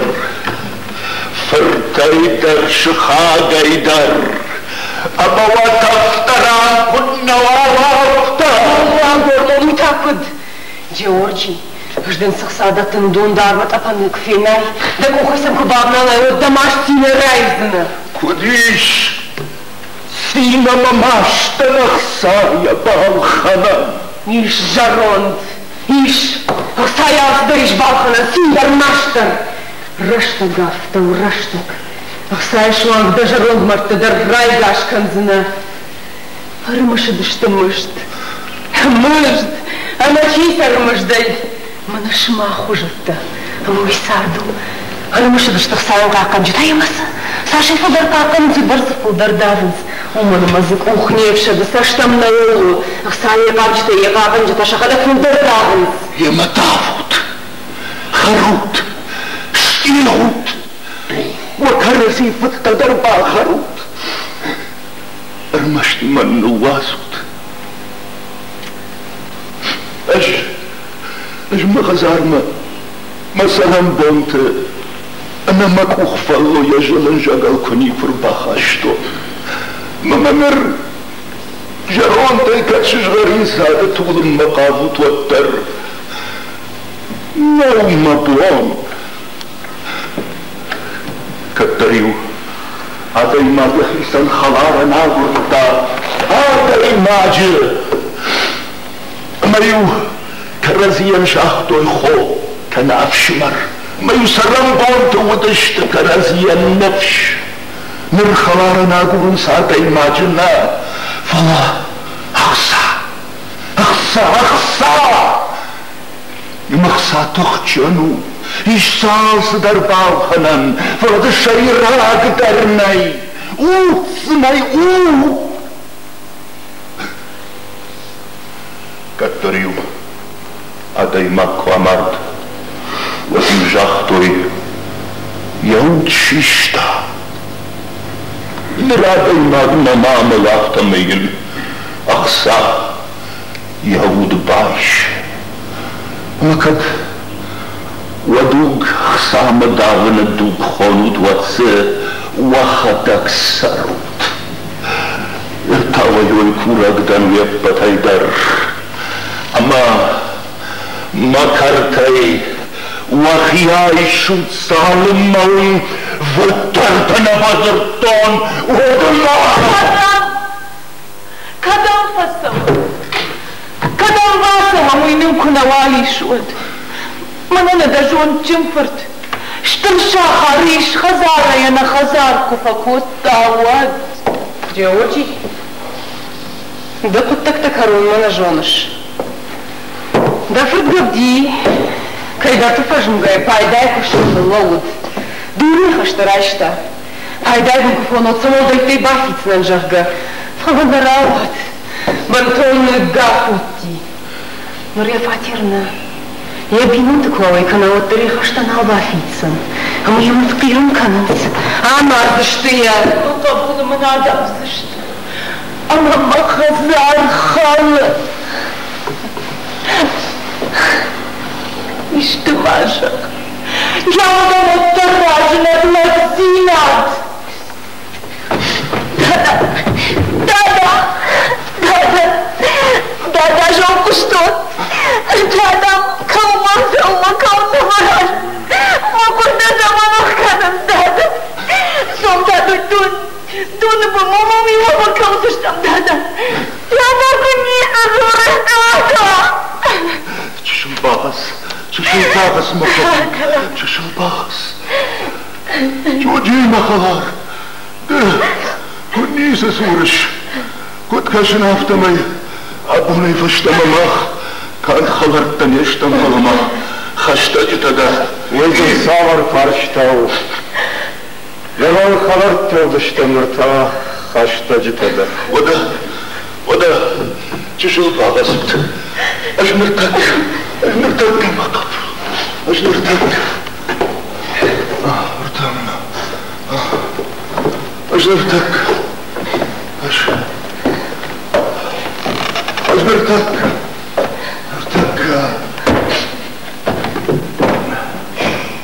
фыртӕй дӕр, сыхагӕй дӕр. Ӕмӕ уӕд ӕфтӕрӕн куыннӕ уа, афтӕ! Гормон, уый та куыд? Джеорджи, ӕз дын цы хца дӕттын, уыдон дӕр мӕ тъӕпӕны куы фенай, дӕ къухӕй сӕм куы бавналай, уӕд дӕ маст цинӕй райдзынӕ. Куыд ис? Цин ӕмӕ мастӕн ӕхцайӕ балхӕнӕн. Ис, зӕронд, ис, ӕхцайӕ алцыдӕр ис балхӕнӕн, цин дӕр, маст дӕр. Рӕстӕг афтӕ у, рӕстӕг. Ӕхцайӕ суанг дӕ зӕронд мӕрдты дӕр райгас кӕндзынӕ. Ӕрымысыдысты мызд. Мызд! Ӕмӕ чи цӕры мыздӕй? Мӕнӕ сымах хуызӕттӕ. Ӕмӕ уый цард у. Ӕрымысыдысты хцайӕн хъахъхъӕнджытӕ ӕмӕ сӕ цасӕй фылдӕр хъахъхъӕнынц, уыйбӕрц фылдӕр давынц. Уымӕн ӕмӕ дзы къух не фсӕды, цӕст ӕм нӕ лӕууы. Ӕхцайы йӕ хъавджытӕ, йӕ хъахъхъӕнджытӕ сӕхӕдӕг фылдӕр давынц. Емӕ давут, хӕрут, стигъут, уӕ кӕрӕдзи фыдтӕ дӕр бахӕрут. Ӕрмӕст мӕн ныууадзут. Ӕз, ӕз мӕ хӕдзармӕ мӕ цӕрӕнбонты ӕнӕ мӕ къух фӕллойӕ зылын зӕгӕл куы никуы рбахастон. Мӕ мӕ ныр зӕрондӕй кӕд сызгъӕрин цады тулынмӕ хъавут, уӕддӕр нӕу мӕ бон. Кӕддӕр-иу адӕймаг йӕхицӕн хӕларӕн агуырдта адӕймаджы. Ӕмӕ-иу кӕрӕдзийӕн загътой хо кӕнӕ ӕфсымӕр. Ӕмӕ-иу цӕрӕнбонты уыдысты кӕрӕдзийӕн ныфс. Ныр хӕларӕн агурынц адӕймаджы нӕ, фӕлӕ ӕхца, ӕхца, ӕхца! Ӕхца тыхджын у, ис сӕ алцыдӕр балхӕнӕн, фӕлӕ дзы сӕйрагдӕр нӕй, уд дзы нӕй, уд! Кӕддӕр-иу адӕймаг куы амард, уӕд-иу загътой, йӕ уд систа. Ныр адӕймаг нӕма амӕлы, афтӕмӕй йын ӕхца йӕ уд байс. Ӕмӕ кӕд уӕ дуг хцамӕ давыны дуг хонут, уӕд дзы уӕхӕдӕг цӕрут. Ныр та уӕ курӕг дӕн уе ппӕтӕй дӕр, ӕмӕ мӕ кӕртӕй уӕхи айсут, цалынмӕ уын фыддӕртӕ нӕ бадзырдтон, уӕдмӕ. Кӕдӕм? Кӕдӕм фӕцӕуӕм? Кӕдӕм бацӕуӕм, уый нын куы нӕуал ис, уӕд? Мӕнӕ нӕ дӕ зондджын фырт стыр сахары ис хӕдзарӕй ӕнӕ хӕдзар куы фӕкодта, уӕд. Джеорджи, дӕ хъуыддӕгтӕ кӕронмӕ нӕ зоныс. Дӕ фырт Гӕвди кӕйдӕрты фӕзмгӕйӕ пайдайы куыстыл ныллӕууыд, дурын хӕстӕ райста. Пайдайы бын куы фонот, цӕуылдӕриддӕр бафиддзынӕн, зӕгъгӕ, фӕлӕ нӕ рауад. Бынтон ныггафутти. Ныр йӕ фатер нӕ. Йӕ бинонты куы ауӕй кӕна, уӕддӕр йӕ хӕстӕ нал бафиддзӕн. Ӕмӕ йӕм ӕртхъирӕн кӕнынц. Амардзысты йӕ. Мӕ хъӕбулы мын адавдзысты. Ӕмӕ мӕ хӕдзар хӕлы. Исты ма зӕгъ. Йӕ уӕддӕр разынӕд лӕгдзинад. Дада, дада, дада, дада зонгуыстон. Дада, кӕума, дӕумӕ кӕуын нӕ Мӕ хъуыртӕ цӕмӕн ӕхгӕнынц, дада? Сом та дон, доны бынмӕ мӕм иумӕ кӕудзыстӕм, дада. Дада куы ницы дзуры, дада. Чысыл багъӕц, чысыл багъӕц, мӕ хъӕбул, чысыл багъӕц. Джоджи, мӕ хӕлар, ды куыд ницы дзурыс, куыд кӕсын, афтӕмӕй абонӕй фӕстӕмӕ мах канд хӕлӕрттӕ не стӕм, фӕлӕ ма хӕстӕджытӕ дӕр. Уый дын цавӕр фарста у? Нырма хӕлӕрттӕ уыдыстӕм, ныр та хӕстӕджытӕ дӕр. Уӕдӕ, уӕдӕ, чысыл багъӕцут. Ӕз ныртӕккӕ, ӕз ныртӕккӕ, мӕ хъӕбул, ӕз ныртӕккӕ. Ӕз ныртӕккӕ. Ӕз. Ӕз ныртӕккӕ. Ныртӕккӕ.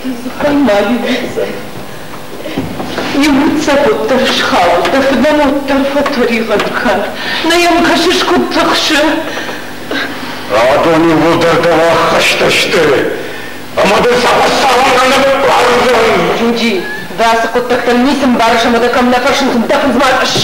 Дзыхӕй ма иу Иу уӕддӕр схауд, дӕ фыдӕн уӕддӕр фӕтӕригъӕд кӕн. Нӕ йӕм кӕсыс, куыд тыхсы? Адон иууылдӕр дӕу ӕххӕстӕ сты. Ӕмӕ дын сӕ Хуыцауӕн ныббардзӕн! Джуджи, ды ацы хъуыддӕгтӕн ницы мбарыс ӕмӕ дӕ кӕм нӕ фӕрсынц, дӕ фындз ма тъысс!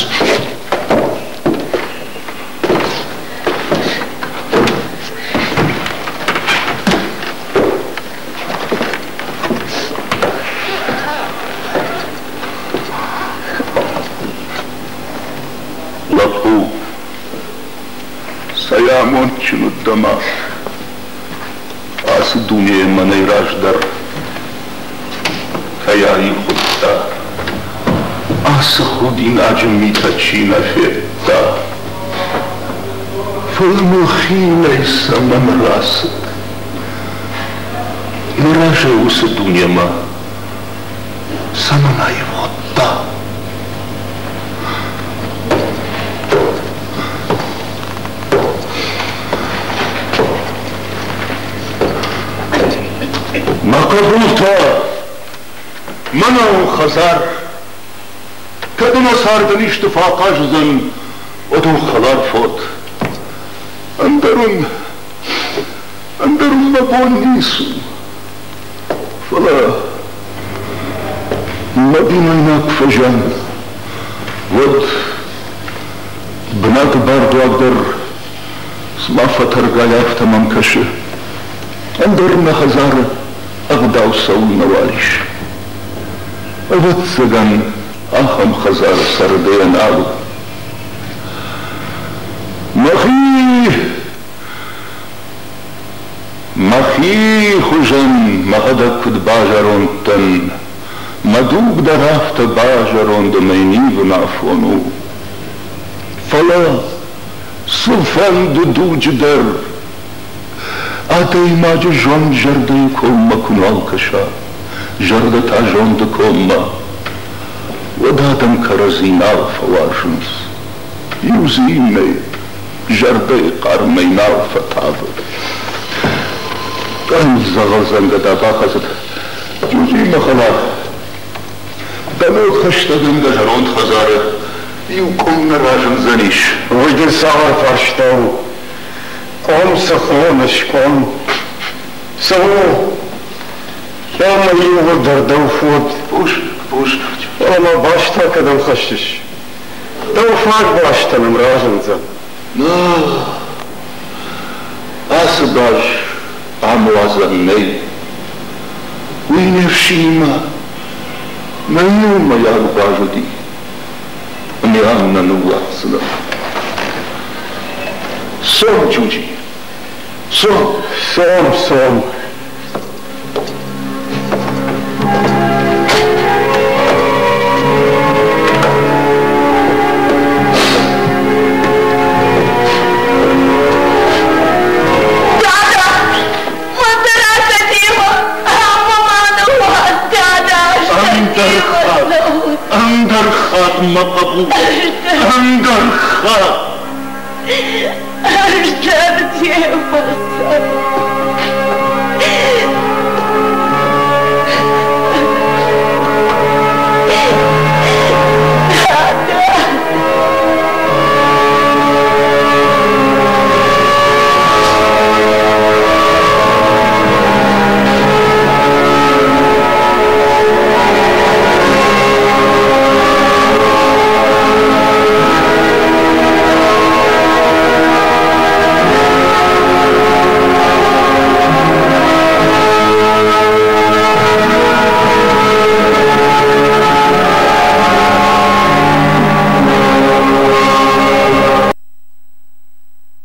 Лӕппу, цӕй амондджын уыд дӕ мад! Ацы дунейӕ мӕнӕй раздӕр кӕй аивгъуыдта, ацы худинаджы митӕ чи нӕ федта. Фӕлӕ мыл хинӕй цӕмӕн рацыд? Мӕ разӕй уыцы дунемӕ цӕмӕн аивгъуыдта? Мӕ хъӕбултӕ, мӕнӕ у хӕдзар. Кӕд ӕмӕ цардӕн исты фӕахъаз уыдзӕн, уӕд у хӕлар фод. Ӕндӕр уын, ӕндӕр уын мӕ бон ницы у. Фӕлӕ мӕ бинойнаг куы фӕзиан, уӕд бынаты бардуаг дӕр цыма фӕтӕргай, афтӕ мӕм кӕсы. Ӕндӕр нӕ хӕдзары ӕгъдау цӕуылнӕуал ис? Ӕвӕццӕгӕн, ахӕм хӕдзары цӕргӕйӕ нал у. Мӕхи Мӕхи хуызӕн мӕхӕдӕг куыд базӕронд дӕн, мӕ дуг дӕр афтӕ базӕронд ӕмӕ йын ивын афон у. Фӕлӕ цыфӕнды дуджы дӕр адӕймаджы зонд зӕрдӕйы коммӕ куы нал кӕса, зӕрдӕ та зонды коммӕ, уӕд адӕм кӕрӕдзи нал фӕуарзынц. Иу дзы иннӕйы зӕрдӕйы хъармӕй нал фӕтавы. Къӕм дзӕгъӕлдзӕнгӕда бахӕцыд Джуджийы мӕ хӕлар. Дӕ ног хӕстӕгӕн дӕ зӕронд хӕдзары иу къуым нӕ разындзӕнис. Уый дын цавӕр фарста у? Къуым цы хоныс, къуым? Цы у? Ӕмӕ иууылдӕр дӕу фод. Бузныг, бузныг. Фӕлӕ мӕ бӕстӕ кӕдӕм хӕссыс? Дӕу фаг бӕстӕ нӕм разындзӕн. Нӕ, ацы баз ам уадзӕн нӕй. Уый не фсинимӕ нӕ иумӕйаг баз уыди, ӕмӕ ам нӕ ныууадздзынӕн. Цом, Джуджи, цом. Цом, цом. Дада! Мӕ дӕрӕсӕтимӕ ӕмӕ ма ныууадз, дада! Ӕндӕр хатт, ӕндӕр хатт, мӕ хъӕбул, ӕндӕр хатт! Ӕз дӕр демӕ цӕуын.